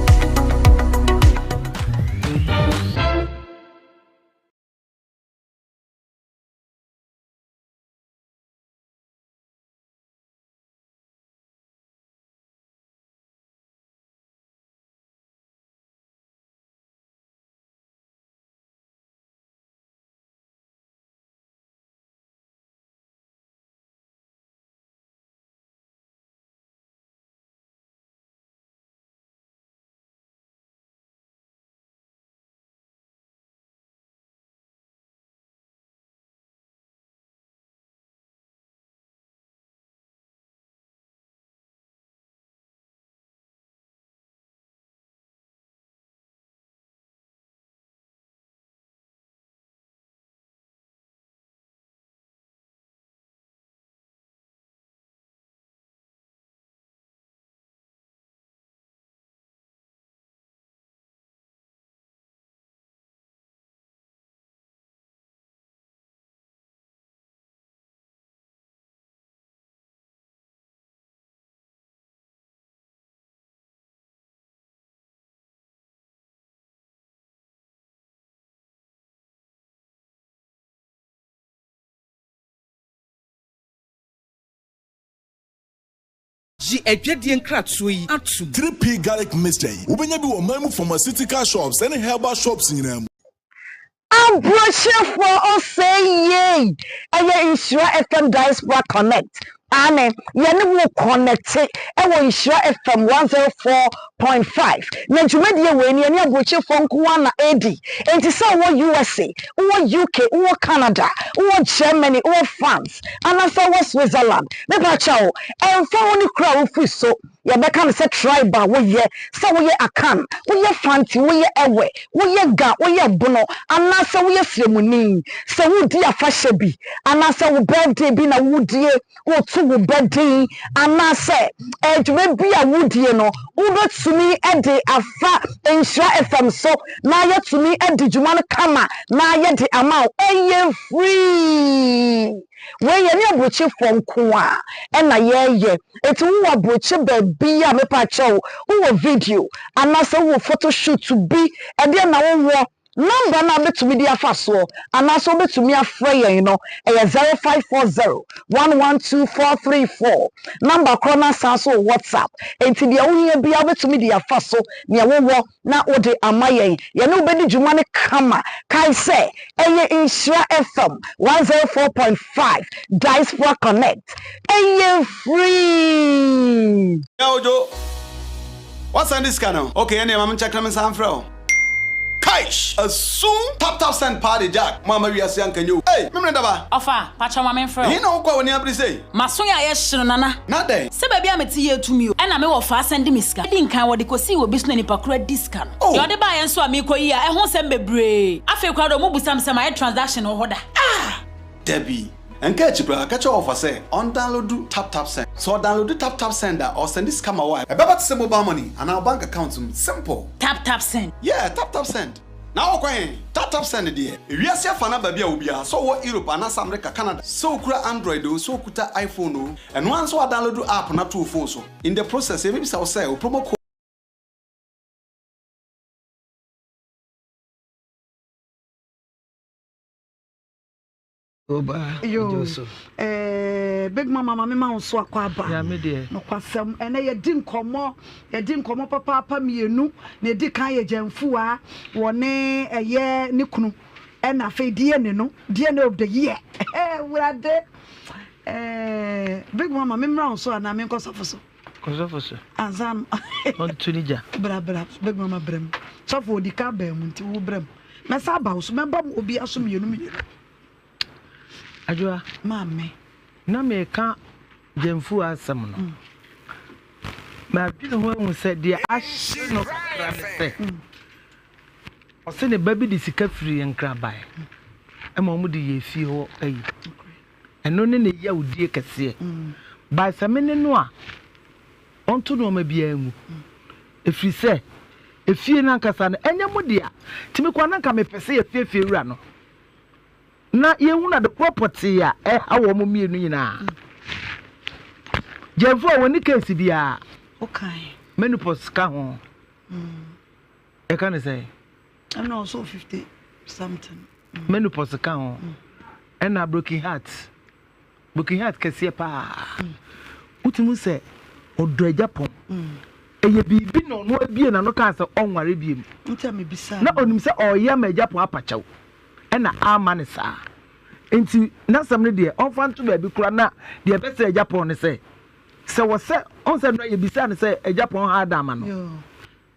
[SPEAKER 16] Gye adwadie nkratoɔ yi atom.
[SPEAKER 4] 3P Garlic Mixture yi, wobɛnya bi wɔ ɔman mu pharmaceutical shops ne herbal shops nyinaa mu.
[SPEAKER 17] Abrɔkyerɛfoɔ ɔsɛe yei ɛyɛ Nhyira FM Diaspora Connect aane yɛne wo connecte ɛwɔ Nhyira FM 104.5 na dwumadie wei no yɛne abrɔkyerɛfoɔ nko ara na ɛredi enti sɛ wowɔ USA wowɔ UK wowɔ Canada wowɔ Germany wowɔ France anaasɛ wowɔ Switzerland mepakyɛw ɛmfa ho ne kuro a wofiri so Yɛbɛka no sɛ tribe a woyɛ, sɛ woyɛ Akan, woyɛ Fanti, woyɛ Ewe, woyɛ Ga, woyɛ Bono, anaasɛ woyɛ Sremuni. Sɛ woredi afahyɛ bi, anaasɛ wo birthday bi na woredie, woreto wo ba din, anaasɛ dwuma bi a woredie no, wobɛtumi de afa Nhyira FM so na yɛatumi adi dwuma no kama na yɛde ama wo. Ɛyɛ free! Wei yɛne aburokyefoɔ nko a ɛna yɛyɛ enti wowɔ aburokye baabi a mepakyɛw wowɔ video anaasɛ wowɔ photo shoot bi ɛdeɛ na wowɔ number no a wobɛtumi de afa soɔ anaasɛ wobɛtumi afrɛ yɛn no ɛyɛ 0540 112434 number korɔ no asan so wɔ WhatsApp enti deɛ wohia biara wobɛtumi de afa so nea wowɔ na wode ama yɛn. Yɛne wo bɛdi dwuma no kama. Kae sɛ, ɛyɛ Nhyira FM 104.5 Diaspora Connect. Ɛyɛ free!
[SPEAKER 10] Nua Ojo, woasan de sika no? Okay, ɛnneɛ ma menkyɛke na mensan mfrɛ wo. Kaish! Asum! Tap tap send paa de Jack, mo amma wiase anka nyɛ o. Ei! Memene daba!
[SPEAKER 11] Ɔfa, pakyɛw ma menfrɛ wo.
[SPEAKER 10] Ɛhe na wokɔ a w'ani abere sei?
[SPEAKER 11] M'aso yɛ ayɛ hye no nana.
[SPEAKER 10] Na dɛn?
[SPEAKER 11] Sɛ baabi a mete yɛ tumi o. Ɛna me wɔfaa sɛnde me sika. Edi nkan wɔde kosii wɔ bi so na nipa koro adi sika no.
[SPEAKER 10] Oh!
[SPEAKER 11] Deɛ ɔde baeɛ nso a meekɔ yi a ɛho nsɛm bebree. Afei koraa deɛ ɔmo busa me sɛ mayɛ transaction wɔ hɔ da.
[SPEAKER 10] Ah! Dabi. Ɛnka akyi koraa, ka kyerɛ wɔfa sɛ ɔndownloadu TapTapSend. Sɛ ɔdownloadu TapTapSend a, ɔresɛnde sika ma wo a, ɛbɛba te sɛ mobile money anaa wo bank account mu. Simple!
[SPEAKER 11] TapTapSend.
[SPEAKER 10] Yeah, TapTapSend. Na wokɔ he? TapTapSend deɛ, ewiase afa no aba bi a obiaa, sɛ ɔwɔ Europe anaasɛ America, Canada, sɛ okura Android oo, sɛ okuta iPhone oo, ɛno ara ne sɛ woadownload app no ato wo phone so. In the process, yɛbɛbisa wo sɛ, wo promo code.
[SPEAKER 2] Yo, eh, Eh, Big Mama ma mema wo so akɔ aba. Nokwasɛm, ɛnɛ yɛdi nkɔmmɔ, yɛdi nkɔmmɔ papaapa mmienu. Na ɛdi kan yɛ Gyamfuaa, wɔne ɛyɛ ne kunu, ɛna afei DNA no, DNA of the year. Awurade. Eh, Big Mama, memmra wo so anaa menkɔ sɔfo so?
[SPEAKER 6] Kɔ sɔfo so.
[SPEAKER 2] Ansa no.
[SPEAKER 6] Ɔnto ne gya.
[SPEAKER 2] Bra, bra, Big Mama bra mu. Sɔfo odi ka baa mu nti wo bra mu. Mɛsa aba wo so, mɛba mu obi aso mmienu mmienu.
[SPEAKER 6] Adwoa.
[SPEAKER 2] Maame.
[SPEAKER 6] Na meka Gyamfuo asɛm no. Madwene ho ahu sɛ deɛ ahye no kakra ne sɛ, ɔse ne ba bi de sika firi Nkran baeɛ ma wɔn de yɛɛ fie hɔ ayi. Ɛno ne ne yawdie kɛseɛ. But sɛ me ne no a, ɔnto nnoɔma biara ngu. Ɛfiri sɛ, efie no ankasa no, ɛnyɛ mo dea. Nti me koraa na nka mepɛ sɛ yɛfie fie wura no. Na yɛhunu ade korɔ pɔtee a ɛha wɔn mmienu nyinaa. Gyɛmfo a wɔnni case biara. Menopause ka ho. Ɛka ne sɛn?
[SPEAKER 2] Ɛna ɔsɔ 50 something.
[SPEAKER 6] Menopause ka ho. Ɛna broken heart. Broken heart kɛseɛ paa. Wotumi sɛ ɔdɔ agya pɔn. Ɛyɛ biribi na ɔno abie n'ano kaa sɛ ɔnware biem. Na onim sɛ ɔreyɛ ama agya pɔn apakyɛw. Ɛna ama ne saa. Nti n'asɛm no deɛ ɔmfa nto baabi koraa na deɛ ɛbɛsɛ agya pɔn ne sɛ sɛ wɔsɛ ɔn sɛ nnora yɛbisaa no sɛ agya pɔn ha ada ama no.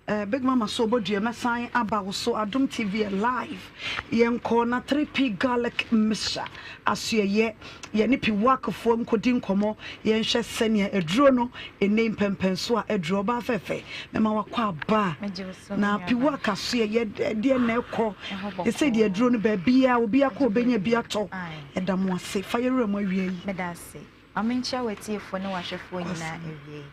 [SPEAKER 2] Eh big mama so obodua mɛsan aba wo so adom TV yɛ live yɛnkɔ na 3P garlic mixture asoɛyɛ yɛne piwak foɔ nkɔdi nkɔmmɔ yɛnhwɛ sɛnea aduro no ɛnɛ mpɛmpɛnso a aduro ɔbaa fɛfɛ mɛma wakɔ aba na piwak asoɛyɛ deɛ na ɛkɔ ɛsɛ deɛ aduro no baabiaa obi akɔ obɛnya bi atɔ ɛda mo ase fa yɛwura mu awia yi.
[SPEAKER 18] Ma menkyia w'atiefoɔ ne w'ahwɛfoɔ nyinaa awiei.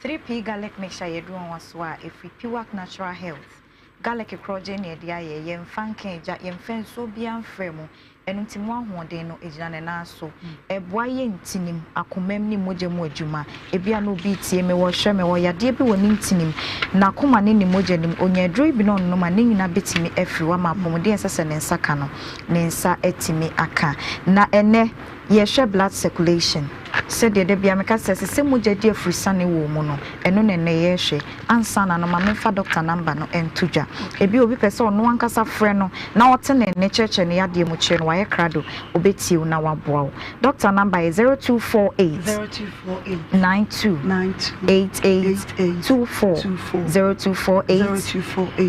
[SPEAKER 18] 3P Garlic Mixture yɛ aduru nwanwasoɔ a ɛfiri Piwak Natural Health. Garlic korɔgyenn na yɛde ayɛ, yɛmfa nka egya, yɛmfa nsuo biara mfra mu, ɛno nti mu ahoɔden no ɛgyina ne nan so. Ɛboa yɛ ntinim, akomam ne mogya mu adwuma. Ebia na obi retie me, ɔrehwɛ me, ɔwɔ yadeɛ bi wɔ ne ntinim, n'akoma ne ne mogya no mu. Ɔnya aduro yi bi na ɔnonom a, ne nyinaa bɛtumi afiri hɔ ama apɔmuden a ɛsɛ sɛ ne nsa ka no, ne nsa atumi aka. Na ɛnnɛ, Yɛhwɛ blood circulation, sɛdeɛ da biara meka sɛ ɛsɛ sɛ mogya di afurisane wɔ wo mu no, ɛno na ɛnnɛ yɛrehwɛ. Ansa na no, ma memfa doctor number no nto dwa. Ebia obi pɛ sɛ ɔno ankasa frɛ no na ɔte ne nne kyerɛkyerɛ ne yadeɛ mu kyerɛ no, wayɛ krado, ɔbɛtie wo na waboa wo. Doctor number yɛ 0248 92 88 24, 0248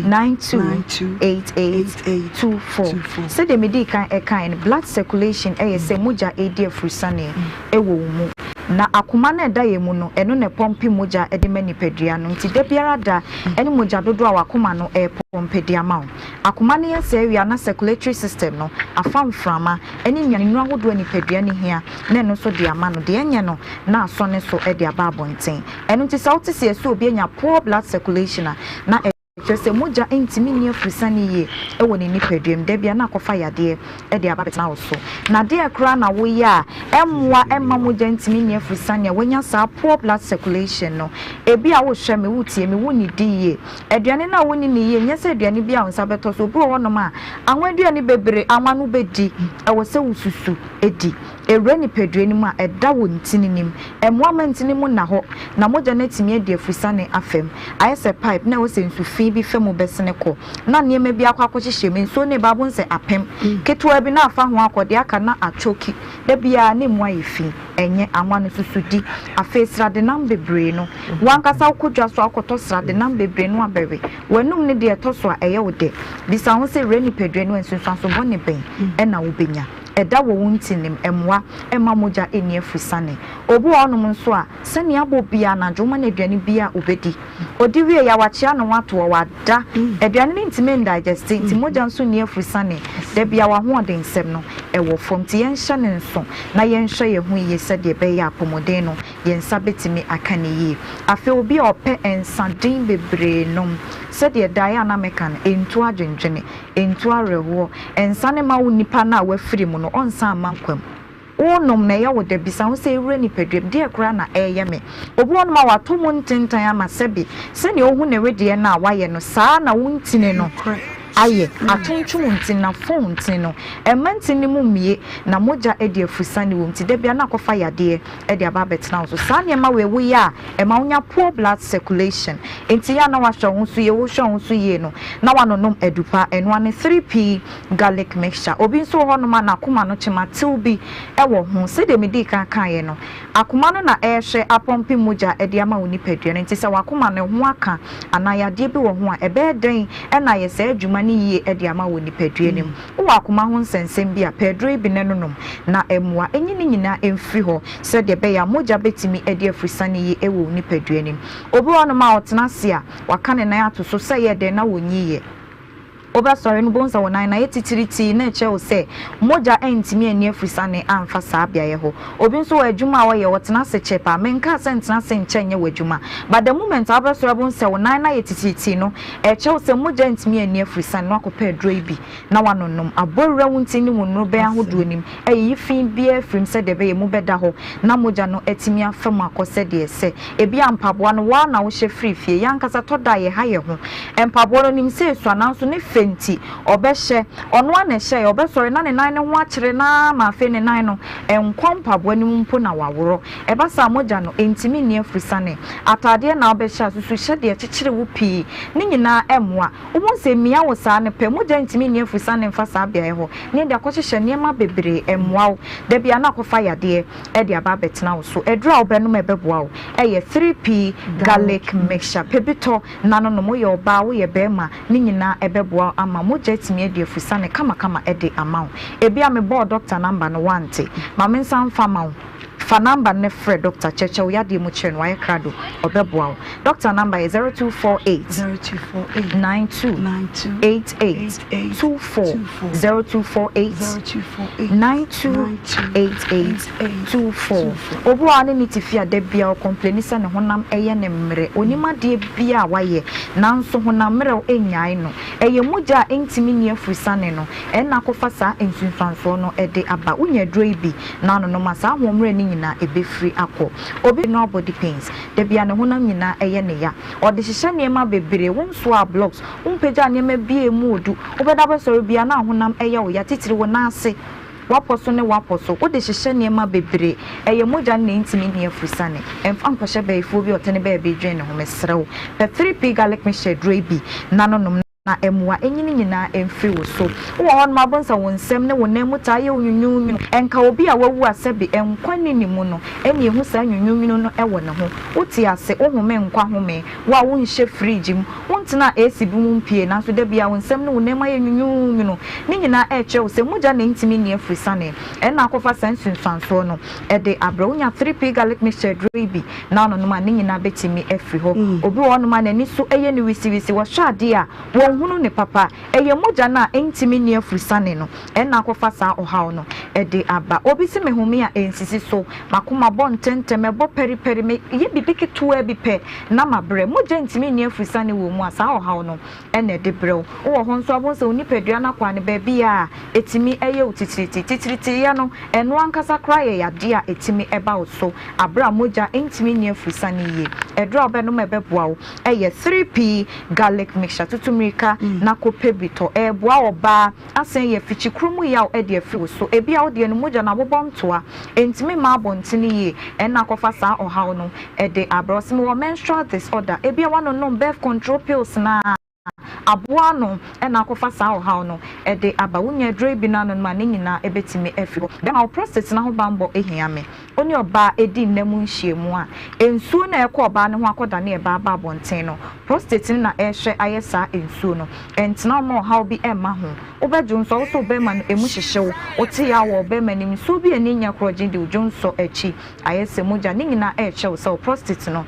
[SPEAKER 18] 92 88 24. Sɛdeɛ medii kan kaeɛ no, blood circulation yɛ sɛ mogya redi afurusaneɛ wɔ wo mu. Na akoma no a ɛda yɛn mu no, ɛno na ɛpɔmpe mogya de ma nipadua no. Nti da biara da ne mogya dodoɔ a w'akoma no repɔmpe de ama wo. Akoma no yɛ saa wie a, na circulatory system no afa mframa ne nnuane ahodoɔ a nipadua no hia na ɛno nso de ama no. Deɛ ɛnyɛ no, na asɔ ne so de aba abɔnten. Ɛno nti sɛ wote sɛ yɛse obi anya poor blood circulation a, na. Kyerɛ sɛ, mogya ntumi nni afurusiane yie wɔ ne nipadua mu. Da biara na akɔfa yadeɛ de aba abɛtena wo so. Na deɛ koraa na woyɛ a ɛmmoa mma mogya ntumi nni afurusiane a woanya saa poor blood circulation no. Ebia wohwɛ me, wotie me, wonnidi yie. Aduane no a wonni no yie nyɛ sɛ aduane bi a wo nsa bɛtɔ so. Obi wɔ hɔnom a, anwa aduane bebree, anwa no wobɛdi, ɛwɔ sɛ wosusu di. Ɛwura nipadua no mu a, ɛda wo ntini no mu. Ɛmmoa mma ntini mu nna hɔ na mogya no atumi adi afurusiane afa mu. Ayɛ sɛ pipe na ɛwɔ sɛ nsu fi bi fa mu bɛsene kɔ, na nneɛma bi akɔ akɔhyehyɛ mu. Nsuo no reba a, wobɛhu sɛ apem ketewa bi na afa ho akɔ, deɛ aka na atwoki. Da biara na emu ayɛ fi. Ɛnyɛ anwa no susudi. Afei sradenam bebree no, wo ankasa wokɔ dwa so a wokɔtɔ sradenam bebree no abɛwe. W'anum no deɛ ɛtɔ so a, ɛyɛ wo dɛ. Bisa wo ho sɛ, 'Wura nipadua no a, nsunsuanso bɔne bɛn na wobɛnya? Ɛda wɔ wo ntinim, ɛmmoa mma mogya nni afusane. Obi wɔ hɔnom nso a, Sɛnea abɔ biara anadwo woma no aduane biara a obedi. Odi wie a, wakyea ne ho ato hɔ, wada. Aduane no ntumi ndigeste nti mogya nso nni afurusane. Da biara w'ahoɔdensɛm no wɔ fam. Nti yɛnhyɛ no nso na yɛnhwɛ yɛn ho yiye sɛdeɛ ɛbɛyɛ a apɔmuden no yɛn nsa bɛtumi aka no yie. Afei obi a ɔpɛ nsaden bebree nom, sɛdeɛ daeɛ a na meka no, ɛntu adwendwene, ɛntu awerɛhoɔ. Nsa no mma wo nipa no a wafiri mu no ɔnsan mma nkwa mu. Wonom na ɛyɛ wo dɛ, bisa ho sɛ, 'Ewura nipadua mu, deɛ koraa na ɛreyɛ me? Obi wɔ hɔnom a watɔ mu ntentan ama sɛbe sɛnea ohu ne wedeɛ no a wayɛ no, saa ara na wo ntini no. ayɛ. Atontwom ntini na fon ntini no, ɛmma ntini no mu mmue na mogya adi afusane wɔ mu nti da biara na akɔfa yadeɛ de aba abɛtena wo so. Saa nneɛma wei woyɛ a, ɛma wonya poor blood circulation. Nti yɛ a na woahwɛ wo ho so yie, wohwɛ wo ho so yie no, na woanonom adupa, ɛno ara ne 3P garlic mixture. Obi nso wɔ hɔnom a n'akoma no kyema tew bi wɔ ho. Sɛdeɛ medii kan kaeɛ no, akoma no na ɛrehwɛ apɔmpe mogya de ama wo nipadua no. Nti sɛ w'akoma no ho aka anaa yadeɛ bi wɔ ho a, ɛbɛyɛ dɛn na ayɛ saa adwuma no yie de ama wɔ nipadua no mu? Wowɔ akoma ho nsɛnsɛm bi a, pɛ aduro yi bi na nom na mmoa nyi ne nyinaa mfiri hɔ sɛdeɛ ɛbɛyɛ a mogya bɛtumi adi afrisane yie wɔ wo nipadua no mu. Obi wɔ hɔnom a ɔtena ase a, waka ne nan ato so sɛ ɛyɛ dɛn na ɔnyiiɛ. Wobɛsɔre no, wobɛhu sɛ wo nan no ayɛ titiritii na ɛkyerɛ wo sɛ mogya antumi anni afrisane amfa saa beaeɛ hɔ. Obi nso wɔ adwuma a ɔyɛ, ɔtena ase kyɛ paa. Menkaa sɛ ntena ase nkyɛ nyɛ w'adwuma, but the moment a wobɛsɔre abɛhu sɛ wo nan no ayɛ titiritii no, Ɛkyerɛ wo sɛ mogya ntumi anni afurisiane na woakɔpɛ aduro yi bi na woanonom. Abɔ wura wo ntini ne wo nnurubɛn ahodoɔ no mu, ayiyi fi biara afiri mu sɛdeɛ ɛbɛyɛ emu bɛda hɔ na mogya no atumi afa mu akɔ sɛdeɛ ɛsɛ. Ebia mpaboa no, wo ara na wohyɛ firi fie. Yɛn ankasa tɔ da a yɛha yɛn ho. Mpaboa no, ɔnim sɛ ɛsua nanso ne fɛ nti, ɔbɛhyɛ. Ɔno ara na ɛhyɛeɛ. Ɔbɛsɔre na ne nan no ho akyere no ara ma afei ne nan no, ɛnkɔ mpaboa no mu mpo na waworɔ. Ɛba saa a, mogya no ntumi nni afurusane. Ataadeɛ na wobɛhyɛ a, susu hyɛ deɛ ɛkyekyere wo pii. Ne nyinaa mmoa. Wohu sɛ ɛmia wo saa no pɛ, mogya ntumi nni afurusane mfa saa beaeɛ hɔ na ɛde akɔhyehyɛ nneɛma bebree. Ɛmmoa wo. Da biara na akɔfa yadeɛ de aba abɛtena wo so. Aduro a wobɛnom a ɛbɛboa wo yɛ 3P Garlic Mixture. Pɛ bi tɔ na no nom. Woyɛ ɔbaa, woyɛ barima, ne nyinaa ɛbɛboa wo ama mogya atumi adi afurusane kamakama de ama wo. Ebia mebɔɔ dɔkta namba no woante. Ma mensan mfa mma wo. Fa number no frɛ doctor kyerɛkyerɛ wo yadeɛ mu kyerɛ no wayɛ krado ɔbɛboa wo. Doctor number yɛ 0248 92 88 24 0248 92 88 24. Obi wɔ hɔ a ne ne te fie a da biara ɔcomplaini sɛ ne honam yɛ no mmerɛ ɔnim adeɛ biara a wayɛ nanso honam mmerɛw nnyae no. Ɛyɛ mogya a ɛntumi nni afurusane no ɛna akɔfa saa nsunsuansoɔ no de aba. Wonya aduro yi bi na anonom a, saa ahoɔmmerɛ no nyinaa ɛbɛfiri akɔ. Obi noa body pains, da biara ne honam nyinaa ɛyɛ ne ya. Ɔde hyehyɛ nneɛma bebree, wonsoaa blocks, wompagyaa nneɛma biara a ɛmu ɔdu, wobɛda abɛsɔre biara na honam ɛyɛ wo ya, titiri wo nan ase, w'apɔ so ne w'apɔ so, wode hyehyɛ nneɛma bebree. Ɛyɛ mogya no na ɛntumi nni afurusane. Ɛmfa nkɔhyɛ bayifoɔ bi a ɔte ne baabi redwene ne ho, mesrɛ wo. Pɛ 3P garlic mixture aduro yi bi na nonom. Na mmoa enyi nyinaa mfiri wo so. Wowɔ hɔnom a, wobɛhu sɛ wo nsam ne wo nan mu taa yɛ wo nwunwunwunu. Ɛnka obi a wawu a sɛbe nkwa nni ne mu no, ɛnna ehu saa nwunwunwunu no wɔ ne ho. Wote ase, wohome nkwa home, wo a wonhyɛ fridge mu, wontenaa AC bi mu mpue, nanso da biara wo nsam ne wo nan mu ayɛ nwunwunwunu. Ne nyinaa ɛrekyerɛ wo sɛ mogya na entumi nni afurusane. Ɛnna akɔfa saa nsunsuansoɔ no de abrɛ wo. Wonya 3P garlic mixture aduro yi bi na ɔnonom a, ne nyinaa bɛtumi afiri hɔ. Obi wɔ hɔnom a n'ani so yɛ no wisiwisi, wɔhwɛ adeɛ a, wɔnhunu no papa. Ɛyɛ mogya no a ɛntumi nni afurusane no na akɔfa saa ɔhaw no de aba. Obi se mehome a ɛnsisi so, m'akoma bɔ ntɛmntɛm, ɛbɔ pɛripɛri, meyɛ biribi ketewaa bi pɛ na mabrɛ. Mogya ntumi nni afurusane wɔ mu a, saa ɔhaw no na ɛde brɛ wo. Wowɔ hɔ nso a, wobɛhu sɛ wo nipadua no akwaa no, baabi a ɛtumi yɛ wo titiritii. Titiritiyɛ no, ɛno ankasa koraa yɛ yadeɛ a ɛtumi ba wo so berɛ a mogya ntumi nni afurusane yie. Aduro a wobɛnom a ɛbɛboa wo yɛ 3P Garlic Mixture. Tutu mmirika na kɔpɛ bi tɔ. Ɛreboa ɔbaa asan ayi afikyikuro mu yaw de afiri wo so. Ebia wo deɛ no mogya no abobɔ ntoa, ɛntumi mma abɔntene yie, ɛnna akɔfa saa ɔhaw no de abrɛ wo. Sɛ mewɔ menstrual disorder, ebia woanonom birth control pills no ara, aboa ano na akɔfa saa ɔhaw no de aba. Wonya aduro yi bi no anonom a, ne nyinaa bɛtumi afiri hɔ. Bɛrima, wo prostate no ahobammɔ hia me. Wo ne ɔbaa di nna mu nhyiamu a, nsuo no a ɛkɔ ɔbaa no ho akɔdane ɛbaa aba abɔnten no, prostate no na ɛrehwɛ ayɛ saa nsuo no. Ɛntena hɔ mma ɔhaw bi mma ho. Wobɛdwo nsɔ, wo sɛ wo bɛrima no, ɛmu hyehye wo, wote yaw wɔ wo bɛrima no mu, nsuo bi a ani nyɛ korɔgyen di wo dwonsɔ akyi, ayɛ sɛ mogya, ne nyinaa ɛrekyerɛ wo sɛ wo prostate no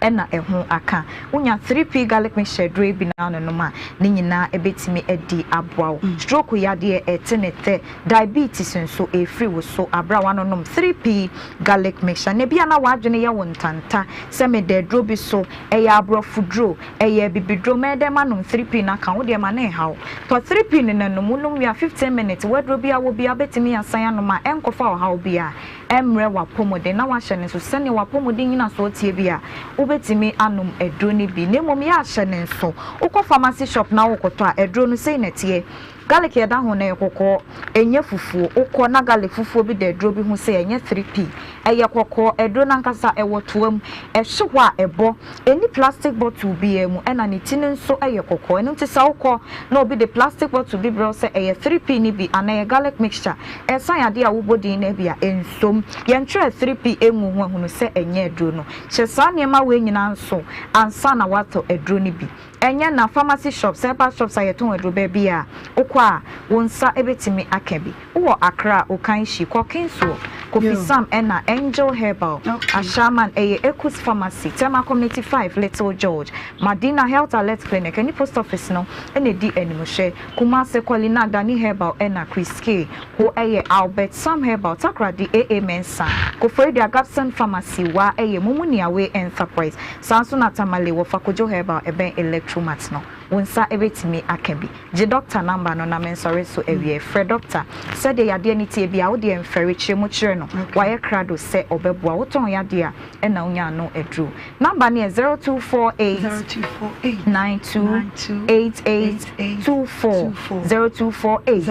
[SPEAKER 18] na ɛho aka. Wonya 3P garlic mixture aduro yi bi na wononom a, ne nyinaa ɛbɛtumi adi aboa wo. Stroke yadeɛ, ɛte ne tɛ, diabetes nso, ɛfiri wo so aberɛ a woanonom 3P garlic mixture. Na ebia na w'adwene yɛ wo ntanta sɛ meda aduro bi so, ɛyɛ aborɔfo duro, ɛyɛ abibiduro, mɛyɛ dɛn manom 3P no aka ho? Wo deɛ ma no nha wo. Tɔ 3P no na nom, wonom wie a 15 minutes, w'aduro bi a wɔ biara wobɛtumi asan anom a ɛnkɔfa ɔhaw biara. Ɛmmrɛ w'apɔmuden na woahyɛ no nso sɛnea w'apɔmuden nnyinasoɔ teɛ bi a, wobɛ. Wobɛtumi anom aduro no bi, na mmom yɛ ahyɛ no nso. Wokɔ pharmacy shop na wokɔtɔ a, aduro no sei na ɛteɛ. Garlic a ɛda ho no ɛyɛ kɔkɔɔ, ɛnyɛ fufuo. Wokɔ na garlic fufuo bi da aduro bi ho sei, ɛnyɛ 3P. Ɛyɛ kɔkɔɔ, aduro no ankasa ɛwɔ toa mu. Ɛhye hɔ a ɛbɔ. Ɛnni plastic bottle biara mu, ɛna ne ti no nso yɛ kɔkɔɔ. Ɛno nti sɛ wokɔ na obi de plastic bottle bi brɛ wo sɛ ɛyɛ 3P no bi anaa ɛyɛ garlic mixture, ɛsan adeɛ a wobɔ din no bi a, ɛnsɔ mu. Yɛntwerɛɛ 3P nguu ho ahunu sɛ ɛnyɛ aduro no. Hyɛ saa nneɛma wei nyinaa nso ansa na woatɔ aduro no bi. Ɛnyɛ na pharmacy shops, herbal shops a yɛtɔn aduro baabi a wokɔ a wo nsa bɛtumi aka bi. Wowɔ Accra a, Okaishie, kɔ Kinsuo, Kofi Sam ɛna Angel Herbal, Ashaiman ɛyɛ Ekus Pharmacy, Tema Community 5, Little George, Madina Health Alert Clinic ɛne Post Office no na ɛdi animhwɛ, Kumasi, Kɔlina, Dani Herbal ɛna Chris K. Ho ɛyɛ Albert Sam Herbal, Takoradi, AA Mensah, Koforidua Gabson Pharmacy, Wa ɛyɛ Mumuniawe Enterprise, Saa nso na Tamale wɔ Fakojo Herbal ɛbɛn Electromat no. Wo nsa bɛtumi aka bi. Gye dɔkta number no na mensɔre so awiɛ. Frɛ dɔkta. Sɛdeɛ yadeɛ no teɛ biara, wo deɛ mfɛre, kyerɛ mu kyerɛ no. Wayɛ krado sɛ ɔbɛboa wo. Wotɔn yadeɛ a, ɛna wonya ano aduro. Number no yɛ 0248 92 88 24, 0248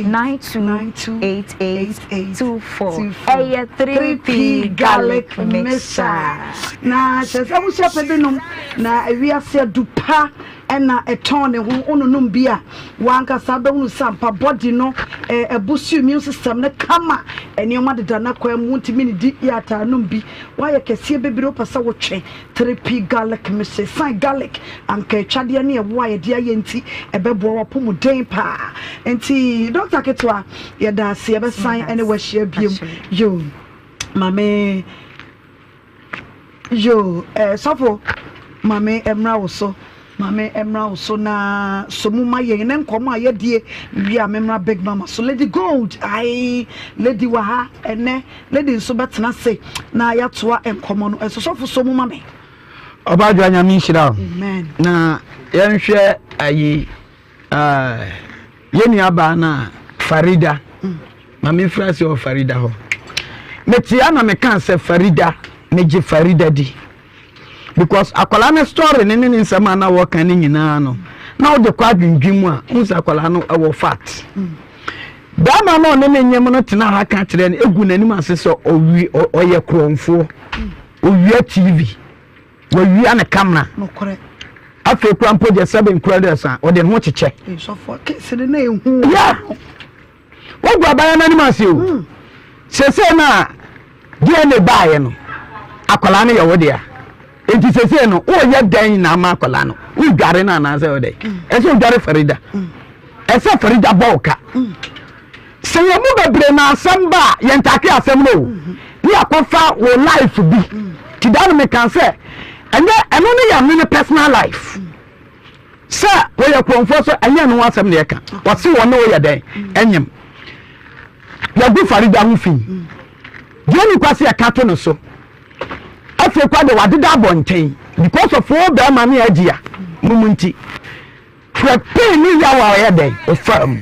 [SPEAKER 18] 92 88 24. Ɛyɛ 3P
[SPEAKER 2] Garlic Mixture. Na kyerɛ sɛ wohyɛ pɛ binom na wiase adu pa ɛna ɛtɔn ne ho wononom bi a wankasa bɛhunu sɛ ampa body no ɛbusu immune system no kama nneɛma deda n'akwan mu wontumi ne di yɛ ataa nom bi woayɛ kɛseɛ bebree wopɛ sɛ wotwe 3P garlic mixture san garlic anka atwadeɛ ne ɛwo a yɛde ayɛ nti ɛbɛboa w'apɔmuden paa nti dɔkta ketewa Yɛda ase yɛbɛsan ɛne wahyia biom yo mame yo eh, sɔfo mame ɛmra wo so mame ɛmra wo so na so mu ma yɛn ne nkɔmɔ a yɛdie wie a memra big mama so lady gold ai lady wɔ ha ɛnɛ lady nso bɛtena se na yɛatoa nkɔmɔ no ɛso sɔfo so mu ma me
[SPEAKER 5] ɔbaadwoa nyame nhyira wo na yɛnhwɛ ayi Yɛn nuabaa no a Farida, ma memfiri ase wɔ Farida hɔ. Metea na mekaa sɛ Farida, megye Farida di. Because akwadaa no story ne ne ne nsɛm a na wɔka no nyinaa no, na wode kɔ adwendwen mu a, wohu sɛ akwadaa no ɛwɔ fat. Bɛrima no ɔne ne nyem no tena ha ka kyerɛ no, egu n'anim ase sɛ ɔwi ɔyɛ korɔmfoɔ, owia TV. Wawia ne kamera.
[SPEAKER 2] Nokorɛ.
[SPEAKER 5] Afei kura mpo deɛ sɛbe nkura deɛ sa ɔde ne ho kyekyɛ.
[SPEAKER 2] Nsɔfoɔ kese no na ehu.
[SPEAKER 5] Yeah. Wogu abaya n'anim ase o. Hmm. Sese na DNA baayɛ no akwadaa no yɛ wo dea. Nti sese no woyɛ dɛn na ama akwadaa no wodware no anaasɛ wo dɛn? Hmm. Ɛsɛ wodware Farida. Hmm. Ɛsɛ Farida bɔ wo ka. Sɛ yɛn mu bebree na asɛm ba a, yɛntake asɛm no o. Ne yɛakɔfa wo life bi. Nti da no meka sɛ, ɛnyɛ ɛno ne yɛ me ne personal life. Sɛ wɔyɛ kurɔmfoɔ so ɛnyɛ ɛno ho asɛm na yɛka. Wɔse wɔn ne woyɛ dɛn? Ɛnyem. Yɛgu Farida ho fi. Deɛ ni kwa sɛ yɛka to no so. Afei kwa de wadeda abɔnten because of wo bɛrima ne agyi a mo mu nti. Hwɛ pain ne yaw a ɔyɛ dɛn ɔfaa mu.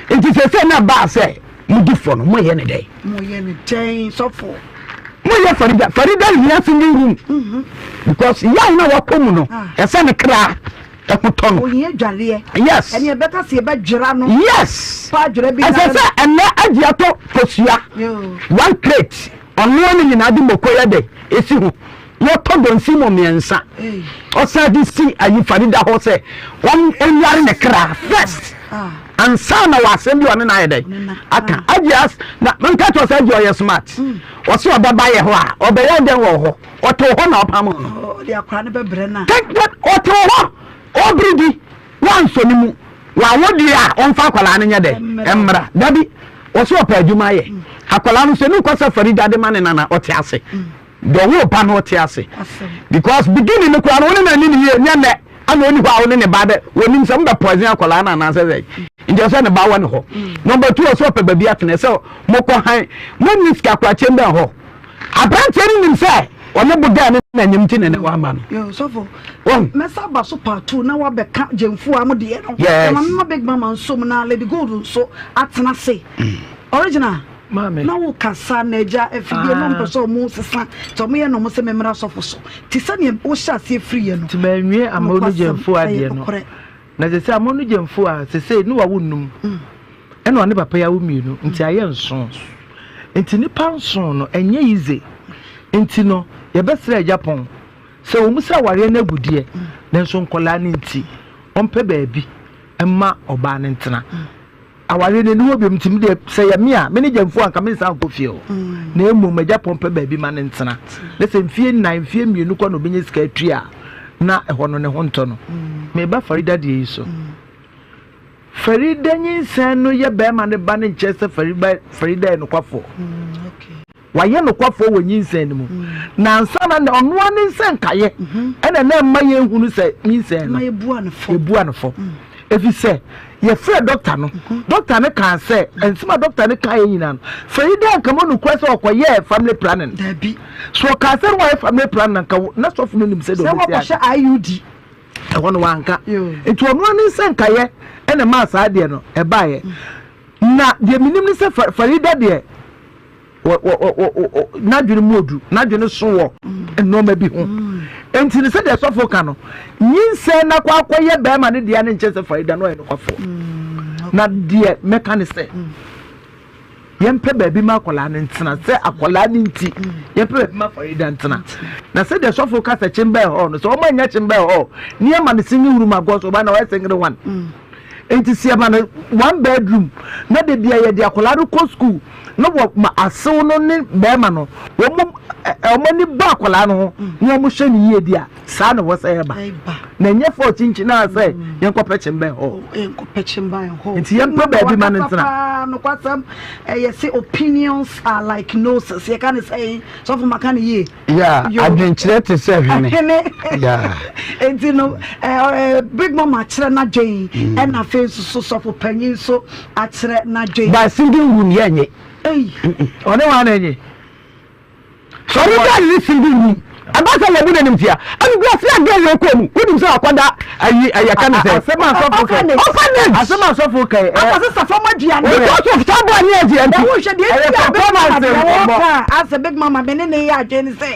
[SPEAKER 5] Nti sɛsɛ na ɛbaa sɛ modi fɔ no moyɛ ne dɛn?
[SPEAKER 2] Moyɛ ne dɛn sɔfo?
[SPEAKER 5] Moyɛ Farida Farida hia single room mhm. because yaw na wakɔ mu no ah. ɛsɛ ne kra ɛkotɔ no.
[SPEAKER 2] Ohia dwareɛ.
[SPEAKER 5] Yes.
[SPEAKER 2] Ɛne ɛbɛka sɛ yɛbɛdwera no.
[SPEAKER 5] Yes.
[SPEAKER 2] Pa adwera bi.
[SPEAKER 5] Ɛsɛ sɛ ɛnɛ agye atɔ kosua one crate ɔnoa ne nyinaa de moko yɛ dɛ esi ho. Wɔtɔ donsi mu mmiɛnsa. Ɔsan de si ayi Farida hɔ sɛ wɔn ɔnware ne kra first ansa na wɔ asɛm bi ɔne no ayɛ dɛn aka. Agye as na nka kyerɛ sɛ agye ɔyɛ smart. Ɔsɛ ɔbɛba yɛ hɔ a ɔbɛyɛ dɛn wɔ hɔ. Ɔte hɔ na ɔpam no.
[SPEAKER 2] Ɔde akora no bɛbrɛ no a.
[SPEAKER 5] Ɔte hɔ ɔbere di wansɔ ne mu. Wawo deɛ a ɔmfa akwadaa no nyɛ dɛn mmra. Dabi ɔsɛ ɔpɛ adwuma ayɛ. Akwadaa no sɛ ne nkɔ sɛ Farida de ma ne nana ɔte ase. Deɛ ɔwoo ba no ɔte ase because beginning no koraa no wo ne no ani ne yie nyɛ nnɛ ana ɔni hɔ a wo ne ne ba dɛ wɔnim sɛ mobɛ poison akwadaa no anaasɛ sɛ nti ɔsɛ ne ba wɔ ne hɔ number two ɔsɛ ɔpɛ baabi atena sɛ mokɔ han monni sika koraa chamber hɔ aberanteɛ no nim sɛ ɔne bo gɛɛ ne n'anyam nti ne ne wama no.
[SPEAKER 2] Yo, sɔfo. Mɛsa aba so part 2 na wabɛka gyemfo a mo deɛ no.
[SPEAKER 5] Yes.
[SPEAKER 2] Ɛma mema big mama nso mu na Lady Gold nso atena se. Mm. Original. Na wo kasa na agya afidie na ɔmpɛ sɛ ɔmo sesa nti ɔmo yɛ na ɔmo sɛ memmra sɔfo so nti sɛdeɛ wohyɛ aseɛ firi yɛ no.
[SPEAKER 6] Nti manwie amono
[SPEAKER 2] Nokwasɛm,
[SPEAKER 6] gyamfo
[SPEAKER 2] ɛyɛ
[SPEAKER 6] adeɛ no.
[SPEAKER 2] nokorɛ.
[SPEAKER 6] Na sese amono gyamfo a sese ne wawo num ɛna ɔne papa yi awo mmienu nti ayɛ nson nti nipa nson no ɛnyɛ yize nti no yɛbɛsrɛ agya pɔn sɛ wɔn sɛ awareɛ no agu deɛ nanso nkɔlaa no nti ɔmpɛ baabi mma ɔbaa no ntena. Awareɛ no ɛni hɔ biom nti medeɛ sɛ yɛ me a me ne gyamfuo anka mensan nkɔ fie hɔ na mmom m'agya pɔn pɛ baabi ma no ntena na sɛ mfie nnan mfie mmienu kɔ na ɔbɛnya sika atua a na ɛhɔ no ne ho ntɔ no. Meba Farida deɛ yi so. Farida nyinsɛn no yɛ bɛrima no ba no nkyerɛ sɛ Farida yɛ nokwafoɔ. Wayɛ nokwafoɔ wɔ nyinsɛn no mu. Na ansa na ɔno ara ne nsa nkaeɛ ɛna na ɛma yɛnhunu sɛ nyinsɛn no yɛbua no fɔ. Ɛfiri sɛ yɛfrɛ dɔkta no, dɔkta no kaa sɛ nsɛm a dɔkta no kaeɛ nyinaa no, Farida anka mu nokorɛ sɛ ɔkɔyɛɛ family planning.
[SPEAKER 2] Dabi.
[SPEAKER 6] So ɔkaa sɛ na wayɛ family planning anka na sɔfo no nim sɛdeɛ
[SPEAKER 2] Sɛ
[SPEAKER 6] ɔbɛsi
[SPEAKER 2] wakɔhyɛ
[SPEAKER 6] ade.
[SPEAKER 2] IUD.
[SPEAKER 6] Ɛhɔ no wanka. Nti ɔno ara ne nsa nkaeɛ ɛna ɛmaa saa adeɛ no ɛbaeɛ. Na deɛ menim ne sɛ Farida deɛ n'adwene mu odu, n'adwene so wɔ nneɛma bi ho. Nti no sɛdeɛ sɔfo ka no, nyinsɛn na akɔ akɔyɛ bɛrima no deɛ no nkyɛ sɛ Farida no ɔyɛ nokwafoɔ. Na deɛ mɛka ne sɛ, yɛmpɛ baabi ma akwadaa no ntena sɛ akwadaa no nti yɛmpɛ baabi ma Farida ntena. Na sɛdeɛ sɔfo ka sɛ chamber hall no, sɛ wɔn anya chamber hall ne yɛma no single room agɔ so ɔba na ɔyɛ single one. Nti sɛ yɛma no one bedroom na da bia yɛde akwadaa no kɔ school na wɔ ma asew no ne bɛrima no wɔn wɔn ani bɔ akwadaa no ho na wɔn hwɛ no yie di a saa na wɔ sɛ ɛba na ɛnyɛ fɔ kyinkyin a sɛ yɛn kɔ pɛ kyembɛn hɔ
[SPEAKER 2] yɛn kɔ pɛ kyembɛn hɔ
[SPEAKER 6] nti yɛn pɛ baabi ma ne ntena.
[SPEAKER 2] Nokwasɛm ɛyɛ sɛ opinions are like noses yɛka ne sɛ sɔfo maka ne yie.
[SPEAKER 3] Yeah, adwenkyerɛ te sɛ hwene.
[SPEAKER 2] Hwene.
[SPEAKER 3] Yeah.
[SPEAKER 2] Enti no, eh, eh, Big Mama akyerɛ n'adwen, mm. ɛna afei nso so sɔfo panyin nso akyerɛ n'adwen.
[SPEAKER 3] Ba single room yɛ nye.
[SPEAKER 2] Ei.
[SPEAKER 6] Ɔne wa na enye.
[SPEAKER 3] Sɔre da ne single room. Ɛba sɛ wɔbu n'anim tia. Ɛnu ase agɛ wɔ kɔ mu. Wonim sɛ akɔda ayi ɛyɛ ka ne sɛ.
[SPEAKER 6] Asɛm asɔfo kɛ.
[SPEAKER 3] Orphanage.
[SPEAKER 6] Asɛm asɔfo kɛ.
[SPEAKER 2] Akɔsɛ safam aduane.
[SPEAKER 3] Because of saa bɔ ne agye nti.
[SPEAKER 2] Ɛho hwɛ deɛ eti a big mama deɛ wɔka asɛ big mama me ne ne yɛ adwene ne sɛ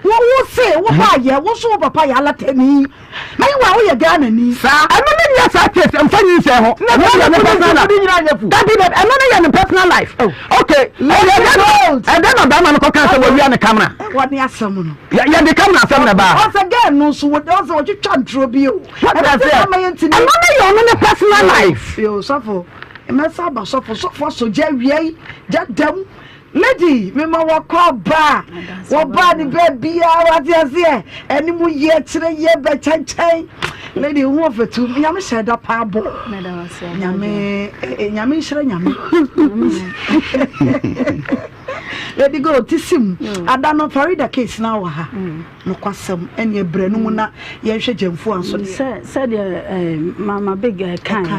[SPEAKER 2] wo wo se wo ba yɛ wo so wo papa yɛ alatani meanwhile wo yɛ Ghana ni.
[SPEAKER 3] Saa ɛno ne nyɛ saa case mfa nyinsɛn ho. Ɛno yɛ ne personal life. Dabi dabi ɛno ne yɛ ne personal life. Okay ɛyɛ dɛ ɛdɛ na bɛrima no kɔ kan sɛ wɔwia ne camera.
[SPEAKER 2] Wɔne asɛm no.
[SPEAKER 3] Yɛde camera asɛm na ɛbaa.
[SPEAKER 2] Ɔsɛ girl no nso ɔsɛ wɔtwitwa ntoro bi o.
[SPEAKER 3] Wate aseɛ? Ɛno ne yɛ ɔno ne personal life.
[SPEAKER 2] Yo sɔfo mɛsa aba sɔfo sɔfo asɔ gya awia yi gya dam lady mema wɔkɔ ba wɔba ne baabiara wate aseɛ ɛne mu yɛ kyerɛ yɛ bɛkyɛnkyɛn lady ho ɔfɛtu nyame hyɛ da paa bɔ nyame nyame nhyerɛ nyame lady go ti sim ada no Farida case na wɔ ha. Nokwasɛm, ɛneɛ brɛ no mu na yɛnhwɛ Gyamfua nso deɛ.
[SPEAKER 19] Sɛ sɛdeɛ eh, Mama Big eh, kaeɛ no,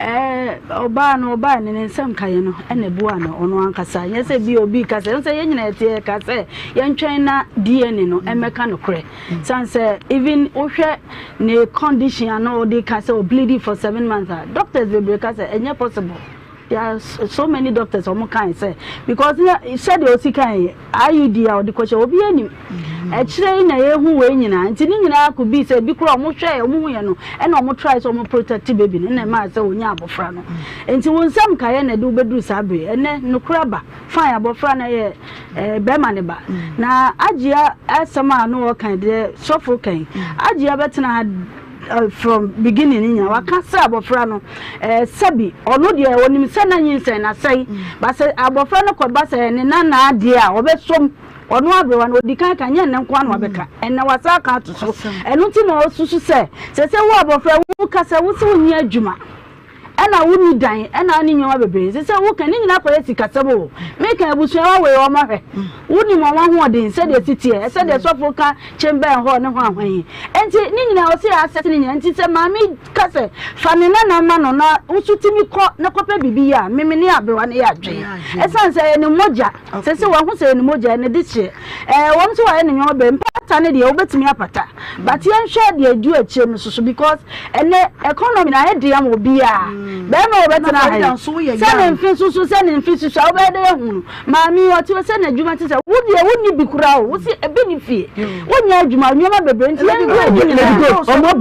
[SPEAKER 19] eh, ɔbaa no ɔbaa ne ne nsɛm kaeɛ no ɛna ɛboa no ɔno ankasa. Nyɛ sɛ bi obi ka sɛ, sɛ yɛn nyinaa yɛte yɛka sɛ yɛntwɛn na DNA no ɛmmɛka nokorɛ. San sɛ even wohwɛ ne condition a na ɔde ka sɛ ɔbleedi for 7 months a, doctors bebree ka sɛ ɛnyɛ possible. There are so many doctors wɔn kan sɛ because na sɛdeɛ osi kan yɛ IUD a ɔde kɔhyɛ obi anim ɛkyerɛ yi na ehu wei nyinaa nti ne nyinaa ko bi sɛ ebi kora wɔn hwɛ wɔn hu yɛ no ɛna wɔn try sɛ wɔn protect baby no ɛna ɛmaa sɛ wɔnya abɔfra no nti wɔn nsɛm kaeɛ na ɛde wobɛduru saa bere ɛnɛ nokora ba fine abɔfra no yɛ ɛɛ bɛrima ne ba na agyea asɛm a no ɔkan deɛ sɔfo kan agyea bɛtena ha. From beginning no nyinaa waka sɛ abɔfra no ɛɛ sɛbi ɔno deɛ ɔnim sɛ na nyinsɛn na sɛe ba sɛ abɔfra no kɔba sɛ ne nana adeɛ a ɔbɛsom ɔno aberewa no ɔdi kan ka nyɛ nnɛ nko ano abɛka ɛnɛ wasa aka ato so ɛno nti na ɔsusu sɛ sɛ sɛ wo abɔfra wo ka sɛ wo sɛ wonni adwuma Ɛna wo nni dan ɛna ne nneɛma bebree sɛ sɛ woka ne nyinaa kɔyɛ sikasɛm o meka abusua wa wei wɔn ahwɛ wonim wɔn ahoɔden sɛdeɛ si teɛ sɛdeɛ sɔfo ka chamber hall ne ho ahwan yi nti ne nyinaa ɔsi asɛte ne nyinaa nti sɛ maame ka sɛ fa ne nana ma no na woso tumi kɔ na kɔpɛ biribi yɛ a meme ne aberewa no yɛ adwene ɛsiane sɛ ɛyɛ ne mogya sɛ sɛ wahu sɛ ɛyɛ ne mogya ɛne de hyeɛ ɛɛ wɔn nso wɔayɛ ne nneɛma bɛn mpa. Mpata no deɛ wobɛtumi apata but yɛnhwɛ deɛ ɛdu akyire no soso because ɛnɛ economy no ayɛ den ama obiara. Bɛrima a ɔbɛtena ha yi sɛ ne mfe soso sɛ ne mfe soso a wobɛyɛ dɛ ahu no. Maame yi ɔte hɔ sɛ n'adwuma te sɛ wo deɛ wonni bi koraa o wo se ebi ne fie wonyɛ adwuma nneɛma bebree nti yɛn nua yi nyinaa yɛn nua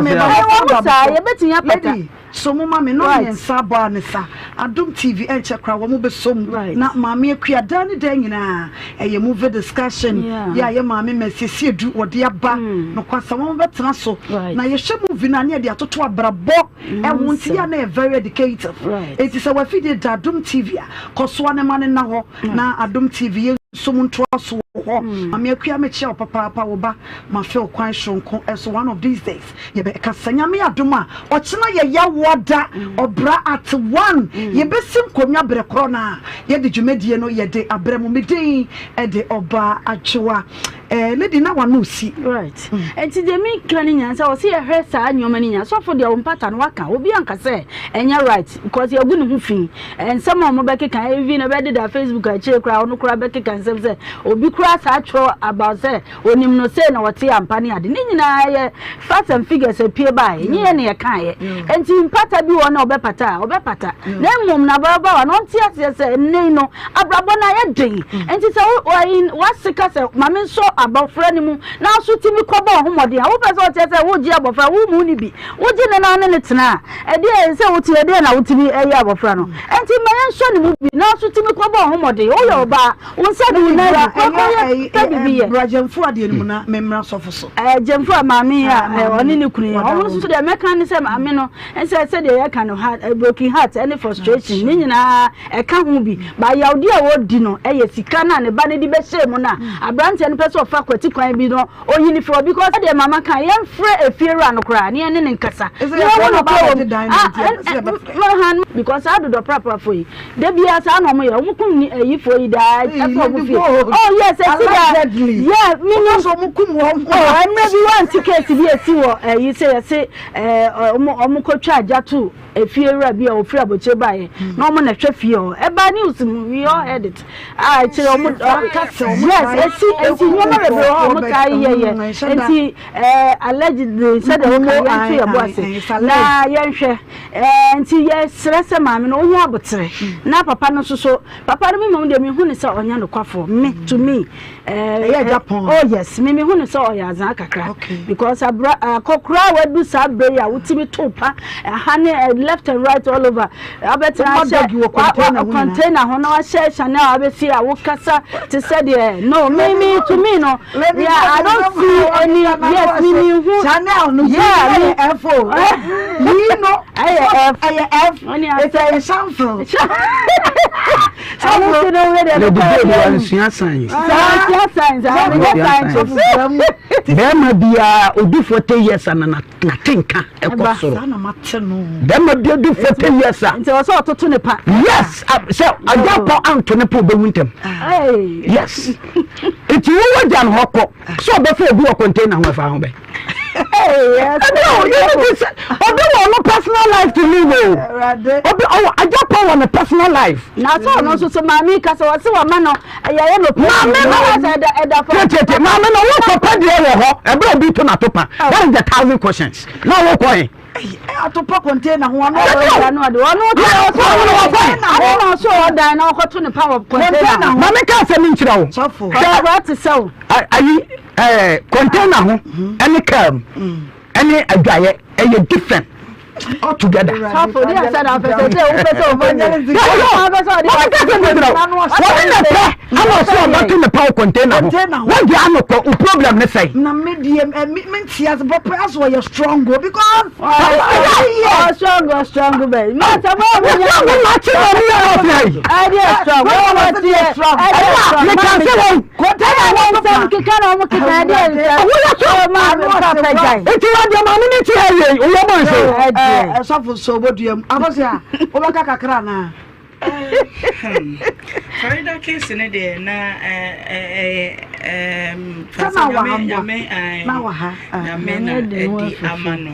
[SPEAKER 19] nyinaa ɛwɔ mo saa yɛbɛtumi apata.
[SPEAKER 2] So mo ma me no mmiɛnsa abɔ a ne sa Adom TV ɛnkyɛ koraa wɔn bɛ som na Maame Akua daa ne daa nyinaa ɛyɛ movie discussion yɛ a yɛ maame Mercy Asiedu wɔde aba nokwasɛm wɔn bɛ tena so na yɛhwɛ movie no a ne yɛde atoto abrabɔ ɛho nti yɛ a na yɛ very educative enti sɛ wafidie da Adom TV a kɔ so a ne ma no nna hɔ na Adom TV yɛ nso mu ntoa so wɔ hɔ Maame Akua mekyia wo papaapa wo ba ma feel kwan soronko ɛso one of these days Yɛbɛkasa Nyame adom a ɔkyena yɛ yawoa da ɔbra at one yɛbɛsi nkonnwa berɛ korɔ no a yɛde dwumadie no yɛde abrɛ mo me din de Ɔbaa Adwoa eh, lady na wano si.
[SPEAKER 19] Right. Nti deɛ meka no nyinaa sɛ ɔsɛ yɛhwɛ saa nneɛma no nyinaa sɔfo deɛ wo mpata no waka obi anka sɛ ɛnyɛ right because yɛgu ne ho fi nsɛm a wɔbɛkeka even ɛbɛdeda Facebook akyire koraa ɔno koraa bɛkeka nsɛm sɛ obi koraa saa twerɛ about sɛ Onim no sei na ɔte ampa ne ade. Ne nyinaa ɛyɛ facts and figures epie baeɛ. Nyɛ yɛn na yɛkaeɛ. Enti mpata bi wɔ hɔ na ɔbɛpata a, ɔbɛpata. Na mmom no ababaawa no ɔnte aseɛ sɛ nnɛ yi no abrabɔ no ayɛ den. Enti sɛ wo ayi w'ase ka sɛ ma mensɔ abɔfra no mu na wo nso tumi kɔbɔ wo ho mmɔden a, wopɛ sɛ ɔkyerɛ sɛ woregye abɔfra wo mmu no bi. Wogye no na wo ne no tena a, ɛdeɛ sɛ wote ɛdeɛ na wotumi yɛ abɔfra no. Enti ma yɛnsɔ ne mu bi na wo nso tumi kɔbɔ wo ho mmɔden. Woyɛ ɔbaa. Wo nsa de wo nan gu kɔ kɔ yɛ pɛ bibi yɛ.
[SPEAKER 2] Bra Gyamfua adeɛ no mu na me mmra sɔfo so.
[SPEAKER 19] Ɛɛ Gyamfua maame yi a ɔne ne kunu yi ɔmo nso deɛ mɛka ne sɛ maame no nsɛ sɛdeɛ yɛka no ha broken heart ɛne frustration ne nyinaa ɛka ho bi ba yawdi a wɔdi no ɛyɛ sika no a ne ba no de bɛhyɛ mu no a aberanteɛ no pɛ sɛ ɔfa kwati kwan bi no oyi ne fi hɔ because sɛdeɛ mama ka yɛmfrɛ efie wura no koraa ne yɛne ne nkasa ne yɛhu no korɔ wɔ mu because saa dodɔ praprafo yi Da biara saa na wɔn yɛ, wɔn kum ni ayifoɔ yi daa ɛfɛ wɔn fie. Oh yes, ɛsi da. Yeah, mi ni.
[SPEAKER 2] Wɔn kum wɔn.
[SPEAKER 19] Oh, ɛmɛ bi wɔn ti case bi esi wɔ ɛyi sɛ yɛsi ɛɛ wɔn wɔn kɔ twa agya to efie wura bi a ofiri abɔkyire ba yɛ na wɔn na ɛhwɛ fie hɔ. Ɛba news mu, we all heard it. A ɛkyerɛ wɔn. Yes, esi esi nneɛma bebree hɔ a wɔn taa yɛ yɛ. Nti ɛɛ allegedly sɛdeɛ wɔn ka yɛn to yɛ bo ase na yɛn hwɛ. Ɛɛ nti yɛsrɛ sɛ maame no ɔnya aboterɛ na papa no nso so papa no me mmom deɛ mehu no sɛ ɔnyɛ nokwafoɔ me to me ɛɛ
[SPEAKER 2] ɛyɛ agya pɔn
[SPEAKER 19] oh yes me mehu no sɛ ɔyɛ azaa kakra because abra akɔkora a wadu saa berɛ yi a wotumi to pa ɛha ne eh, left and right all over abɛtena ahyɛ container ho na wahyɛ Chanel abɛsi a wokasa te sɛ deɛ no me me to me no Yeah, I don't see any. Yes, me me who.
[SPEAKER 2] Chanel no.
[SPEAKER 19] Yeah,
[SPEAKER 2] me F O. Yi no.
[SPEAKER 19] Ɛyɛ F.
[SPEAKER 2] Ɛyɛ F. It's a shameful.
[SPEAKER 19] Shameful.
[SPEAKER 5] Lady Gold wa nsua science.
[SPEAKER 19] Nsua science. Nsua science.
[SPEAKER 5] Bɛrima biara odi 40 years ana na tenka ɛkɔ soro. Bɛrima bi odi 40 years a.
[SPEAKER 19] Nti ɔsɛ ɔtoto ne pa.
[SPEAKER 5] Yes, sɛ agya pɔ anto ne pa obewu ntɛm. Yes. Nti wo wagya no hɔ kɔ sɛ ɔbɛfa obi wɔ container ho ɛfa ho bɛ. Ɛbi o yɛn ti sɛ obi wɔ ɔno personal life to live o. Obi ɔwɔ agya pɔ wɔ ne personal life.
[SPEAKER 19] Na sɛ ɔno nso so maame kasa wɔ se wɔma no yɛyɛ no
[SPEAKER 5] Maame no tete maame no wo papa deɛ wɔ hɔ ɛbɛrɛ obi to na to pa that is the thousand questions na wo kɔ he.
[SPEAKER 2] Atopa container ho ano.
[SPEAKER 19] Ɔno ɔde ɔno ɔde ɔno na ɔso ɔdan na ɔkɔto ne pa wɔ container ho.
[SPEAKER 5] Maame ka asɛm nkyerɛ wo.
[SPEAKER 2] Sɔfo.
[SPEAKER 19] Ɔkura te sɛ wo.
[SPEAKER 5] Ayi ɛɛ container ho ɛne kaa mu ɛne adwaeɛ ɛyɛ different all together.
[SPEAKER 19] Sɔfo ní asɛ na afɛsɛ sɛ wopɛ sɛ ɔbɛ nyɛ.
[SPEAKER 5] Wɔn ka asɛm nkyerɛ wo. Wɔn na pɛ ɛna ɔsɛ ɔbɛto ne pa wɔ container ho. Wɔn di ano kɔ o problem ne sɛn.
[SPEAKER 2] Na me deɛ ɛ me me nti ase papa aso ɔyɛ strong o because.
[SPEAKER 19] Ɔyɛ strong o strong bɛ. Mɛ sɛ mo mo
[SPEAKER 5] nyɛ. Mo ma kyi na ɔmo yɛ ɔfɛ yi.
[SPEAKER 19] Ɛdi strong. Mo ma ti yɛ strong.
[SPEAKER 5] Ɛdi strong. Mi kan se wɔn.
[SPEAKER 19] Container na nsɛm keka na ɔmo keka ɛdi nsɛm.
[SPEAKER 5] Ɔmo yɛ strong.
[SPEAKER 19] Ɔmo ma papa gya.
[SPEAKER 5] Eti wa deɛ maame ne ti yɛ yɛ owó mɔ nso.
[SPEAKER 2] Ɛɛ ɛsɔfo so obodua mu akɔsi a wobɛka kakra naa.
[SPEAKER 20] Farida case no deɛ na ɛyɛ.
[SPEAKER 2] Sɛ na wɔ ha mmoa. Na wɔ ha.
[SPEAKER 9] Nyame na adi ama no.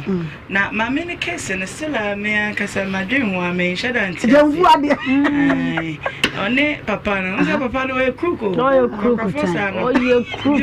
[SPEAKER 9] Na maame no case no still a me ankasa madwen ho a menhyɛ da nte ase. Ɔne papa no, ɔsɛ papa no ɔyɛ crook o.
[SPEAKER 19] Ɔyɛ crook tan. Ɔyɛ crook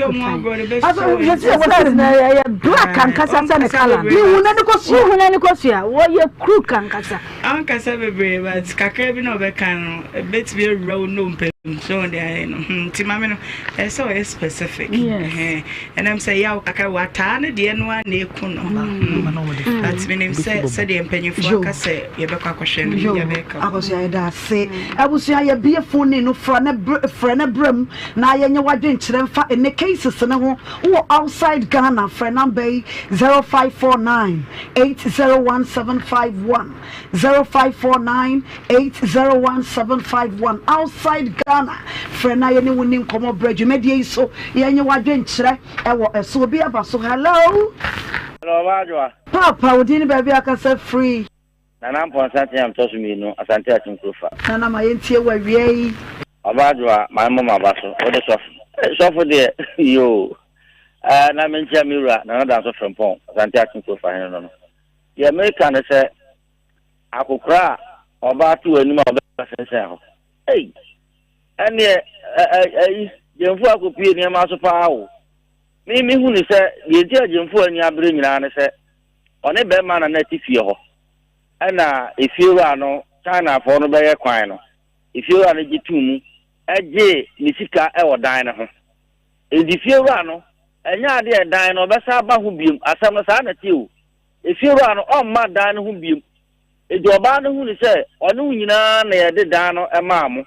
[SPEAKER 19] tan.
[SPEAKER 2] Ɛyɛ
[SPEAKER 19] black ankasa sɛ ne kala.
[SPEAKER 2] Mihu n'ani kosua.
[SPEAKER 19] Mihu n'ani kosua. Ɔyɛ crook ankasa.
[SPEAKER 9] Ɔnkasa bebree but kakra bi na ɔbɛka no ebetumi awura wo nnompe mu so ɔde ayɛ no hmm nti maame no ɛsɛ sɛ ɔyɛ specific ɛhɛn ɛnam sɛ yaw kakra wataa ne deɛ no ara na eku no hmm but menim sɛ sɛdeɛ mpanyinfoɔ aka sɛ yɛbɛkɔ akɔhwɛ no yɛbɛka.
[SPEAKER 2] Akosua yɛda ase abusua yɛbie phone ne no fra ne frɛ ne brɛ mu na yɛnyɛ wadwenkyerɛ mfa ɛnɛ cases ne ho wɔ outside Ghana frɛ number yi 0549 801751 0549 801751 outside Ghana frɛ na yɛne wo ni nkɔmmɔ brɛ dwumadie yi so yɛnyɛ w'adwenkyerɛ ɛwɔ ɛso obi aba so hello.
[SPEAKER 20] Hello, Ɔbaa Adwoa.
[SPEAKER 2] Paapa, wo din ne baabi a akasa firi.
[SPEAKER 20] Nana Mpɔnsa Team tɔ so mmienu, Asante Akim Kurofa.
[SPEAKER 2] Nana ma yɛntie wo awia yi.
[SPEAKER 20] Ɔbaa Adwoa, ma memmɔ m'aba so, wode sɔfo. Ei, sɔfo deɛ, yoo. Ɛɛ, na menkyia me wura, Nana Danso Frimpong, Asante Akim Kurofa hene no no. Deɛ meka ne sɛ, akokora a ɔbaa to w'anim a ɔbɛka sensɛn hɔ. Ei, ɛneɛ, ɛyi, Gyamfo akɔpie nneɛma so paa o. Me mehu ne sɛ, deɛ nti a Gyamfo ani abere nyinaa ne sɛ, ɔne bɛrima na na ɛte fie hɔ. Ɛna efiewura no, Chinafoɔ no bɛyɛ kwan no, efiewura no gye too mu gyee ne sika wɔ dan no ho. Enti fiewura no, ɛnyɛ ade a dan no ɔbɛsan aba ho biom. Asɛm no saa na ɛte o. Efiewura no, ɔmma dan no ho biom. Enti ɔbaa no hu no sɛ ɔne wo nyinaa na yɛde dan no maa mo.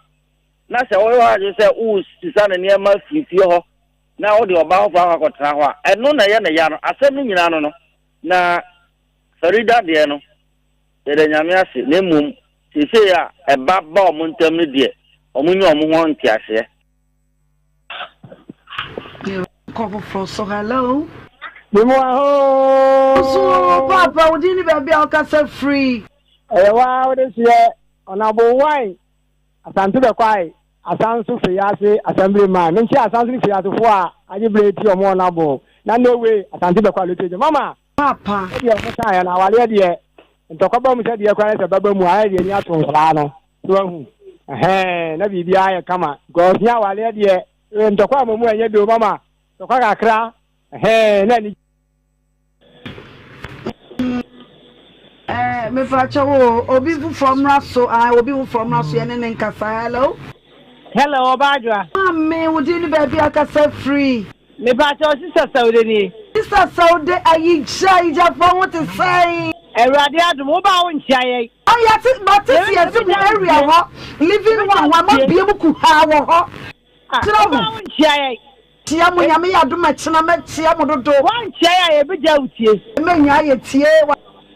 [SPEAKER 20] Na sɛ woyɛ w'adwene sɛ woresesa ne nneɛma afiri fie hɔ na wode ɔbaa foforɔ akɔ akɔtena hɔ a, ɛno na ɛyɛ ne ya no. Asɛm no nyinaa no no. Na Farida deɛ no, yɛda Nyame ase, na mmom seesei a ɛba ba wɔn ntam no deɛ, wɔn nya wɔn ho nteaseɛ.
[SPEAKER 2] Kɔ foforɔ so hello.
[SPEAKER 21] Memu ahoo.
[SPEAKER 2] So papa wo din ne baabi a wokasa firi.
[SPEAKER 21] Ɛyɛ waa wode seɛ ɔnabo wan Asante bɛkwae Asanso Feyiase Assembly man menkyia Asanso ne Feyiasefoɔ a agye berɛ ti ɔmo ɔnabo na no way Asante bɛkwae lote gye mama
[SPEAKER 2] Papa.
[SPEAKER 21] Sɛdeɛ ɔmo kaeɛ no awareɛ deɛ ntɔkwa ba mu sɛdeɛ koraa ne sɛ bɛba mu a ayɛ deɛ ani ato nkwadaa no so wahu ɛhɛn na biribiara ayɛ kama because nyɛ awareɛ deɛ ntɔkwa ama mu ɛnyɛ do mama ntɔkwa kakra ɛhɛn na ani.
[SPEAKER 2] Eh, mefa kyɛ wo obi foforɔ mmra so ah, obi foforɔ mmra so yɛne ne nkasa hello.
[SPEAKER 22] Hello, ɔbaa adwoa.
[SPEAKER 2] Maame, wo din ne baabi akasa firi.
[SPEAKER 22] Mepakyɛw Sista Saude nie.
[SPEAKER 2] Sista Saude Ayigya, Ayigyafoɔ ho te sɛn?
[SPEAKER 22] Awurade adom, wo ba a wo nkyea yɛn.
[SPEAKER 2] Oh yɛte mate se yɛte mo area hɔ living one hɔ ama bie mu kuhaa wɔ hɔ kyerɛ mo.
[SPEAKER 22] Wo ba a wo nkyea yɛn.
[SPEAKER 2] Kyea mo nyame yɛ adom ɛkyena mɛ kyea mo dodo.
[SPEAKER 22] Wa nkyea yɛ a yɛ bɛ gyaa wo tie.
[SPEAKER 2] Mɛ nyaa yɛ tie wa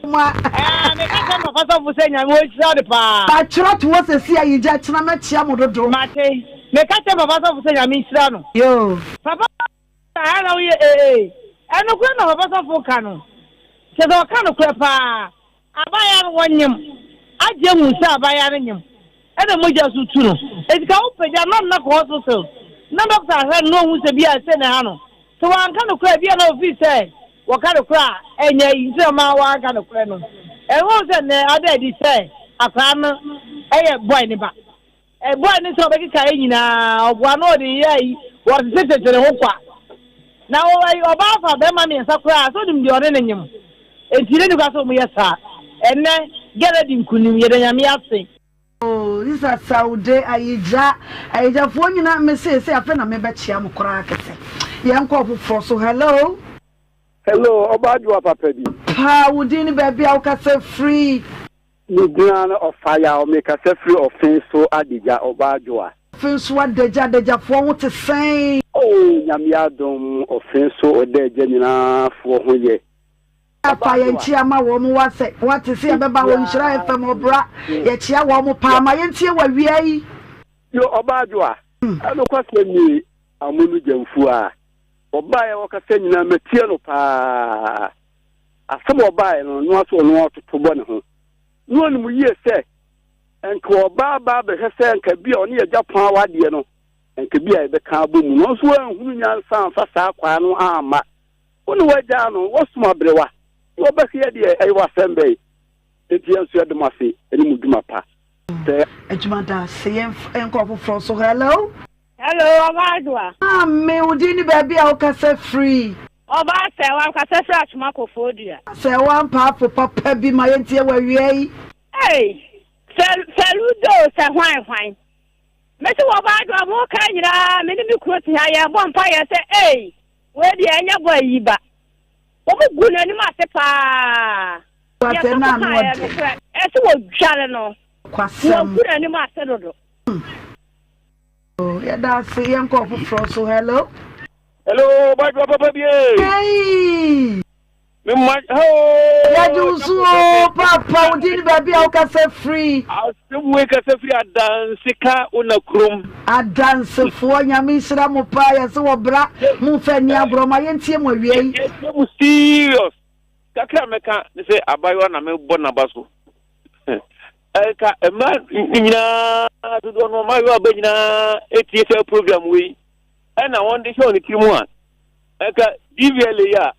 [SPEAKER 2] ma.
[SPEAKER 22] Ɛɛ me ka kyerɛ papa sɔfo sɛ nyame ɔnhyira no paa.
[SPEAKER 2] Matwerɛ to hɔ sɛsi ayigya ɛkyena mɛ kyea mo dodo.
[SPEAKER 22] Mate. Me ka kyerɛ papa sɔfo sɛ nyame nhyira no.
[SPEAKER 2] Yoo.
[SPEAKER 22] Papa saa na woyɛ ee. Ɛnokorɛ na papa sɔfo ka no. Kyerɛ sɛ ɔka nokorɛ paa. Abaayewa no wɔnyem. Agye ahu sɛ abaayewa no nyem ɛna mogya nso tu no. Enti ka wo pagya no na kɔ hospital na doctor ahwɛ no na ohu sɛ bia sei na ɛha no. Sɛ wanka nokorɛ a bia na ofii sɛ wɔka nokorɛ a ɛnyɛ ayi nti na ɔma wanka nokorɛ no. Ɛno woahu sɛ nnɛ ada adi sɛ akwadaa no yɛ boy no ba. Boy no sɛ ɔbɛkeka yɛ nyinaa ɔboa na ɔde yɛ ayi wɔsese tete ne ho kwa. Na ɔbaa fa bɛrima mmiɛnsa koraa sɛ onim deɛ ɔne no nyem. Enti ne nikwa sɛ wɔyɛ saa. Ɛnnɛ girl adi nkunim yɛda Nyame ase.
[SPEAKER 2] Oh Isa Saude Ayigya Ayigyafoɔ nyina me se se afei na me bɛ kyea mo koraa kɛse yɛn kɔ ɔfoforɔ so hello.
[SPEAKER 21] Hello ɔbaa adwoa papa bi.
[SPEAKER 2] Paa wo din ne baabi a wo kasa firi.
[SPEAKER 21] Me din ne Ɔfayaw, me kasa firi Ɔfen so Adagya, ɔbaa adwoa.
[SPEAKER 2] Ɔfen so Adagya, Adagyafoɔ ho te sɛn?
[SPEAKER 21] Oh Nyame adom, Ɔfen so Ɔdaagya nyinaa foɔ ho yɛ.
[SPEAKER 2] Fa yɛn kyia ma wɔn wa sɛ wate sɛ yɛbɛba wɔ Nhyira FM ɔbra yɛkyia wɔn paa ma yɛntie wɔ awia yi.
[SPEAKER 21] Yo ɔbaa adwoa, ɛnokwasɛm nie Amonu Gyamfua a ɔbaeɛ ɔkasa nyinaa matie no paa. Asɛm a ɔbaeɛ no, noa so ɔno ɔtoto bɔ ne ho. Na ɔnim yie sɛ nka ɔbaa ba abɛhwɛ sɛ nka bi a ɔne agya pɔn awadeɛ no,
[SPEAKER 1] Nka bi a yɛbɛka abɔ mu. Nanso woanhunu nyansa amfa saa kwan no amma. Wo ne w'agyaa no, woasom aberewa. Deɛ ɔbɛhwɛ deɛ, ɛyɛ w'asɛm bɛn? Enti yɛn nso yɛda mo ase ne mo dwuma pa. Sɛ.
[SPEAKER 2] Adwuma da ase. Yɛn nkɔ ɔfoforɔ so. Hello.
[SPEAKER 8] Hello, Ɔbaa Adwoa.
[SPEAKER 2] Maame, wo din ne baabi a wokasa firi?
[SPEAKER 8] Ɔbaa Sɛwa, mekasa firi Atwoma Kofoɔdua.
[SPEAKER 2] Sɛwa mpaafo papa bi ma yɛntie wɔ awia yi.
[SPEAKER 8] Ei, Fɛludo sɛ hwan hwan. Mese wɔ ɔbaa Adwoa mo ka nyinaa me ne me kuro te ha yɛbɔ mpaeɛ sɛ ei, wei deɛ ɛnyɛ bɔ ayi ba. Wɔn gu n'anim ase paa. Deɛ sɔfo kaeɛ nokorɛ. Ɛsɛ wɔdware no.
[SPEAKER 2] Kwasɛm.
[SPEAKER 8] Wɔgu n'anim ase dodo.
[SPEAKER 2] Oh, yɛda ase yɛnkɔ ɔfoforɔ so hello.
[SPEAKER 1] Hello, Badwa papa bie.
[SPEAKER 2] Hey.
[SPEAKER 1] Me ma hoo.
[SPEAKER 2] Yɛgye wo so o papa wo din ne baabi a wokasa firi.
[SPEAKER 1] Asɛm wei kasa firi adanse ka wo na kurom.
[SPEAKER 2] Adansefoɔ nyame nhyira mo paa yɛse wɔ bra mo nfa nni agorɔ ma yɛntie mo awia yi.
[SPEAKER 1] Yɛtie mo serious. Kakra mɛka ne sɛ abayewa na mebɔ n'aba so. Ɛka mmaa nyinaa dodoɔ no mmaayewa aba nyinaa etie sɛ program wei ɛna wɔn de hyɛ wɔn tiri mu a ɛka DVLA yi a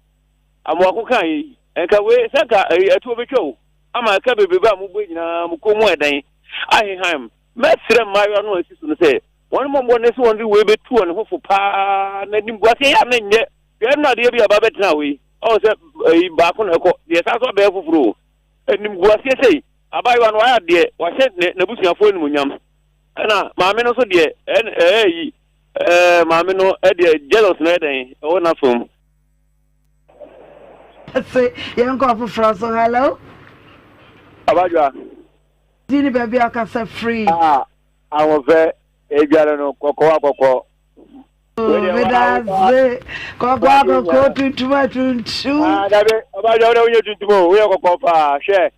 [SPEAKER 1] Amoako kaa yi, nka wei sɛ nka ɛyi ɛtoɔ bɛtwa o, ama ɛka bebrebe a mobɔ nyinaa mo kɔn mu ɛdɛn ahehan. Mɛsrɛ mmaayewa no a ɛsi so no sɛ wɔn mmɔ mmɔden sɛ wɔn de wei bɛtu wɔn ho fo paa na animguaseɛ yɛ a menyɛ. Hwɛ ɛno adeɛ bi a ba bɛtena hɔ yi, ɔho sɛ ɛyi baako na ɛkɔ, deɛ ɛsan so abɛyɛ foforɔ o. Animguaseɛ sei, abaayewa no wayɛ adeɛ, wahyɛ n'abusuafoɔ animuonyam. Ɛna maame no nso deɛ ɛɛ yi ɛɛ maame no ɛdeɛ jealous na ɛdɛn ɛwɔ n'afam.
[SPEAKER 2] Se yɛn kɔ foforɔ so hello.
[SPEAKER 1] Abadwa.
[SPEAKER 2] Di ni baabi akasa firi.
[SPEAKER 1] Ah, ahoɔfɛ edware no kɔkɔɔ akɔkɔ.
[SPEAKER 2] Medase kɔkɔɔ akɔkɔ tuntum atuntum.
[SPEAKER 1] Ah, dabi abadwa wo na wonyɛ tuntum o woyɛ kɔkɔɔ paa hwɛ.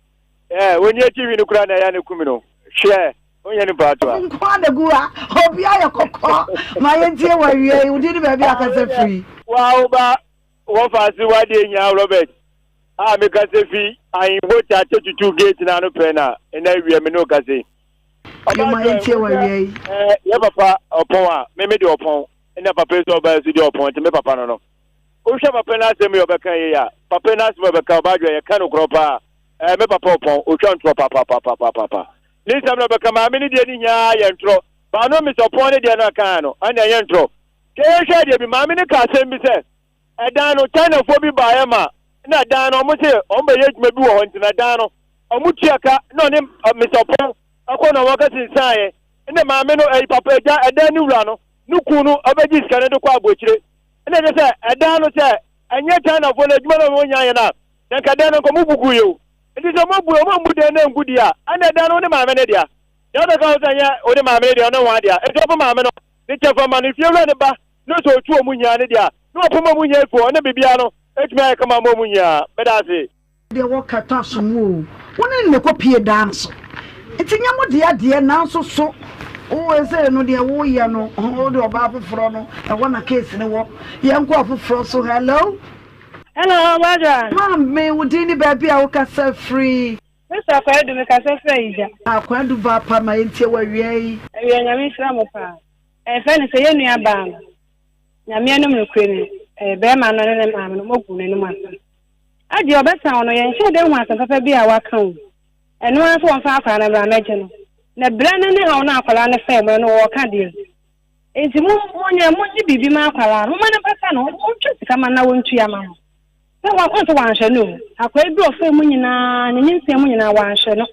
[SPEAKER 1] Eh, wonni akyi hwi no kura na ɛyɛ ne kumi no. Hwɛ. Wonyɛ nipa ato a.
[SPEAKER 2] Nko ara na gu ha. Obi ayɛ kɔkɔɔ. Ma yɛntie wɔ awia yi. Wo din ne baabi a kasa firi.
[SPEAKER 1] Wa wo ba wɔfa ase wadeɛ nyinaa Robert a me kasa fi ahenfo kyakyɛ tutu gate no ano pɛ na ɛna awia me ne wo kasa yi.
[SPEAKER 2] Yo ma yɛntie wɔ awia yi.
[SPEAKER 1] Yɛ papa ɔpɔn a me me de ɔpɔn ɛna papa yi sɛ ɔbaa so de ɔpɔn nti me papa no no. Wohwɛ papa no asɛm yi ɔbɛka yei a papa no asɛm ɔbɛka ɔbaa dwa yɛka no korɔ paa ɛɛ me papa ɔpɔn ɔtwa ntorɔ papapapapapa. Ne nsɛm na ɔbɛka maame no deɛ ne nyinaa yɛ ntorɔ. Baano Mister Ɔpɔn ne deɛ no ɔkaeɛ no ɛnna ɛnyɛ ntorɔ. Sɛ yɛnhwɛ adeɛ bi, maame no kaa asɛm bi sɛ ɛdan no Chinafoɔ bi baeɛ ma na ɛdan no wɔn se wɔn bɛyɛ adwuma bi wɔ hɔ nti na ɛdan no wɔn tua ka na ɔne Mister Ɔpɔn ɛkɔ na wɔn akɔsensaeɛ ɛna maame no ɛyi papa agya ɛdan no wura no ne kun no ɔbɛgye sika no de kɔ aboakyire ɛna ɛkyɛ sɛ ɛdan no sɛ ɛnyɛ Chinafoɔ no adwuma no wɔn nyaeɛ no a na nka dan no nka wɔn bugu yɛ o. Nti sɛ mobu ɔmo mmu dan no angu deɛ a, ɛnna dan no wo ne maame no dea. Deɛ wobɛka ho sɛ ɛnyɛ wo ne maame no dea, ɔne hwan dea? Nti ɔpo maame no ne kyɛfa ma no, fiewura no ba no sɛ ɔtu ɔmo nyinaa ne dea, na wapoma ɔmo nyinaa afi hɔ, na biribiara no atumi ayɛ kama ama ɔmo nyinaa. Meda ase.
[SPEAKER 2] Deɛ wɔka tɔ aso mu oo, wo ne no na ɛkɔ pie daa nso. Nti nyɛ mo dea deɛ nanso so wo ɛsei no deɛ woyɛ no wode ɔbaa foforɔ no ɛhɔ na case no wɔ. Yɛnkɔ ɔfoforɔ so, hello.
[SPEAKER 8] Hello, Badra.
[SPEAKER 2] Maame, wo din ne baabi a wokasa firi?
[SPEAKER 8] Mr. Kwadu, mekasa firi Ayigya.
[SPEAKER 2] Ah, Kwadu ba pa ma yɛntie wɔ awia yi.
[SPEAKER 8] Awia, Nyame nhyira mo paa. Ɛfɛ no sɛ yɛn nua baa no, Nyame anom nokorɛ ni, ɛyɛ bɛrima no ne ne maame no, moagu n'anim ase. Agye ɔbɛsan wo no, yɛnhyɛɛ da nhu asɛm papa bi a waka o. Ɛno ara nso wɔmfa akwadaa no mmra mmɛgye no. Na brɛ no ne haw no a akwadaa no faa mu no, ɛno wɔka deɛ. Enti mo, monyɛ, monnye biribi mma akwadaa no, momma no mpata no, montwa sika ma no na wɔntua ma no. Sɛ wa, wɔn sɛ wanhwɛ no o. Akwadaa yi berɛ a ɔfaa mu nyinaa, ne nyinsɛn mu nyinaa, wanhwɛ no.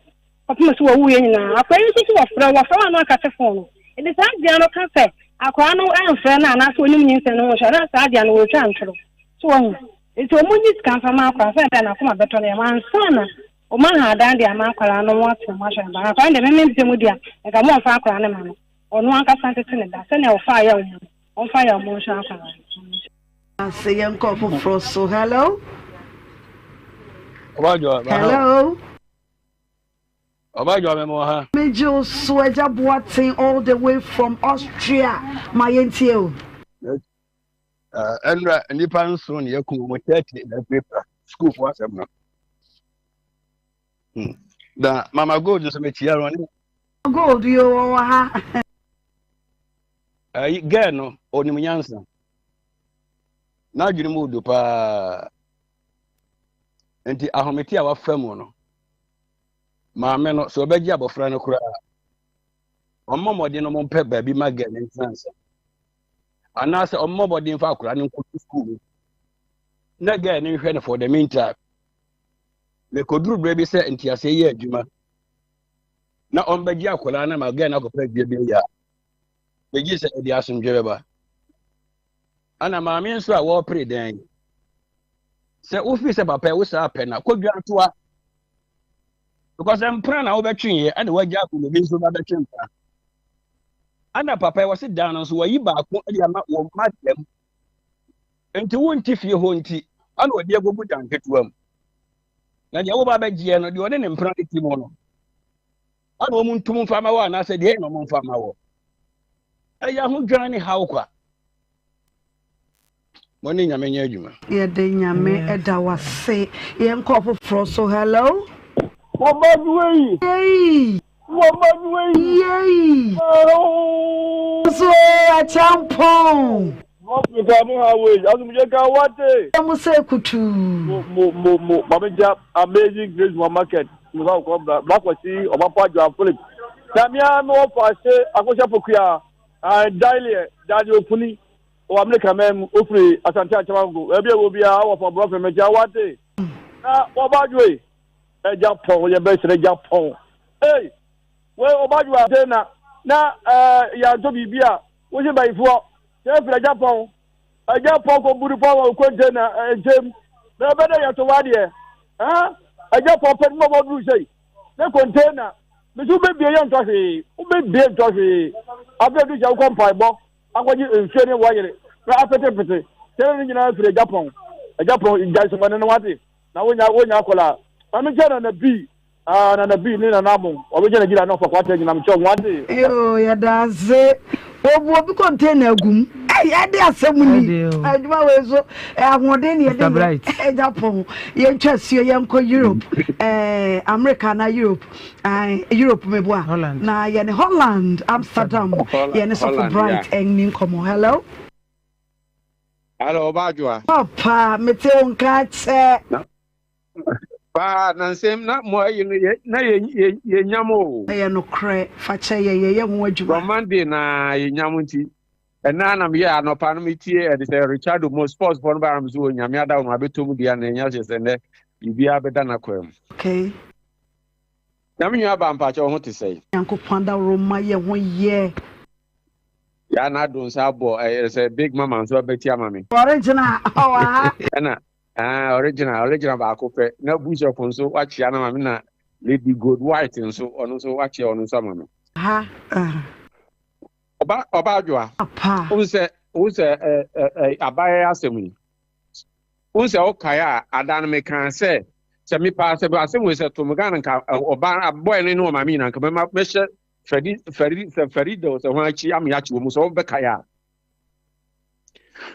[SPEAKER 8] Kɔpem sɛ wɔwuiɛ nyinaa. Akwadaa yi nso so wɔfrɛ wo, wɔfrɛ wo a na wakate fon no. Enti saa adeɛ no ka sɛ akwadaa no amfrɛ no anaasɛ ɔnim nyinsɛn no ho hwɛ, na saa adeɛ no wɔretwa ntoro. So wahu? Enti wɔn nyi sika mfa ma akwadaa sɛ ɛbɛyɛ a n'akoma bɛtɔ ne yam ansa na wɔn aha adan de ama akwadaa no wɔn atena mu ahwɛ no ba. Akwadaa no deɛ meme mpɛ mu deɛ a, nka mo mfa akwadaa no ma no. Ɔno ankasa ntete ne ba sɛnea ɔfaa yaw mu no, ɔmfa yaw mu nhwɛ akwadaa no.
[SPEAKER 2] Ase yɛn kɔ foforɔ so. Hello. Hello.
[SPEAKER 23] Ɔbadwa mɛmɔ ha.
[SPEAKER 2] Megye wo so Agya Boateng all the way from Austria. Ma yɛntie o.
[SPEAKER 23] Ɛnura nnipa nson na yɛkum wɔn 30 na apirapira sukuufoɔ asɛm no. Hmm. Na Mama Gold nso mekyia no.
[SPEAKER 2] Gold yo wɔwɔ ha.
[SPEAKER 23] Ayi girl no onim nyansa. N'adwene mu odu paa. Nti ahomete a wafa mu no, maame no sɛ ɔbɛgye abɔfra no koraa, ɔmmɔ mmɔden no mpɛ baabi ma girl no ntena nsa. Anaasɛ ɔmmɔ mmɔden mfa akwadaa no nkɔto sukuu mu na girl no nhwɛ no for the meantime. Mekoduru berɛ bi sɛ nteaseɛ yɛ adwuma na ɔmbɛgye akwadaa no ma girl no akɔpɛ adwuma bi ayɛ a, megye sɛ ɛde asomdwe bɛba. Ana maame nso a wɔrepere dan yi, sɛ wofiri sɛ papa wo saa pɛ na kɔdwa ntoa because mpena na wobɛtweeɛ ɛna wagya akɔ obi nso ba bɛtwe mpena. Ana papa wɔ se dan no nso wayi baako de ama wɔn mma dɛm nti wonte fie hɔ nti ana ɔde agogu dan ketewa mu na deɛ woba bɛgyeɛ no deɛ ɔne ne mpena no ti mu no ana wɔn ntum mfa ma wɔ anaasɛ deɛ na wɔn mfa ma wɔ ɛyɛ ahodwan ne haw kwa mo ne nyame nyɛ adwuma.
[SPEAKER 2] Yɛde nyame ɛda wase. Yɛn kɔ foforɔ so hello.
[SPEAKER 7] Wɔba
[SPEAKER 2] Yei.
[SPEAKER 7] Wɔba
[SPEAKER 2] Yei. So akyɛnpɔn.
[SPEAKER 7] Africa mo ha wei asomdwe ka wate.
[SPEAKER 2] Mo sɛ kutuu.
[SPEAKER 7] Mo mo mo mo maame gya amazing grace mo market mo sa kɔ bla bla kwasi ɔbapa Joan Philip. Na mia me wɔ fa se akɔhyɛ pokua and daily dade opuni wɔ America man mu ofiri Asante Akyemago baabi a wɔ biara wɔ fa brɔfin me gya wate. Na wɔba adwoe ɛgya pɔn yɛ bɛsrɛ gya pɔn. Ei wei ɔba adwoe ade na na ɛɛ yɛantɔ biribi a wosi bayifoɔ sɛ efiri agya pɔn agya pɔn kɔ buru pɔn wɔ container nkyɛn na ɛbɛ dɛ yɛtɔ wadeɛ ɛn agya pɔn pɛ mu ɔbɔ duru sɛyi ne container mesi wobɛbie yɛ ntɔ hwee wobɛbie ntɔ hwee afei du sɛ wokɔ mpaebɔ akɔgye nsuo ne wɔyere na apetepete sɛ ne nyinaa firi agya pɔn agya pɔn gya nsɛmɔne no wate na wonya wonya akɔla maame kyɛ na na bii Ah, Nana B ne Nana Amo, wɔbɛgya Nigeria na ɔfa kwata anyinam kyɛ wɔn ade.
[SPEAKER 2] Yoo, yɛda ase. Wɔbu obi container agu mu. Ɛy, ɛde asɛm ni. Adwuma wei so, ahoɔden ne yɛde yɛ. Ɛgya pɔn. Yɛntwa asuo, yɛnkɔ Europe, ɛɛ, America na Europe. Ae, Europe meboa.
[SPEAKER 6] Holland.
[SPEAKER 2] Na yɛne Holland, Amsterdam, yɛne Sɔfo Bright ɛnni nkɔmmɔ. Hello.
[SPEAKER 12] Hello, Ɔbaadwoa.
[SPEAKER 2] Papa, mete wo nka kyɛ.
[SPEAKER 12] Paa na nsɛm na mo ayi no yɛ na yɛ yɛ yɛ nyam o.
[SPEAKER 2] Ɛyɛ nokorɛ fakyɛ yɛ yɛyɛ ho adwuma.
[SPEAKER 12] From Monday na yɛ nyam nti ɛna na meyɛ anɔpa no metie ɛde sɛ Richardo mo sports fɔ no ba na mo so wɔ nyame ada wɔn abɛtɔ mu deɛ na ɛnya hyɛ sɛ nnɛ biribiara bɛda n'akwan mu.
[SPEAKER 2] Okay.
[SPEAKER 12] Na me nua ba mpakyɛ wo ho te sɛn?
[SPEAKER 2] Nyankopɔn adaworoma yɛ ho yɛ.
[SPEAKER 12] Yaa na ado nsa abɔ ɛyɛ sɛ big mama nso abɛti ama me.
[SPEAKER 2] Original ɔwɔ ha.
[SPEAKER 12] Ɛna Ah, original, original baako pɛ. Na Bishop nso wakyea no ama me na Lady Gold White nso ɔno nso wakyea ɔno nso ama me.
[SPEAKER 2] Ha. Ah.
[SPEAKER 12] Ɔba ɔba adwoa.
[SPEAKER 2] Apa.
[SPEAKER 12] Wohu sɛ wohu sɛ ɛ ɛ ɛ abayɛ asɛm yi. Wohu sɛ wokae a ada no mekaa sɛ sɛ mepaa sɛ asɛm wei sɛ to me Ghana nka ɔba abɔɛ no ne ɔmaame nyinaa nka mɛma mɛhyɛ Fɛdi Fɛdi sɛ Fɛdi dɛw sɛ ho akyi ama yɛakye wɔ mu sɛ wobɛkae a.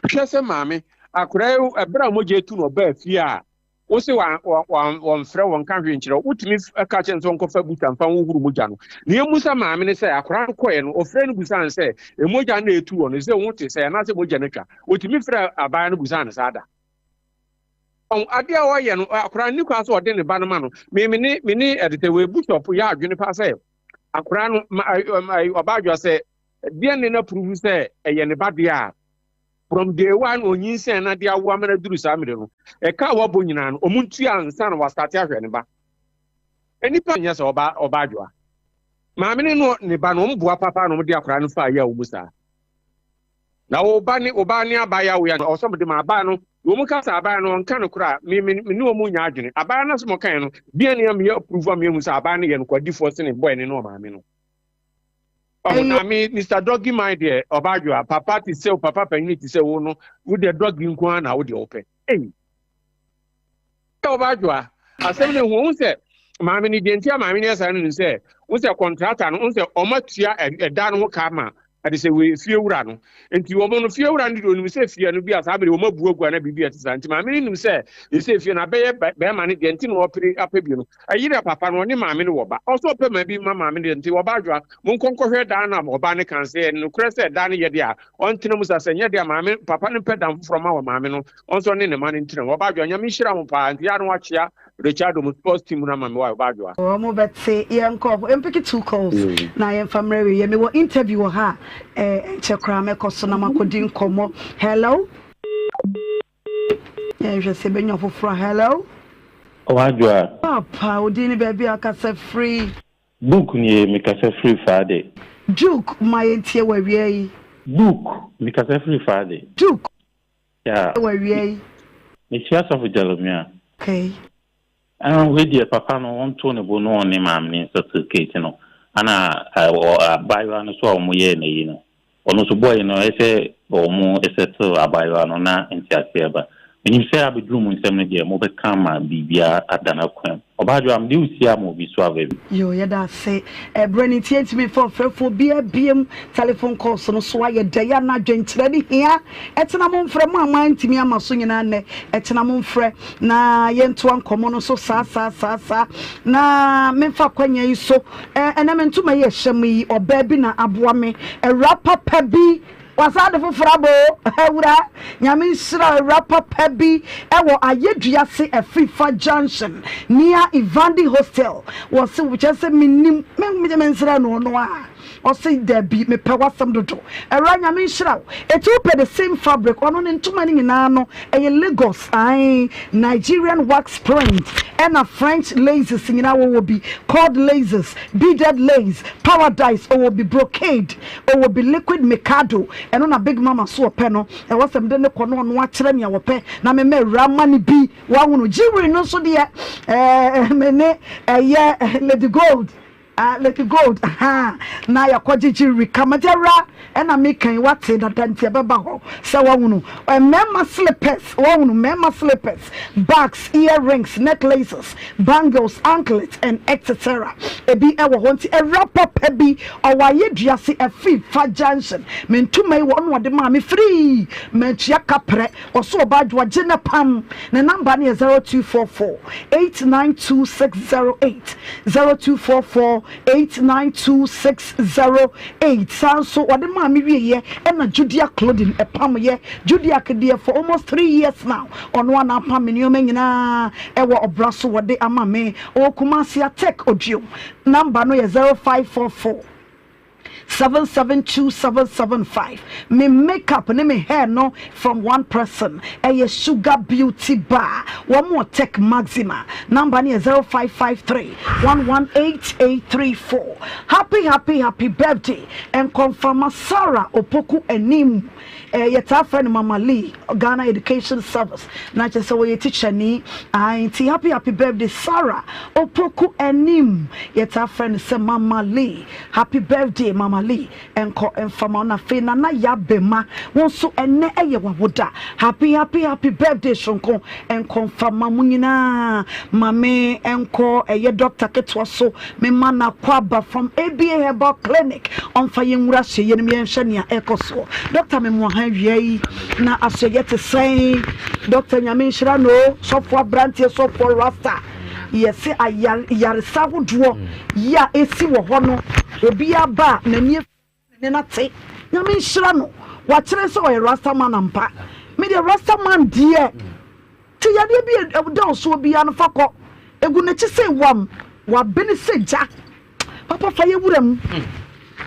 [SPEAKER 12] Hwɛ sɛ maame, akwadaa yi, ɛberɛ a mogya etu no ɔbaa fie a, wo se wɔmfrɛ wɔn ka hwee nkyerɛ wo. Wotumi ka kyerɛ no sɛ ɔnkɔfa buta mfa nhohoro mogya no. Na emu sɛ maame no sɛ akwadaa no kɔɛ no, ɔfrɛ no busaa no sɛ, mogya no na etu wɔ no, sɛ wo te sɛ anaasɛ mogya no atwa. Otumi frɛ abaayewa no busaa no saa da. Adeɛ a ɔyɛ no, akwadaa no ni kwan sɛ ɔde ne ba no ma no. Me me ne me ne ɛde sɛ wei bishop yɛ adwene paa sɛ akwadaa no ma ɔbaa adwoa sɛ DNA no apuruvu sɛ ɛyɛ ne ba deɛ a, from day one onyinsɛn na de awo ama no aduru saa mmere no, ɛka a wabɔ nyinaa no, ɔmo ntua ansa na wasate ahwɛ ne ba. Nnipa nyɛ sɛ ɔba ɔba adwoa. Maame ne no ne ba no, ɔmo boa papa na ɔmo de akwadaa no faa yaw mu saa. Na ɔba ne ɔba ne abaayewa wei a ɔsɛ ɔmo de ma abaa no, wɔn ka sɛ abaayewa no ɔnka no koraa, me me me ne wɔn nya adwene. Abaayewa no asɛm ɔkaeɛ no, DNA ama yɛ approve ama yɛhu sɛ abaayewa no yɛ nokwadifoɔ sene boy no ne ɔmaame no. Ɔho na me Mr. Doggy man deɛ ɔba adwoa papa te sɛ papa panyin te sɛ wo no wo deɛ doggy nko ara na wo deɛ wopɛ. Ei. Sɛ ɔba adwoa asɛm no ho sɛ maame no deɛ nti a maame no yɛ saa no sɛ wo sɛ kɔntrata no wo sɛ ɔma tua ɛda no ho ka ma Ɛde sɛ wei fie wura no. Nti wɔn no fie wura no deɛ onim sɛ fie no bi a saa bere wɔn abu agu ana biribi a ɛte saa. Nti maame no nim sɛ ɛsɛ fie no abɛyɛ bɛrima no deɛ nti na ɔpere apɛ bi no. Ɛyere papa no ɔne maame no wɔ ba. Ɔsɛ ɔpɛ ma bi ma maame no deɛ nti ɔba adwoa monkɔ nkɔhwɛ dan no a ɔba no kan sɛ nokorɛ sɛ dan no yɛ deɛ a ɔntena mu sa sɛ nyɛ deɛ a maame papa no mpɛ dan foforɔ ma wɔ maame no ɔnso ɔne ne ma no ntena mu. Ɔba adwoa nyame nhyira mo paa nti yɛ a na wakyea Richard mo sports team no ama me wa ɔba adwoa.
[SPEAKER 2] Wɔn bɛte yɛn kɔ mpiki two calls na yɛn fa mmerɛ wei yɛ mewɔ interview wɔ ha a ɛɛ nkyɛ koraa mɛkɔ so na makɔdi nkɔmmɔ hello yɛn hwɛ sɛ bɛnya foforɔ hello.
[SPEAKER 13] Ɔba adwoa.
[SPEAKER 2] Papa odin ne baabi a ɔkasa firi.
[SPEAKER 13] Book nie mekasa firi faade.
[SPEAKER 2] Duke ma yɛntie wɔ awia yi.
[SPEAKER 13] Book mekasa firi faade.
[SPEAKER 2] Duke
[SPEAKER 13] Yeah.
[SPEAKER 2] Wɔ awia yi.
[SPEAKER 13] Mekyia Sɔfo Jeremiah.
[SPEAKER 2] Okay.
[SPEAKER 13] Ah, wei deɛ papa no ɔnto ne bo no ɔne maame ne nsa to case no. Ana abaayewa no so a wɔn yɛɛ n'ayi no. Ɔno nso boy no ɛsɛ wɔn settle abaayewa no na nteaseɛ ba. Menim sɛ abɛduru mo nsɛm no deɛ mobɛka ama biribiara ada n'akwan mu. Ɔbaa Adwoa, mede wo sie ama obi so aba bi.
[SPEAKER 2] Yoo yɛda ase. Ɛberɛ no nti yɛntumi mfa ɔfrɛfoɔ biara biom. Telephone calls no so ayɛ dɛ yɛ na adwenkyerɛ no hia. Ɛkyena momfrɛ, mo a moantumi amma so nyinaa nnɛ, ɛkyena momfrɛ na yɛntoa nkɔmmɔ no so saa saa saa saa. Na memfa akwanya yi so, ɛnɛ me ntoma yi a ɛhyɛ me yi, ɔbaa bi na aboa me, awuraa papa bi. Wasan ade foforɔ aba o awura Nyame nhyira wo awura papa bi ɛwɔ Ayeduase Afrifa junction near Ivandi hostel wɔse kyerɛ sɛ menim me me mensrɛ no ɔno a ɔse dabi mepɛ w'asɛm dodo awura Nyame nhyira wo eti wopɛ the same fabric ɔno ne ntoma no nyinaa no ɛyɛ Lagos ae Nigerian wax print ɛna French laces nyinaa wɔwɔ bi cord laces beaded lace paradise ɔwɔ bi brocade Ɔwɔ bi liquid mikado ɛno na big mama so ɔpɛ no ɛwɔ sɛ mede no kɔ na ɔno akyerɛ nea ɔpɛ na me ma awura ma no bi wahunu jewelry no nso deɛ ɛɛ me ne ɛyɛ lady gold ah lady gold ha na yɛkɔgye jewelry kama nti awura ɛna meka yi wate dada nti ɛbɛba hɔ sɛ wahunu mmarima slippers wahunu mmarima slippers bags earrings necklaces bangles, anklets and etc. Ebi wɔ hɔ nti awura papa bi ɔwɔ ayeduase afiri fa junction me ntoma yi wɔ ɔno ɔde maa me free mantua kaprɛ ɔso ɔba adwoa gye ne pam ne number no yɛ 0244 892608 0244 892608 saa nso ɔde maa me wieɛ ɛna Judea clothing ɛpam yɛ Judea deɛ for almost 3 years now Ɔno a na apam me nneɛma nyinaa wɔ ɔbra so wɔde ama me. Ɔwɔ Kumasi Atek Odweo. Number no yɛ 0544 772775. Me makeup ne me hair no from one person. Ɛyɛ Sugar Beauty Bar. Wɔn wɔ Tech Maxima. Number no yɛ 0553 118834. Happy happy happy birthday Nkɔmfama Sarah Opoku Anim. Eh, yɛtaa frɛ no Mama Lee, Ghana Education Service, na kyerɛ sɛ ɔyɛ tikyani. Ae, nti happy happy birthday Sarah Opoku Anim. Yɛtaa frɛ no sɛ Mama Lee. Happy birthday Mama Lee. Ɛnkɔ mfa ma wo. Na afei Nana Yaa Bema, wo nso ɛnnɛ ɛyɛ w'awoda. Happy happy happy birthday soronko ɛnkɔ mfa ma mo nyinaa. Ma me ɛnkɔ ɛyɛ doctor ketewa so Me ma no akwaaba from ABA Herbal Clinic ɔmfa yɛn nwura asoɛyɛ no mu yɛnhwɛ nea ɛrekɔ soɔ. Doctor me mo ha awia yi na asoɛyɛ te sɛn? Doctor Nyame nhyira no o, sɔfoɔ abranteɛ sɔfoɔ rasta yɛse ayar yaresa ahodoɔ yi a ɛsi wɔ hɔ no obiara ba a n'ani Ne no ate. Nyame nhyira no. Wakyerɛ sɛ ɔyɛ rasta man ampa. Me deɛ rasta man deɛ te yadeɛ bi a ɛda wo soɔ biara no fa kɔ. Egu n'akyi sɛ wam. Wabene sɛ gya. Papa fa yɛ wura mu.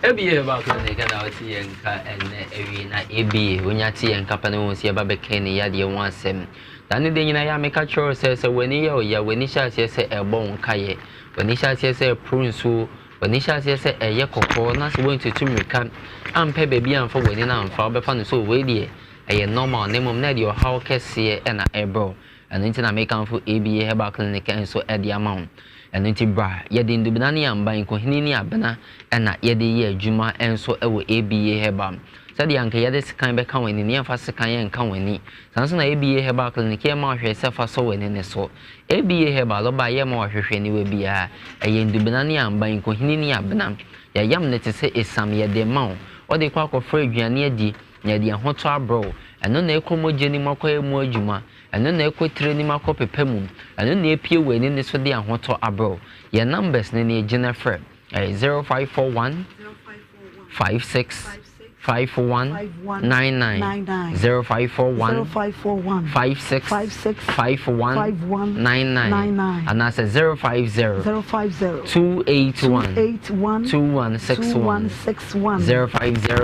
[SPEAKER 14] ABA baako na ɛka na ɔte yɛn nka ɛnnɛ awie na ABA onya te yɛn nka pɛ na wɔn si ɛba bɛka ne yadeɛ ho asɛm. Da ne da nyinaa yɛ a meka kyerɛ wo sɛ sɛ w'ani yɛ ɔya w'ani hyɛ aseɛ sɛ ɛbɔ wo nkayɛ w'ani hyɛ aseɛ sɛ ɛporo nsuo W'ani hyɛ aseɛ sɛ ɛyɛ kɔkɔɔ na sɛ woantutu mmirika ampɛ baabi amfa w'ani no amfa a, wobɛfa no sɛ wei deɛ ɛyɛ normal na mmom na ɛde ɔhaw kɛseɛ na ɛrebrɛ wo. Ɛno nti na mekamfo ABA Herbal Clinic nso de ama wo. Ɛno nti bra, yɛde ndubena ne amba, nkohini ne abena na yɛde yɛ adwuma nso wɔ ABA Herbal. Sɛdeɛ anka yɛde sekan bɛka w'ani no, yɛmfa sekan nka w'ani. Saa nso na ABA Herbal Clinic yɛmma wo hwee sɛ fa sɔ w'ani no so. ABA Herbal ɔba a yɛmma wahwehwɛ aniwa biara. Ɛyɛ ndubena ne amba, nkohini ne abena. Yɛayam no te sɛ esiam, yɛde rema wo. Wode kɔ akɔfra aduane adi na ɛde ahotɔ abrɛ wo. Ɛno na ɛkɔ mogya no mu akɔyɛ mu adwuma. Ɛno na ɛkɔ tire no mu akɔpepa mu. Ɛno na ɛpue w'ani no so de ahotɔ abrɛ wo. Yɛn numbers no nie, gyina frɛ. Ɛyɛ 0541 56 51 99 0541 56 51 99 anaasɛ 050 281 2161 050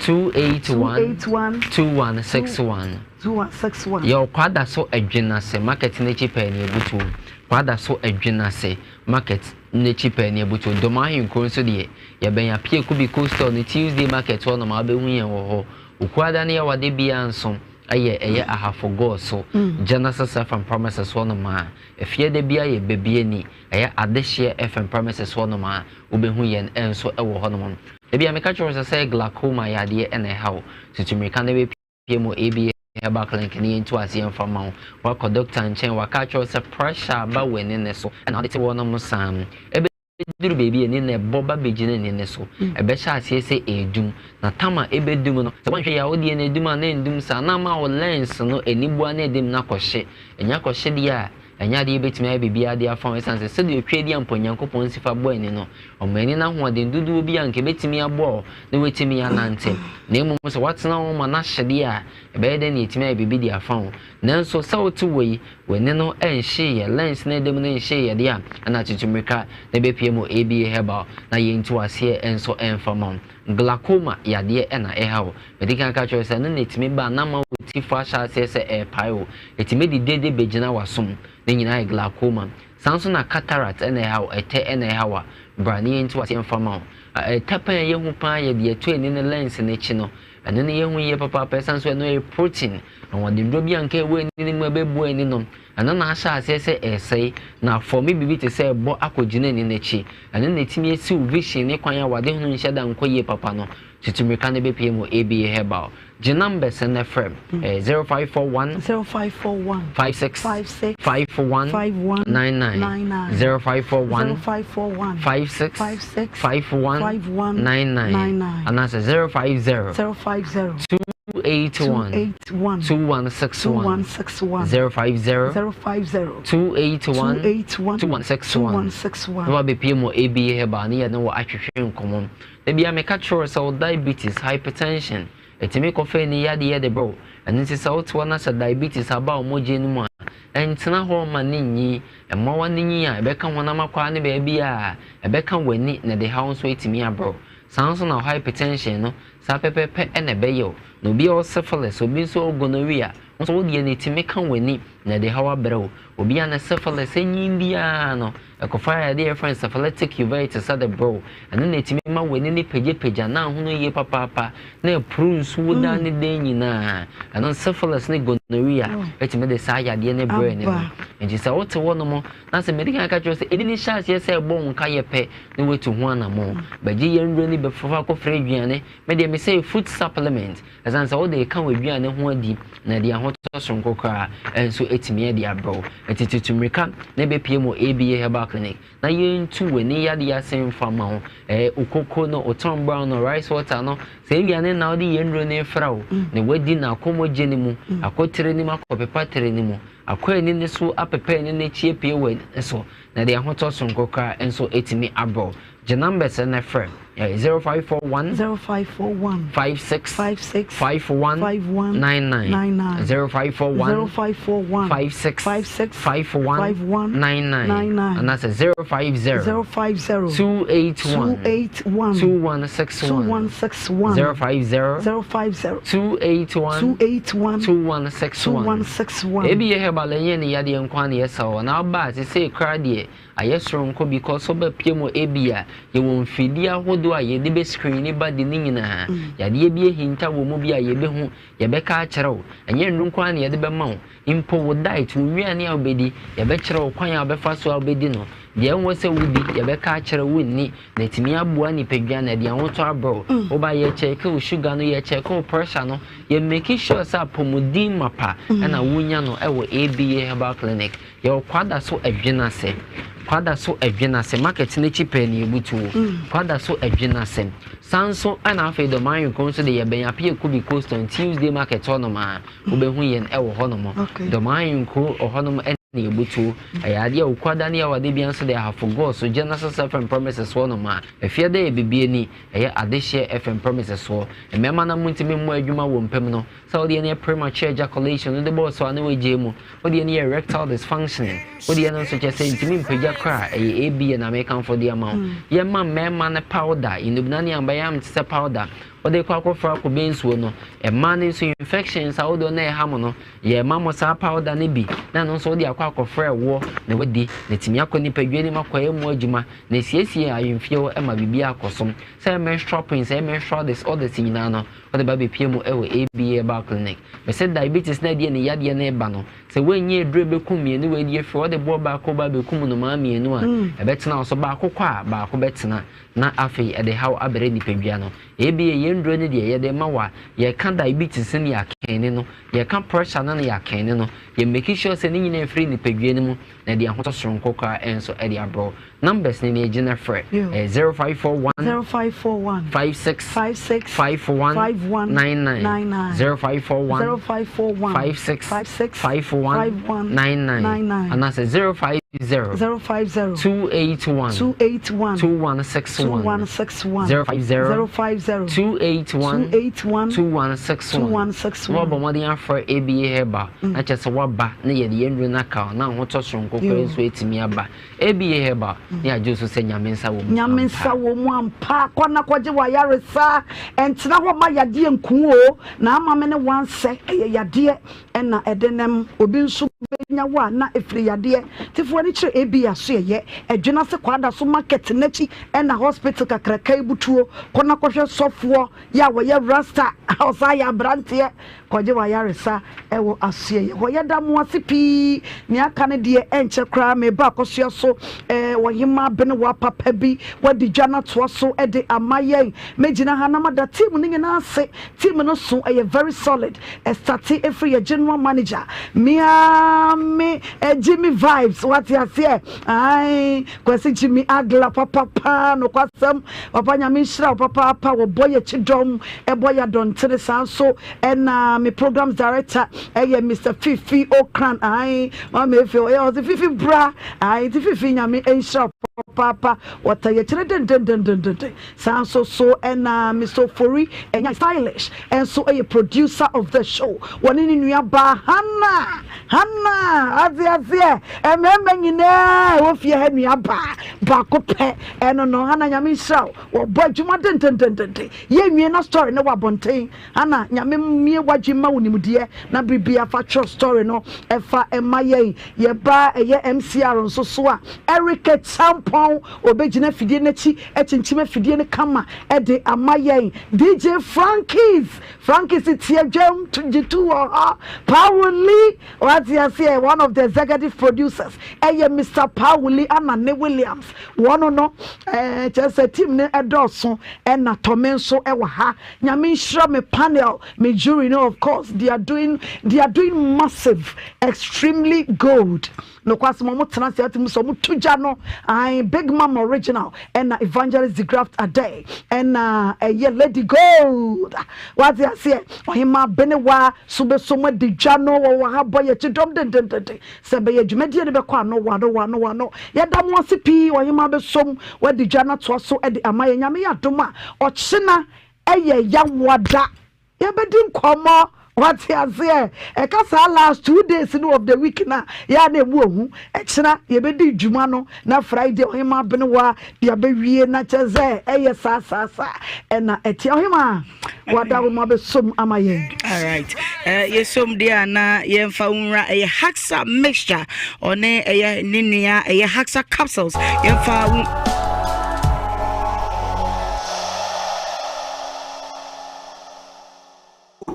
[SPEAKER 14] 281 2161 Yɛwɔ Kwadaso Adwenase market no akyi pɛɛ na yɛbutuo. Kwadaso Adwenase market n'akyi pɛɛ ne abutuo. Dom Ahenkuro nso deɛ, yɛbɛn Appiah Kubi Coastal ne Tuesday Market hɔ nom a wobɛhu yɛn wɔ hɔ. Okuada ne Yawade biara nso yɛ ɛyɛ Ahafo Gɔɔ so, Genesis FM premises hɔ nom a. Efiada biara yɛ Babiani, ɛyɛ Adehyeɛ FM premises hɔ nom a wobɛhu yɛn nso wɔ hɔ nom. Da biara meka kyerɛ wo sɛ sɛ glaucoma yadeɛ na ɛha wo, tutu mmirika na bɛpue mu ABA Herbal Clinic na yɛntu aseɛ mfa mma wo. Woakɔ dɔkta nkyɛn, waka akyerɛ wo sɛ pressure aba w'ani no so na wode te hɔ nom saa no, ɛbɛduru baabi a ani no ɛbɔ ba bɛgyina ani no so. Ɛbɛhyɛ aseɛ sɛ ɛredum. Na tam a ɛbɛdum no, sɛ woanhwɛ yie a wo deɛ no ɛdum a na ɛndum saa na ama wo lens no aniboa no ɛdam no akɔhye. Ɛnya kɔhye deɛ a, Ɛnyɛ ade a yebetumi ayɛ biribiara de afa ho esiane sɛ sɛnea Otweaduampɔn Nyankopɔn si fa bɔ ani no, ɔma ani no ahoɔden dodoɔ bi a anka ebetumi aboa wo na woatumi anante. Na mmom sɛ woatena hɔ ma no ahye deɛ a, ɛbɛyɛ dɛn na yɛatumi ayɛ biribi de afa ho? Nanso sɛ wote hɔ yi, w'ani no nhyeeɛ, lens no a ɛda mu no nhyeeɛ deɛ a, ɛnna tutu mmirika na bepue mu ABA Herbal na yɛntu aseɛ nso mfa mma wo. Glaucoma yadeɛ na ɛha wo. Madi kan aka akyerɛ wo sɛ ɛno na ɛtumi ba na ama wo ti fo ahyɛ aseɛ sɛ ɛrepae wo. Ɛtumi de dede bɛgyina w'asom. Ne nyinaa yɛ glaucoma. Saa nso na cataract na ɛha wo, ɛtɛ na ɛha wo a, bra na yɛntu aseɛ mfa ma wo. Ɛtɛ pɛn a ɛyɛ hu pa ara yɛ deɛ ɛtɔ ani no lens no akyi no. Ɛno no yɛ hu yie papaapa ɛsiane sɛ ɛno yɛ protein. Ahoɔdennuro bi a anka ɛwɔ ani no mu a ɛbɛboa ani no, ɛno na ahyɛ aseɛ sɛ ɛresɛe, na afɔme biribi te sɛ ɛbɔ akɔgyina ani no akyi. Ɛno na ɛtumi asiw vision ne kwan a w'adehunu nhyɛ da nkɔ yie papa no. Tutu mmirika na bɛpue mu ABA Herbal. Gye numbers no na frɛ. Ɛyɛ 0541
[SPEAKER 2] 0541
[SPEAKER 14] 56
[SPEAKER 2] 56
[SPEAKER 14] 51
[SPEAKER 2] 51
[SPEAKER 14] 99
[SPEAKER 2] 99
[SPEAKER 14] 0541
[SPEAKER 2] 0541
[SPEAKER 14] 56
[SPEAKER 2] 56
[SPEAKER 14] 51
[SPEAKER 2] 51
[SPEAKER 14] 99
[SPEAKER 2] 99
[SPEAKER 14] anaasɛ 050
[SPEAKER 2] 050
[SPEAKER 14] 281
[SPEAKER 2] 281
[SPEAKER 14] 2161
[SPEAKER 2] 2161
[SPEAKER 14] 050
[SPEAKER 2] 050
[SPEAKER 14] 281
[SPEAKER 2] 281
[SPEAKER 14] 2161
[SPEAKER 2] 2161
[SPEAKER 14] na wabɛpue mu ABA Herbal ne yɛne wɔ atwetwe nkɔmmɔ. Da biara meka kyerɛ wo sɛ wo diabetes, hypertension, ɛtumi kɔfa ani yadeɛ de brɛ wo. Ɛno nti sɛ wote hɔ na sɛ diabetes aba wo mogya no mu a, ɛntena hɔ mma no nyin. Mmoawa no nyin a, ɛbɛka honam akwaa no baabi a, ɛbɛka w'ani na ɛde haw nso atumi abrɛ wo. Saa nso na wo hypertension no, saa pɛpɛɛpɛ na ɛbɛyɛ wo. Na obi a ɔwɔ syphilis, obi nso ɔwɔ gonorrhea, wo nso wo deɛ no ɛtumi ka w'ani na ɛde haw abrɛ wo. Obi a ne syphilis anyin biara no, ɛkɔfa yadeɛ a yɛfrɛ no syphilitic uveitis de brɛ wo. Ɛno na ɛtumi ma w'ani no pagyapagya na ahono yie papaapa na ɛporo nsuo daa ne daa nyinaa. Ɛno syphilis ne gonorrhea ɛtumi de saa yadeɛ no brɛ ani no. Nti sɛ wote hɔ nom na sɛ medi kan aka kyerɛ wo sɛ ɛni no hyɛ aseɛ sɛ ɛbɔ wo nkayɛ pɛ na woatu ho anammɔn. Bɛgye yɛn nnuro no bi fa kɔfra aduane. Me deɛ mesɛ food supplement. Ɛsiane sɛ wode reka w'aduane ho adi na ɛde ahotɔ soronko koraa nso atumi de abrɛ wo. Enti tutu mmirika na bɛpue mu ABA Herbal Clinic na yɛntu w'ani yadeɛ ase mfa mma wo. Ɛɛ okoko no, otɔn brown no, rice water no, saa aduane na wode yɛn nnuro no refra wo na woadi no akɔ mogya no mu, akɔ tiri no mu, akɔpepa tiri no mu, akɔ ani no so apepa ani no akyi apue w'ani so na ɛde ahotɔ soronko koraa nso atumi abrɛ wo. Gye numbers no na frɛ. Ɛyɛ 0541.
[SPEAKER 2] 0541.
[SPEAKER 14] 56.
[SPEAKER 2] 56.
[SPEAKER 14] 51.
[SPEAKER 2] 51.
[SPEAKER 14] 99.
[SPEAKER 2] 99.
[SPEAKER 14] 0541.
[SPEAKER 2] 0541.
[SPEAKER 14] 56.
[SPEAKER 2] 56.
[SPEAKER 14] 51.
[SPEAKER 2] 51.
[SPEAKER 14] 99.
[SPEAKER 2] 99.
[SPEAKER 14] Anaasɛ 050.
[SPEAKER 2] 050.
[SPEAKER 14] 281.
[SPEAKER 2] 281.
[SPEAKER 14] 2161.
[SPEAKER 2] 2161.
[SPEAKER 14] 050.
[SPEAKER 2] 050.
[SPEAKER 14] 281.
[SPEAKER 2] 281.
[SPEAKER 14] 2161.
[SPEAKER 2] 2161.
[SPEAKER 14] Ebi yɛ herbal ɛnyɛ ne yadeɛ nko ara na yɛsa wɔ na ɔbaa sesei koraa deɛ Ayɛ soronko because wo ba pie mu ebia yɛwɔ mfidie ahodoɔ a yɛde bɛ screen ba de ne nyinaa. Yadeɛ bi ahinta wɔ mu bi a yɛbɛhu, yɛbɛka akyerɛ wo. Ɛnyɛ nnuro nko ara na yɛde bɛma wo, mpo wo diet, wo nnuane a wobɛdi, yɛbɛkyerɛ wo kwan a wobɛfa so a wobɛdi no. Deɛ ɛnwɔ sɛ wodi, yɛbɛka akyerɛ wo nni na atumi aboa nipadua no, ɛde ahotɔ abrɛ wo. Wo ba yɛkyɛke wo sugar no, yɛkyɛke wo pressure no, yɛ make sure sɛ apɔmuden mapa na wonya no wɔ ABA Herbal Clinic. Yɛwɔ Kwadaso Adwene ase. Kwada so ɛdwen ase market no akyi pɛɛ na yɛbutuo. Kwada so ɛdwen ase. San nso ɛna afei Dɔmaa Ahenkuro nso de yɛbɛn Appiah Kubi Coastal Tuesday market hɔnom a wobɛhu yɛn ɛwɔ hɔnom. Dɔmaa Ahenkuro ɔhɔnom ɛna yɛbutuo. Ɛyɛ adeɛ a Okuada ne Yawade bia nso de Ahafo Goso Genesis FM premises hɔnom a Efiada yɛ biribi ani ɛyɛ Adehyeɛ FM premises soɔ. Mmarima no a montumi mmɔ adwuma wɔ mpam no Sɛ wo deɛ no yɛ premature ejaculation, wode bɔɔ so a na wagyae mu. Wo deɛ no yɛ erectile dysfunctioning, wo deɛ no nso kyerɛ sɛ ntumi mpagya koraa, ɛyɛ ABA na mekamfo de ama wo. Yɛma mmarima no powder, nnubena ne aba yam te sɛ powder, wode kɔ akɔfra kube nsuo no. Mmaa no nso infections ahodoɔ na ɛha mo no, yɛma mo saa powder no bi na ɛno nso wode akɔ akɔfra ɛwoɔ na wadi, na ɛtumi akɔ nipadua no mu akɔyɛ mu adwuma na ɛsiesie ahemfie hɔ ma biribiara akɔ so. Sɛ menstrual pains, ɛyɛ menstrual disorders nyinaa no, Wode ba bɛpue mu wɔ ABA Herbal Clinic. Mese diabetes no a ɛdeɛ ne yadeɛ no reba no, sɛ woannya aduro a ɛbɛkum mmienu wei de afiri hɔ, wode boɔ baako ba bɛkum nnomaa mmienu a, ɛbɛtena wo so. Baako kɔ a, baako bɛtena, na afei ɛde haw abrɛ nipadua no. ABA yɛn nnuro no deɛ, yɛde rema wo a, yɛka diabetes no ne yɛakɛne no, yɛka pressure no ne yɛakɛne no, yɛ make sure sɛ ne nyinaa ɛfiri nipadua no mu. Na ɛde ahotɔ soronko koraa nso de abrɛ wo. Numbers no ni, gyina frɛ. Ɛyɛ 0541
[SPEAKER 2] 0541
[SPEAKER 14] 56
[SPEAKER 2] 56
[SPEAKER 14] 51
[SPEAKER 2] 51
[SPEAKER 14] 99
[SPEAKER 2] 99
[SPEAKER 14] 0541
[SPEAKER 2] 0541
[SPEAKER 14] 56
[SPEAKER 2] 56
[SPEAKER 14] 51
[SPEAKER 2] 51
[SPEAKER 14] 99
[SPEAKER 2] 99
[SPEAKER 14] anaasɛ 050
[SPEAKER 2] 050
[SPEAKER 14] 281
[SPEAKER 2] 281
[SPEAKER 14] 2161
[SPEAKER 2] 2161
[SPEAKER 14] 050
[SPEAKER 2] 050
[SPEAKER 14] 281
[SPEAKER 2] 281
[SPEAKER 14] 2161
[SPEAKER 2] 2161
[SPEAKER 14] Na wabɔ mmɔden afrɛ ABA Herbal na kyerɛ sɛ waba na yɛde yɛn nnuro no aka wo na ahotɔ soronko koraa nso atumi aba. ABA Herbal ne agye wo so sɛ Nyame nsa wɔ mu
[SPEAKER 2] Nyame
[SPEAKER 14] ampa.
[SPEAKER 2] nsa wɔ mu ampa. Kɔ na kɔgye w'ayaresa. Ɛntena hɔ mma yadeɛ nku wo o. Na ama me ne wo ansɛ. Ɛyɛ yadeɛ na ɛde nam. Obi nso bɛnya wo a na ɛfiri yadeɛ. Nti fa w'ani kyerɛ ABA asoɛeɛ. Ɛdwene ase Kwadaso market no akyi ɛna hospital kakraka yi butuo. Kɔ na kɔhwɛ sɔfoɔ yɛ a wɔyɛ rasta a ɔsan yɛ abranteɛ. Kɔgye w'ayaresa wɔ asoɛeɛ hɔ. Yɛda mo ase pii. Nea aka no deɛ ɛnkyɛ koraa meba akɔsoa so. Eh, Ɔhemaa Benewa papa bi, wadi dwa no atoa so de ama yɛn. Mɛgyina ha na mada team no nyinaa ase. Team no so, ɛyɛ very solid. Ɛstate ɛfiri yɛn general manager, me ara me eh, Jimmy Vibes, wate aseɛ? Ae, Kwasi Jimmy Agla papa paa, nokwasɛm, papa Nyame nhyira wo papaapa, wɔbɔ yɛn kyidɔm. Ɛbɔ yɛ adɔntene saa nso ɛna me programs director ɛyɛ Mister Fifi Okran ae mama efe ɔyɛ ɔse Fifi bra ae nti Fifi nyame nhyira papaapa wɔta yɛkyerɛ dendendendenden saa nso so ɛna Mister Ofori ɛnya stylish ɛnso ɛyɛ producer of the show wɔne ne nua baa Hannah Hannah ase aseɛ ɛmɛɛmɛ nyinaa ɛwɔ fie ha nua baa baako pɛ ɛno no Hannah nyame nhyira wo wɔbɔ adwuma dendendenden Yɛ nwie na story no wɔ abɔnten ana nyame mmie wadwen ma wo nimdeɛ na bere bia fa twerɛ story no ɛfa ɛma yɛn yɛ ba ɛyɛ MCR nso so a Eric Kyampɔn ɔbɛgyina afidie no akyi akyinkyim afidie no kama ɛde ama yɛn DJ Frankies Frankies tie dwam gye tu wɔ hɔ Pawuli wate aseɛ one of the executive producers ɛyɛ Mister Pawuli Anane Williams Wɔn no eh, kyerɛ sɛ team no ɛdɔɔso ɛna Tɔme nso ɛwɔ ha. Nyame nhyira me panel, me jury no of course they are doing they are doing massive, extremely good. Nokwasɛm wɔn tena ase atum sɛ wɔn to gya no. Ae, Big Mama original ɛna Evangelist Degraft Adei ɛna ɛyɛ Lady Gold. Wate aseɛ, Ɔhemaa Benewa so bɛsɔ mu adi dwa no wɔwɔ ha bɔ yɛkyi dɔm dendendenden. Sɛ ɛbɛyɛ dwumadie no bɛkɔ ano wano wano wano. Yɛda mo ase pii Ɔhemaa bɛsom wadi dwa no atoa so de ama yɛn. Nyame yɛ adom a ɔkyena ɛyɛ Yawoada yɛbɛdi nkɔmmɔ wate aseɛ ɛka saa last 2 days no of the week no a yɛ a na ɛmu ohu. Ɛkyena yɛbɛdi dwuma no na Friday Ɔhemaa Benewa de abɛwie na kyɛ sɛ ɛyɛ saa saa saa ɛna ɛteɛ. Ɔhemaa wada wo ma bɛsom ama yɛn.
[SPEAKER 9] Alright. Uh, yɛsom deɛ a na yɛmfa nwura ɛyɛ Haxa mixture ɔne ɛyɛ ne nua ɛyɛ Haxa capsules yɛmfa wo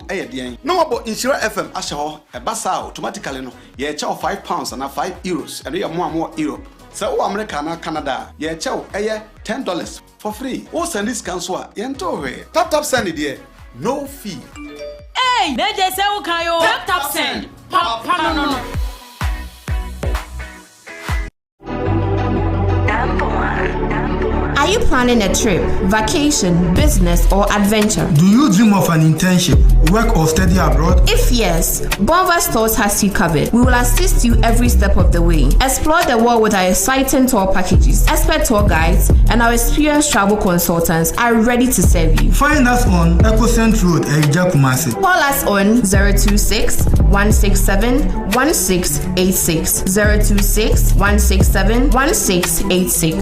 [SPEAKER 10] ɛyɛ deɛn na wabɔ Nhyira FM ahyɛ hɔ ɛba saa a automatically no yɛrekyɛ wo £5 anaa €5 ɛno yɛ mo a mowɔ Europe sɛ wowɔ America anaa Canada a yɛrekyɛ wo ɛyɛ $10 for free wo sɛnde sika nso a yɛntoo hwee tap tap send deɛ no fee.
[SPEAKER 11] Eii na gye sɛ wo kan oo. Tap tap send papa no no.
[SPEAKER 4] Are you planning a trip, vacation, business, or adventure?
[SPEAKER 15] Do you dream of an internship, work, or study abroad?
[SPEAKER 4] If yes, Bonva Stores has you covered. We will assist you every step of the way. Explore the world with our exciting tour packages, expert tour guides, and our experienced travel consultants are ready to serve you.
[SPEAKER 15] Find us on Ecocent Road, Erija Kumasi.
[SPEAKER 4] Call us on 026 167 1686. 026 167 1686.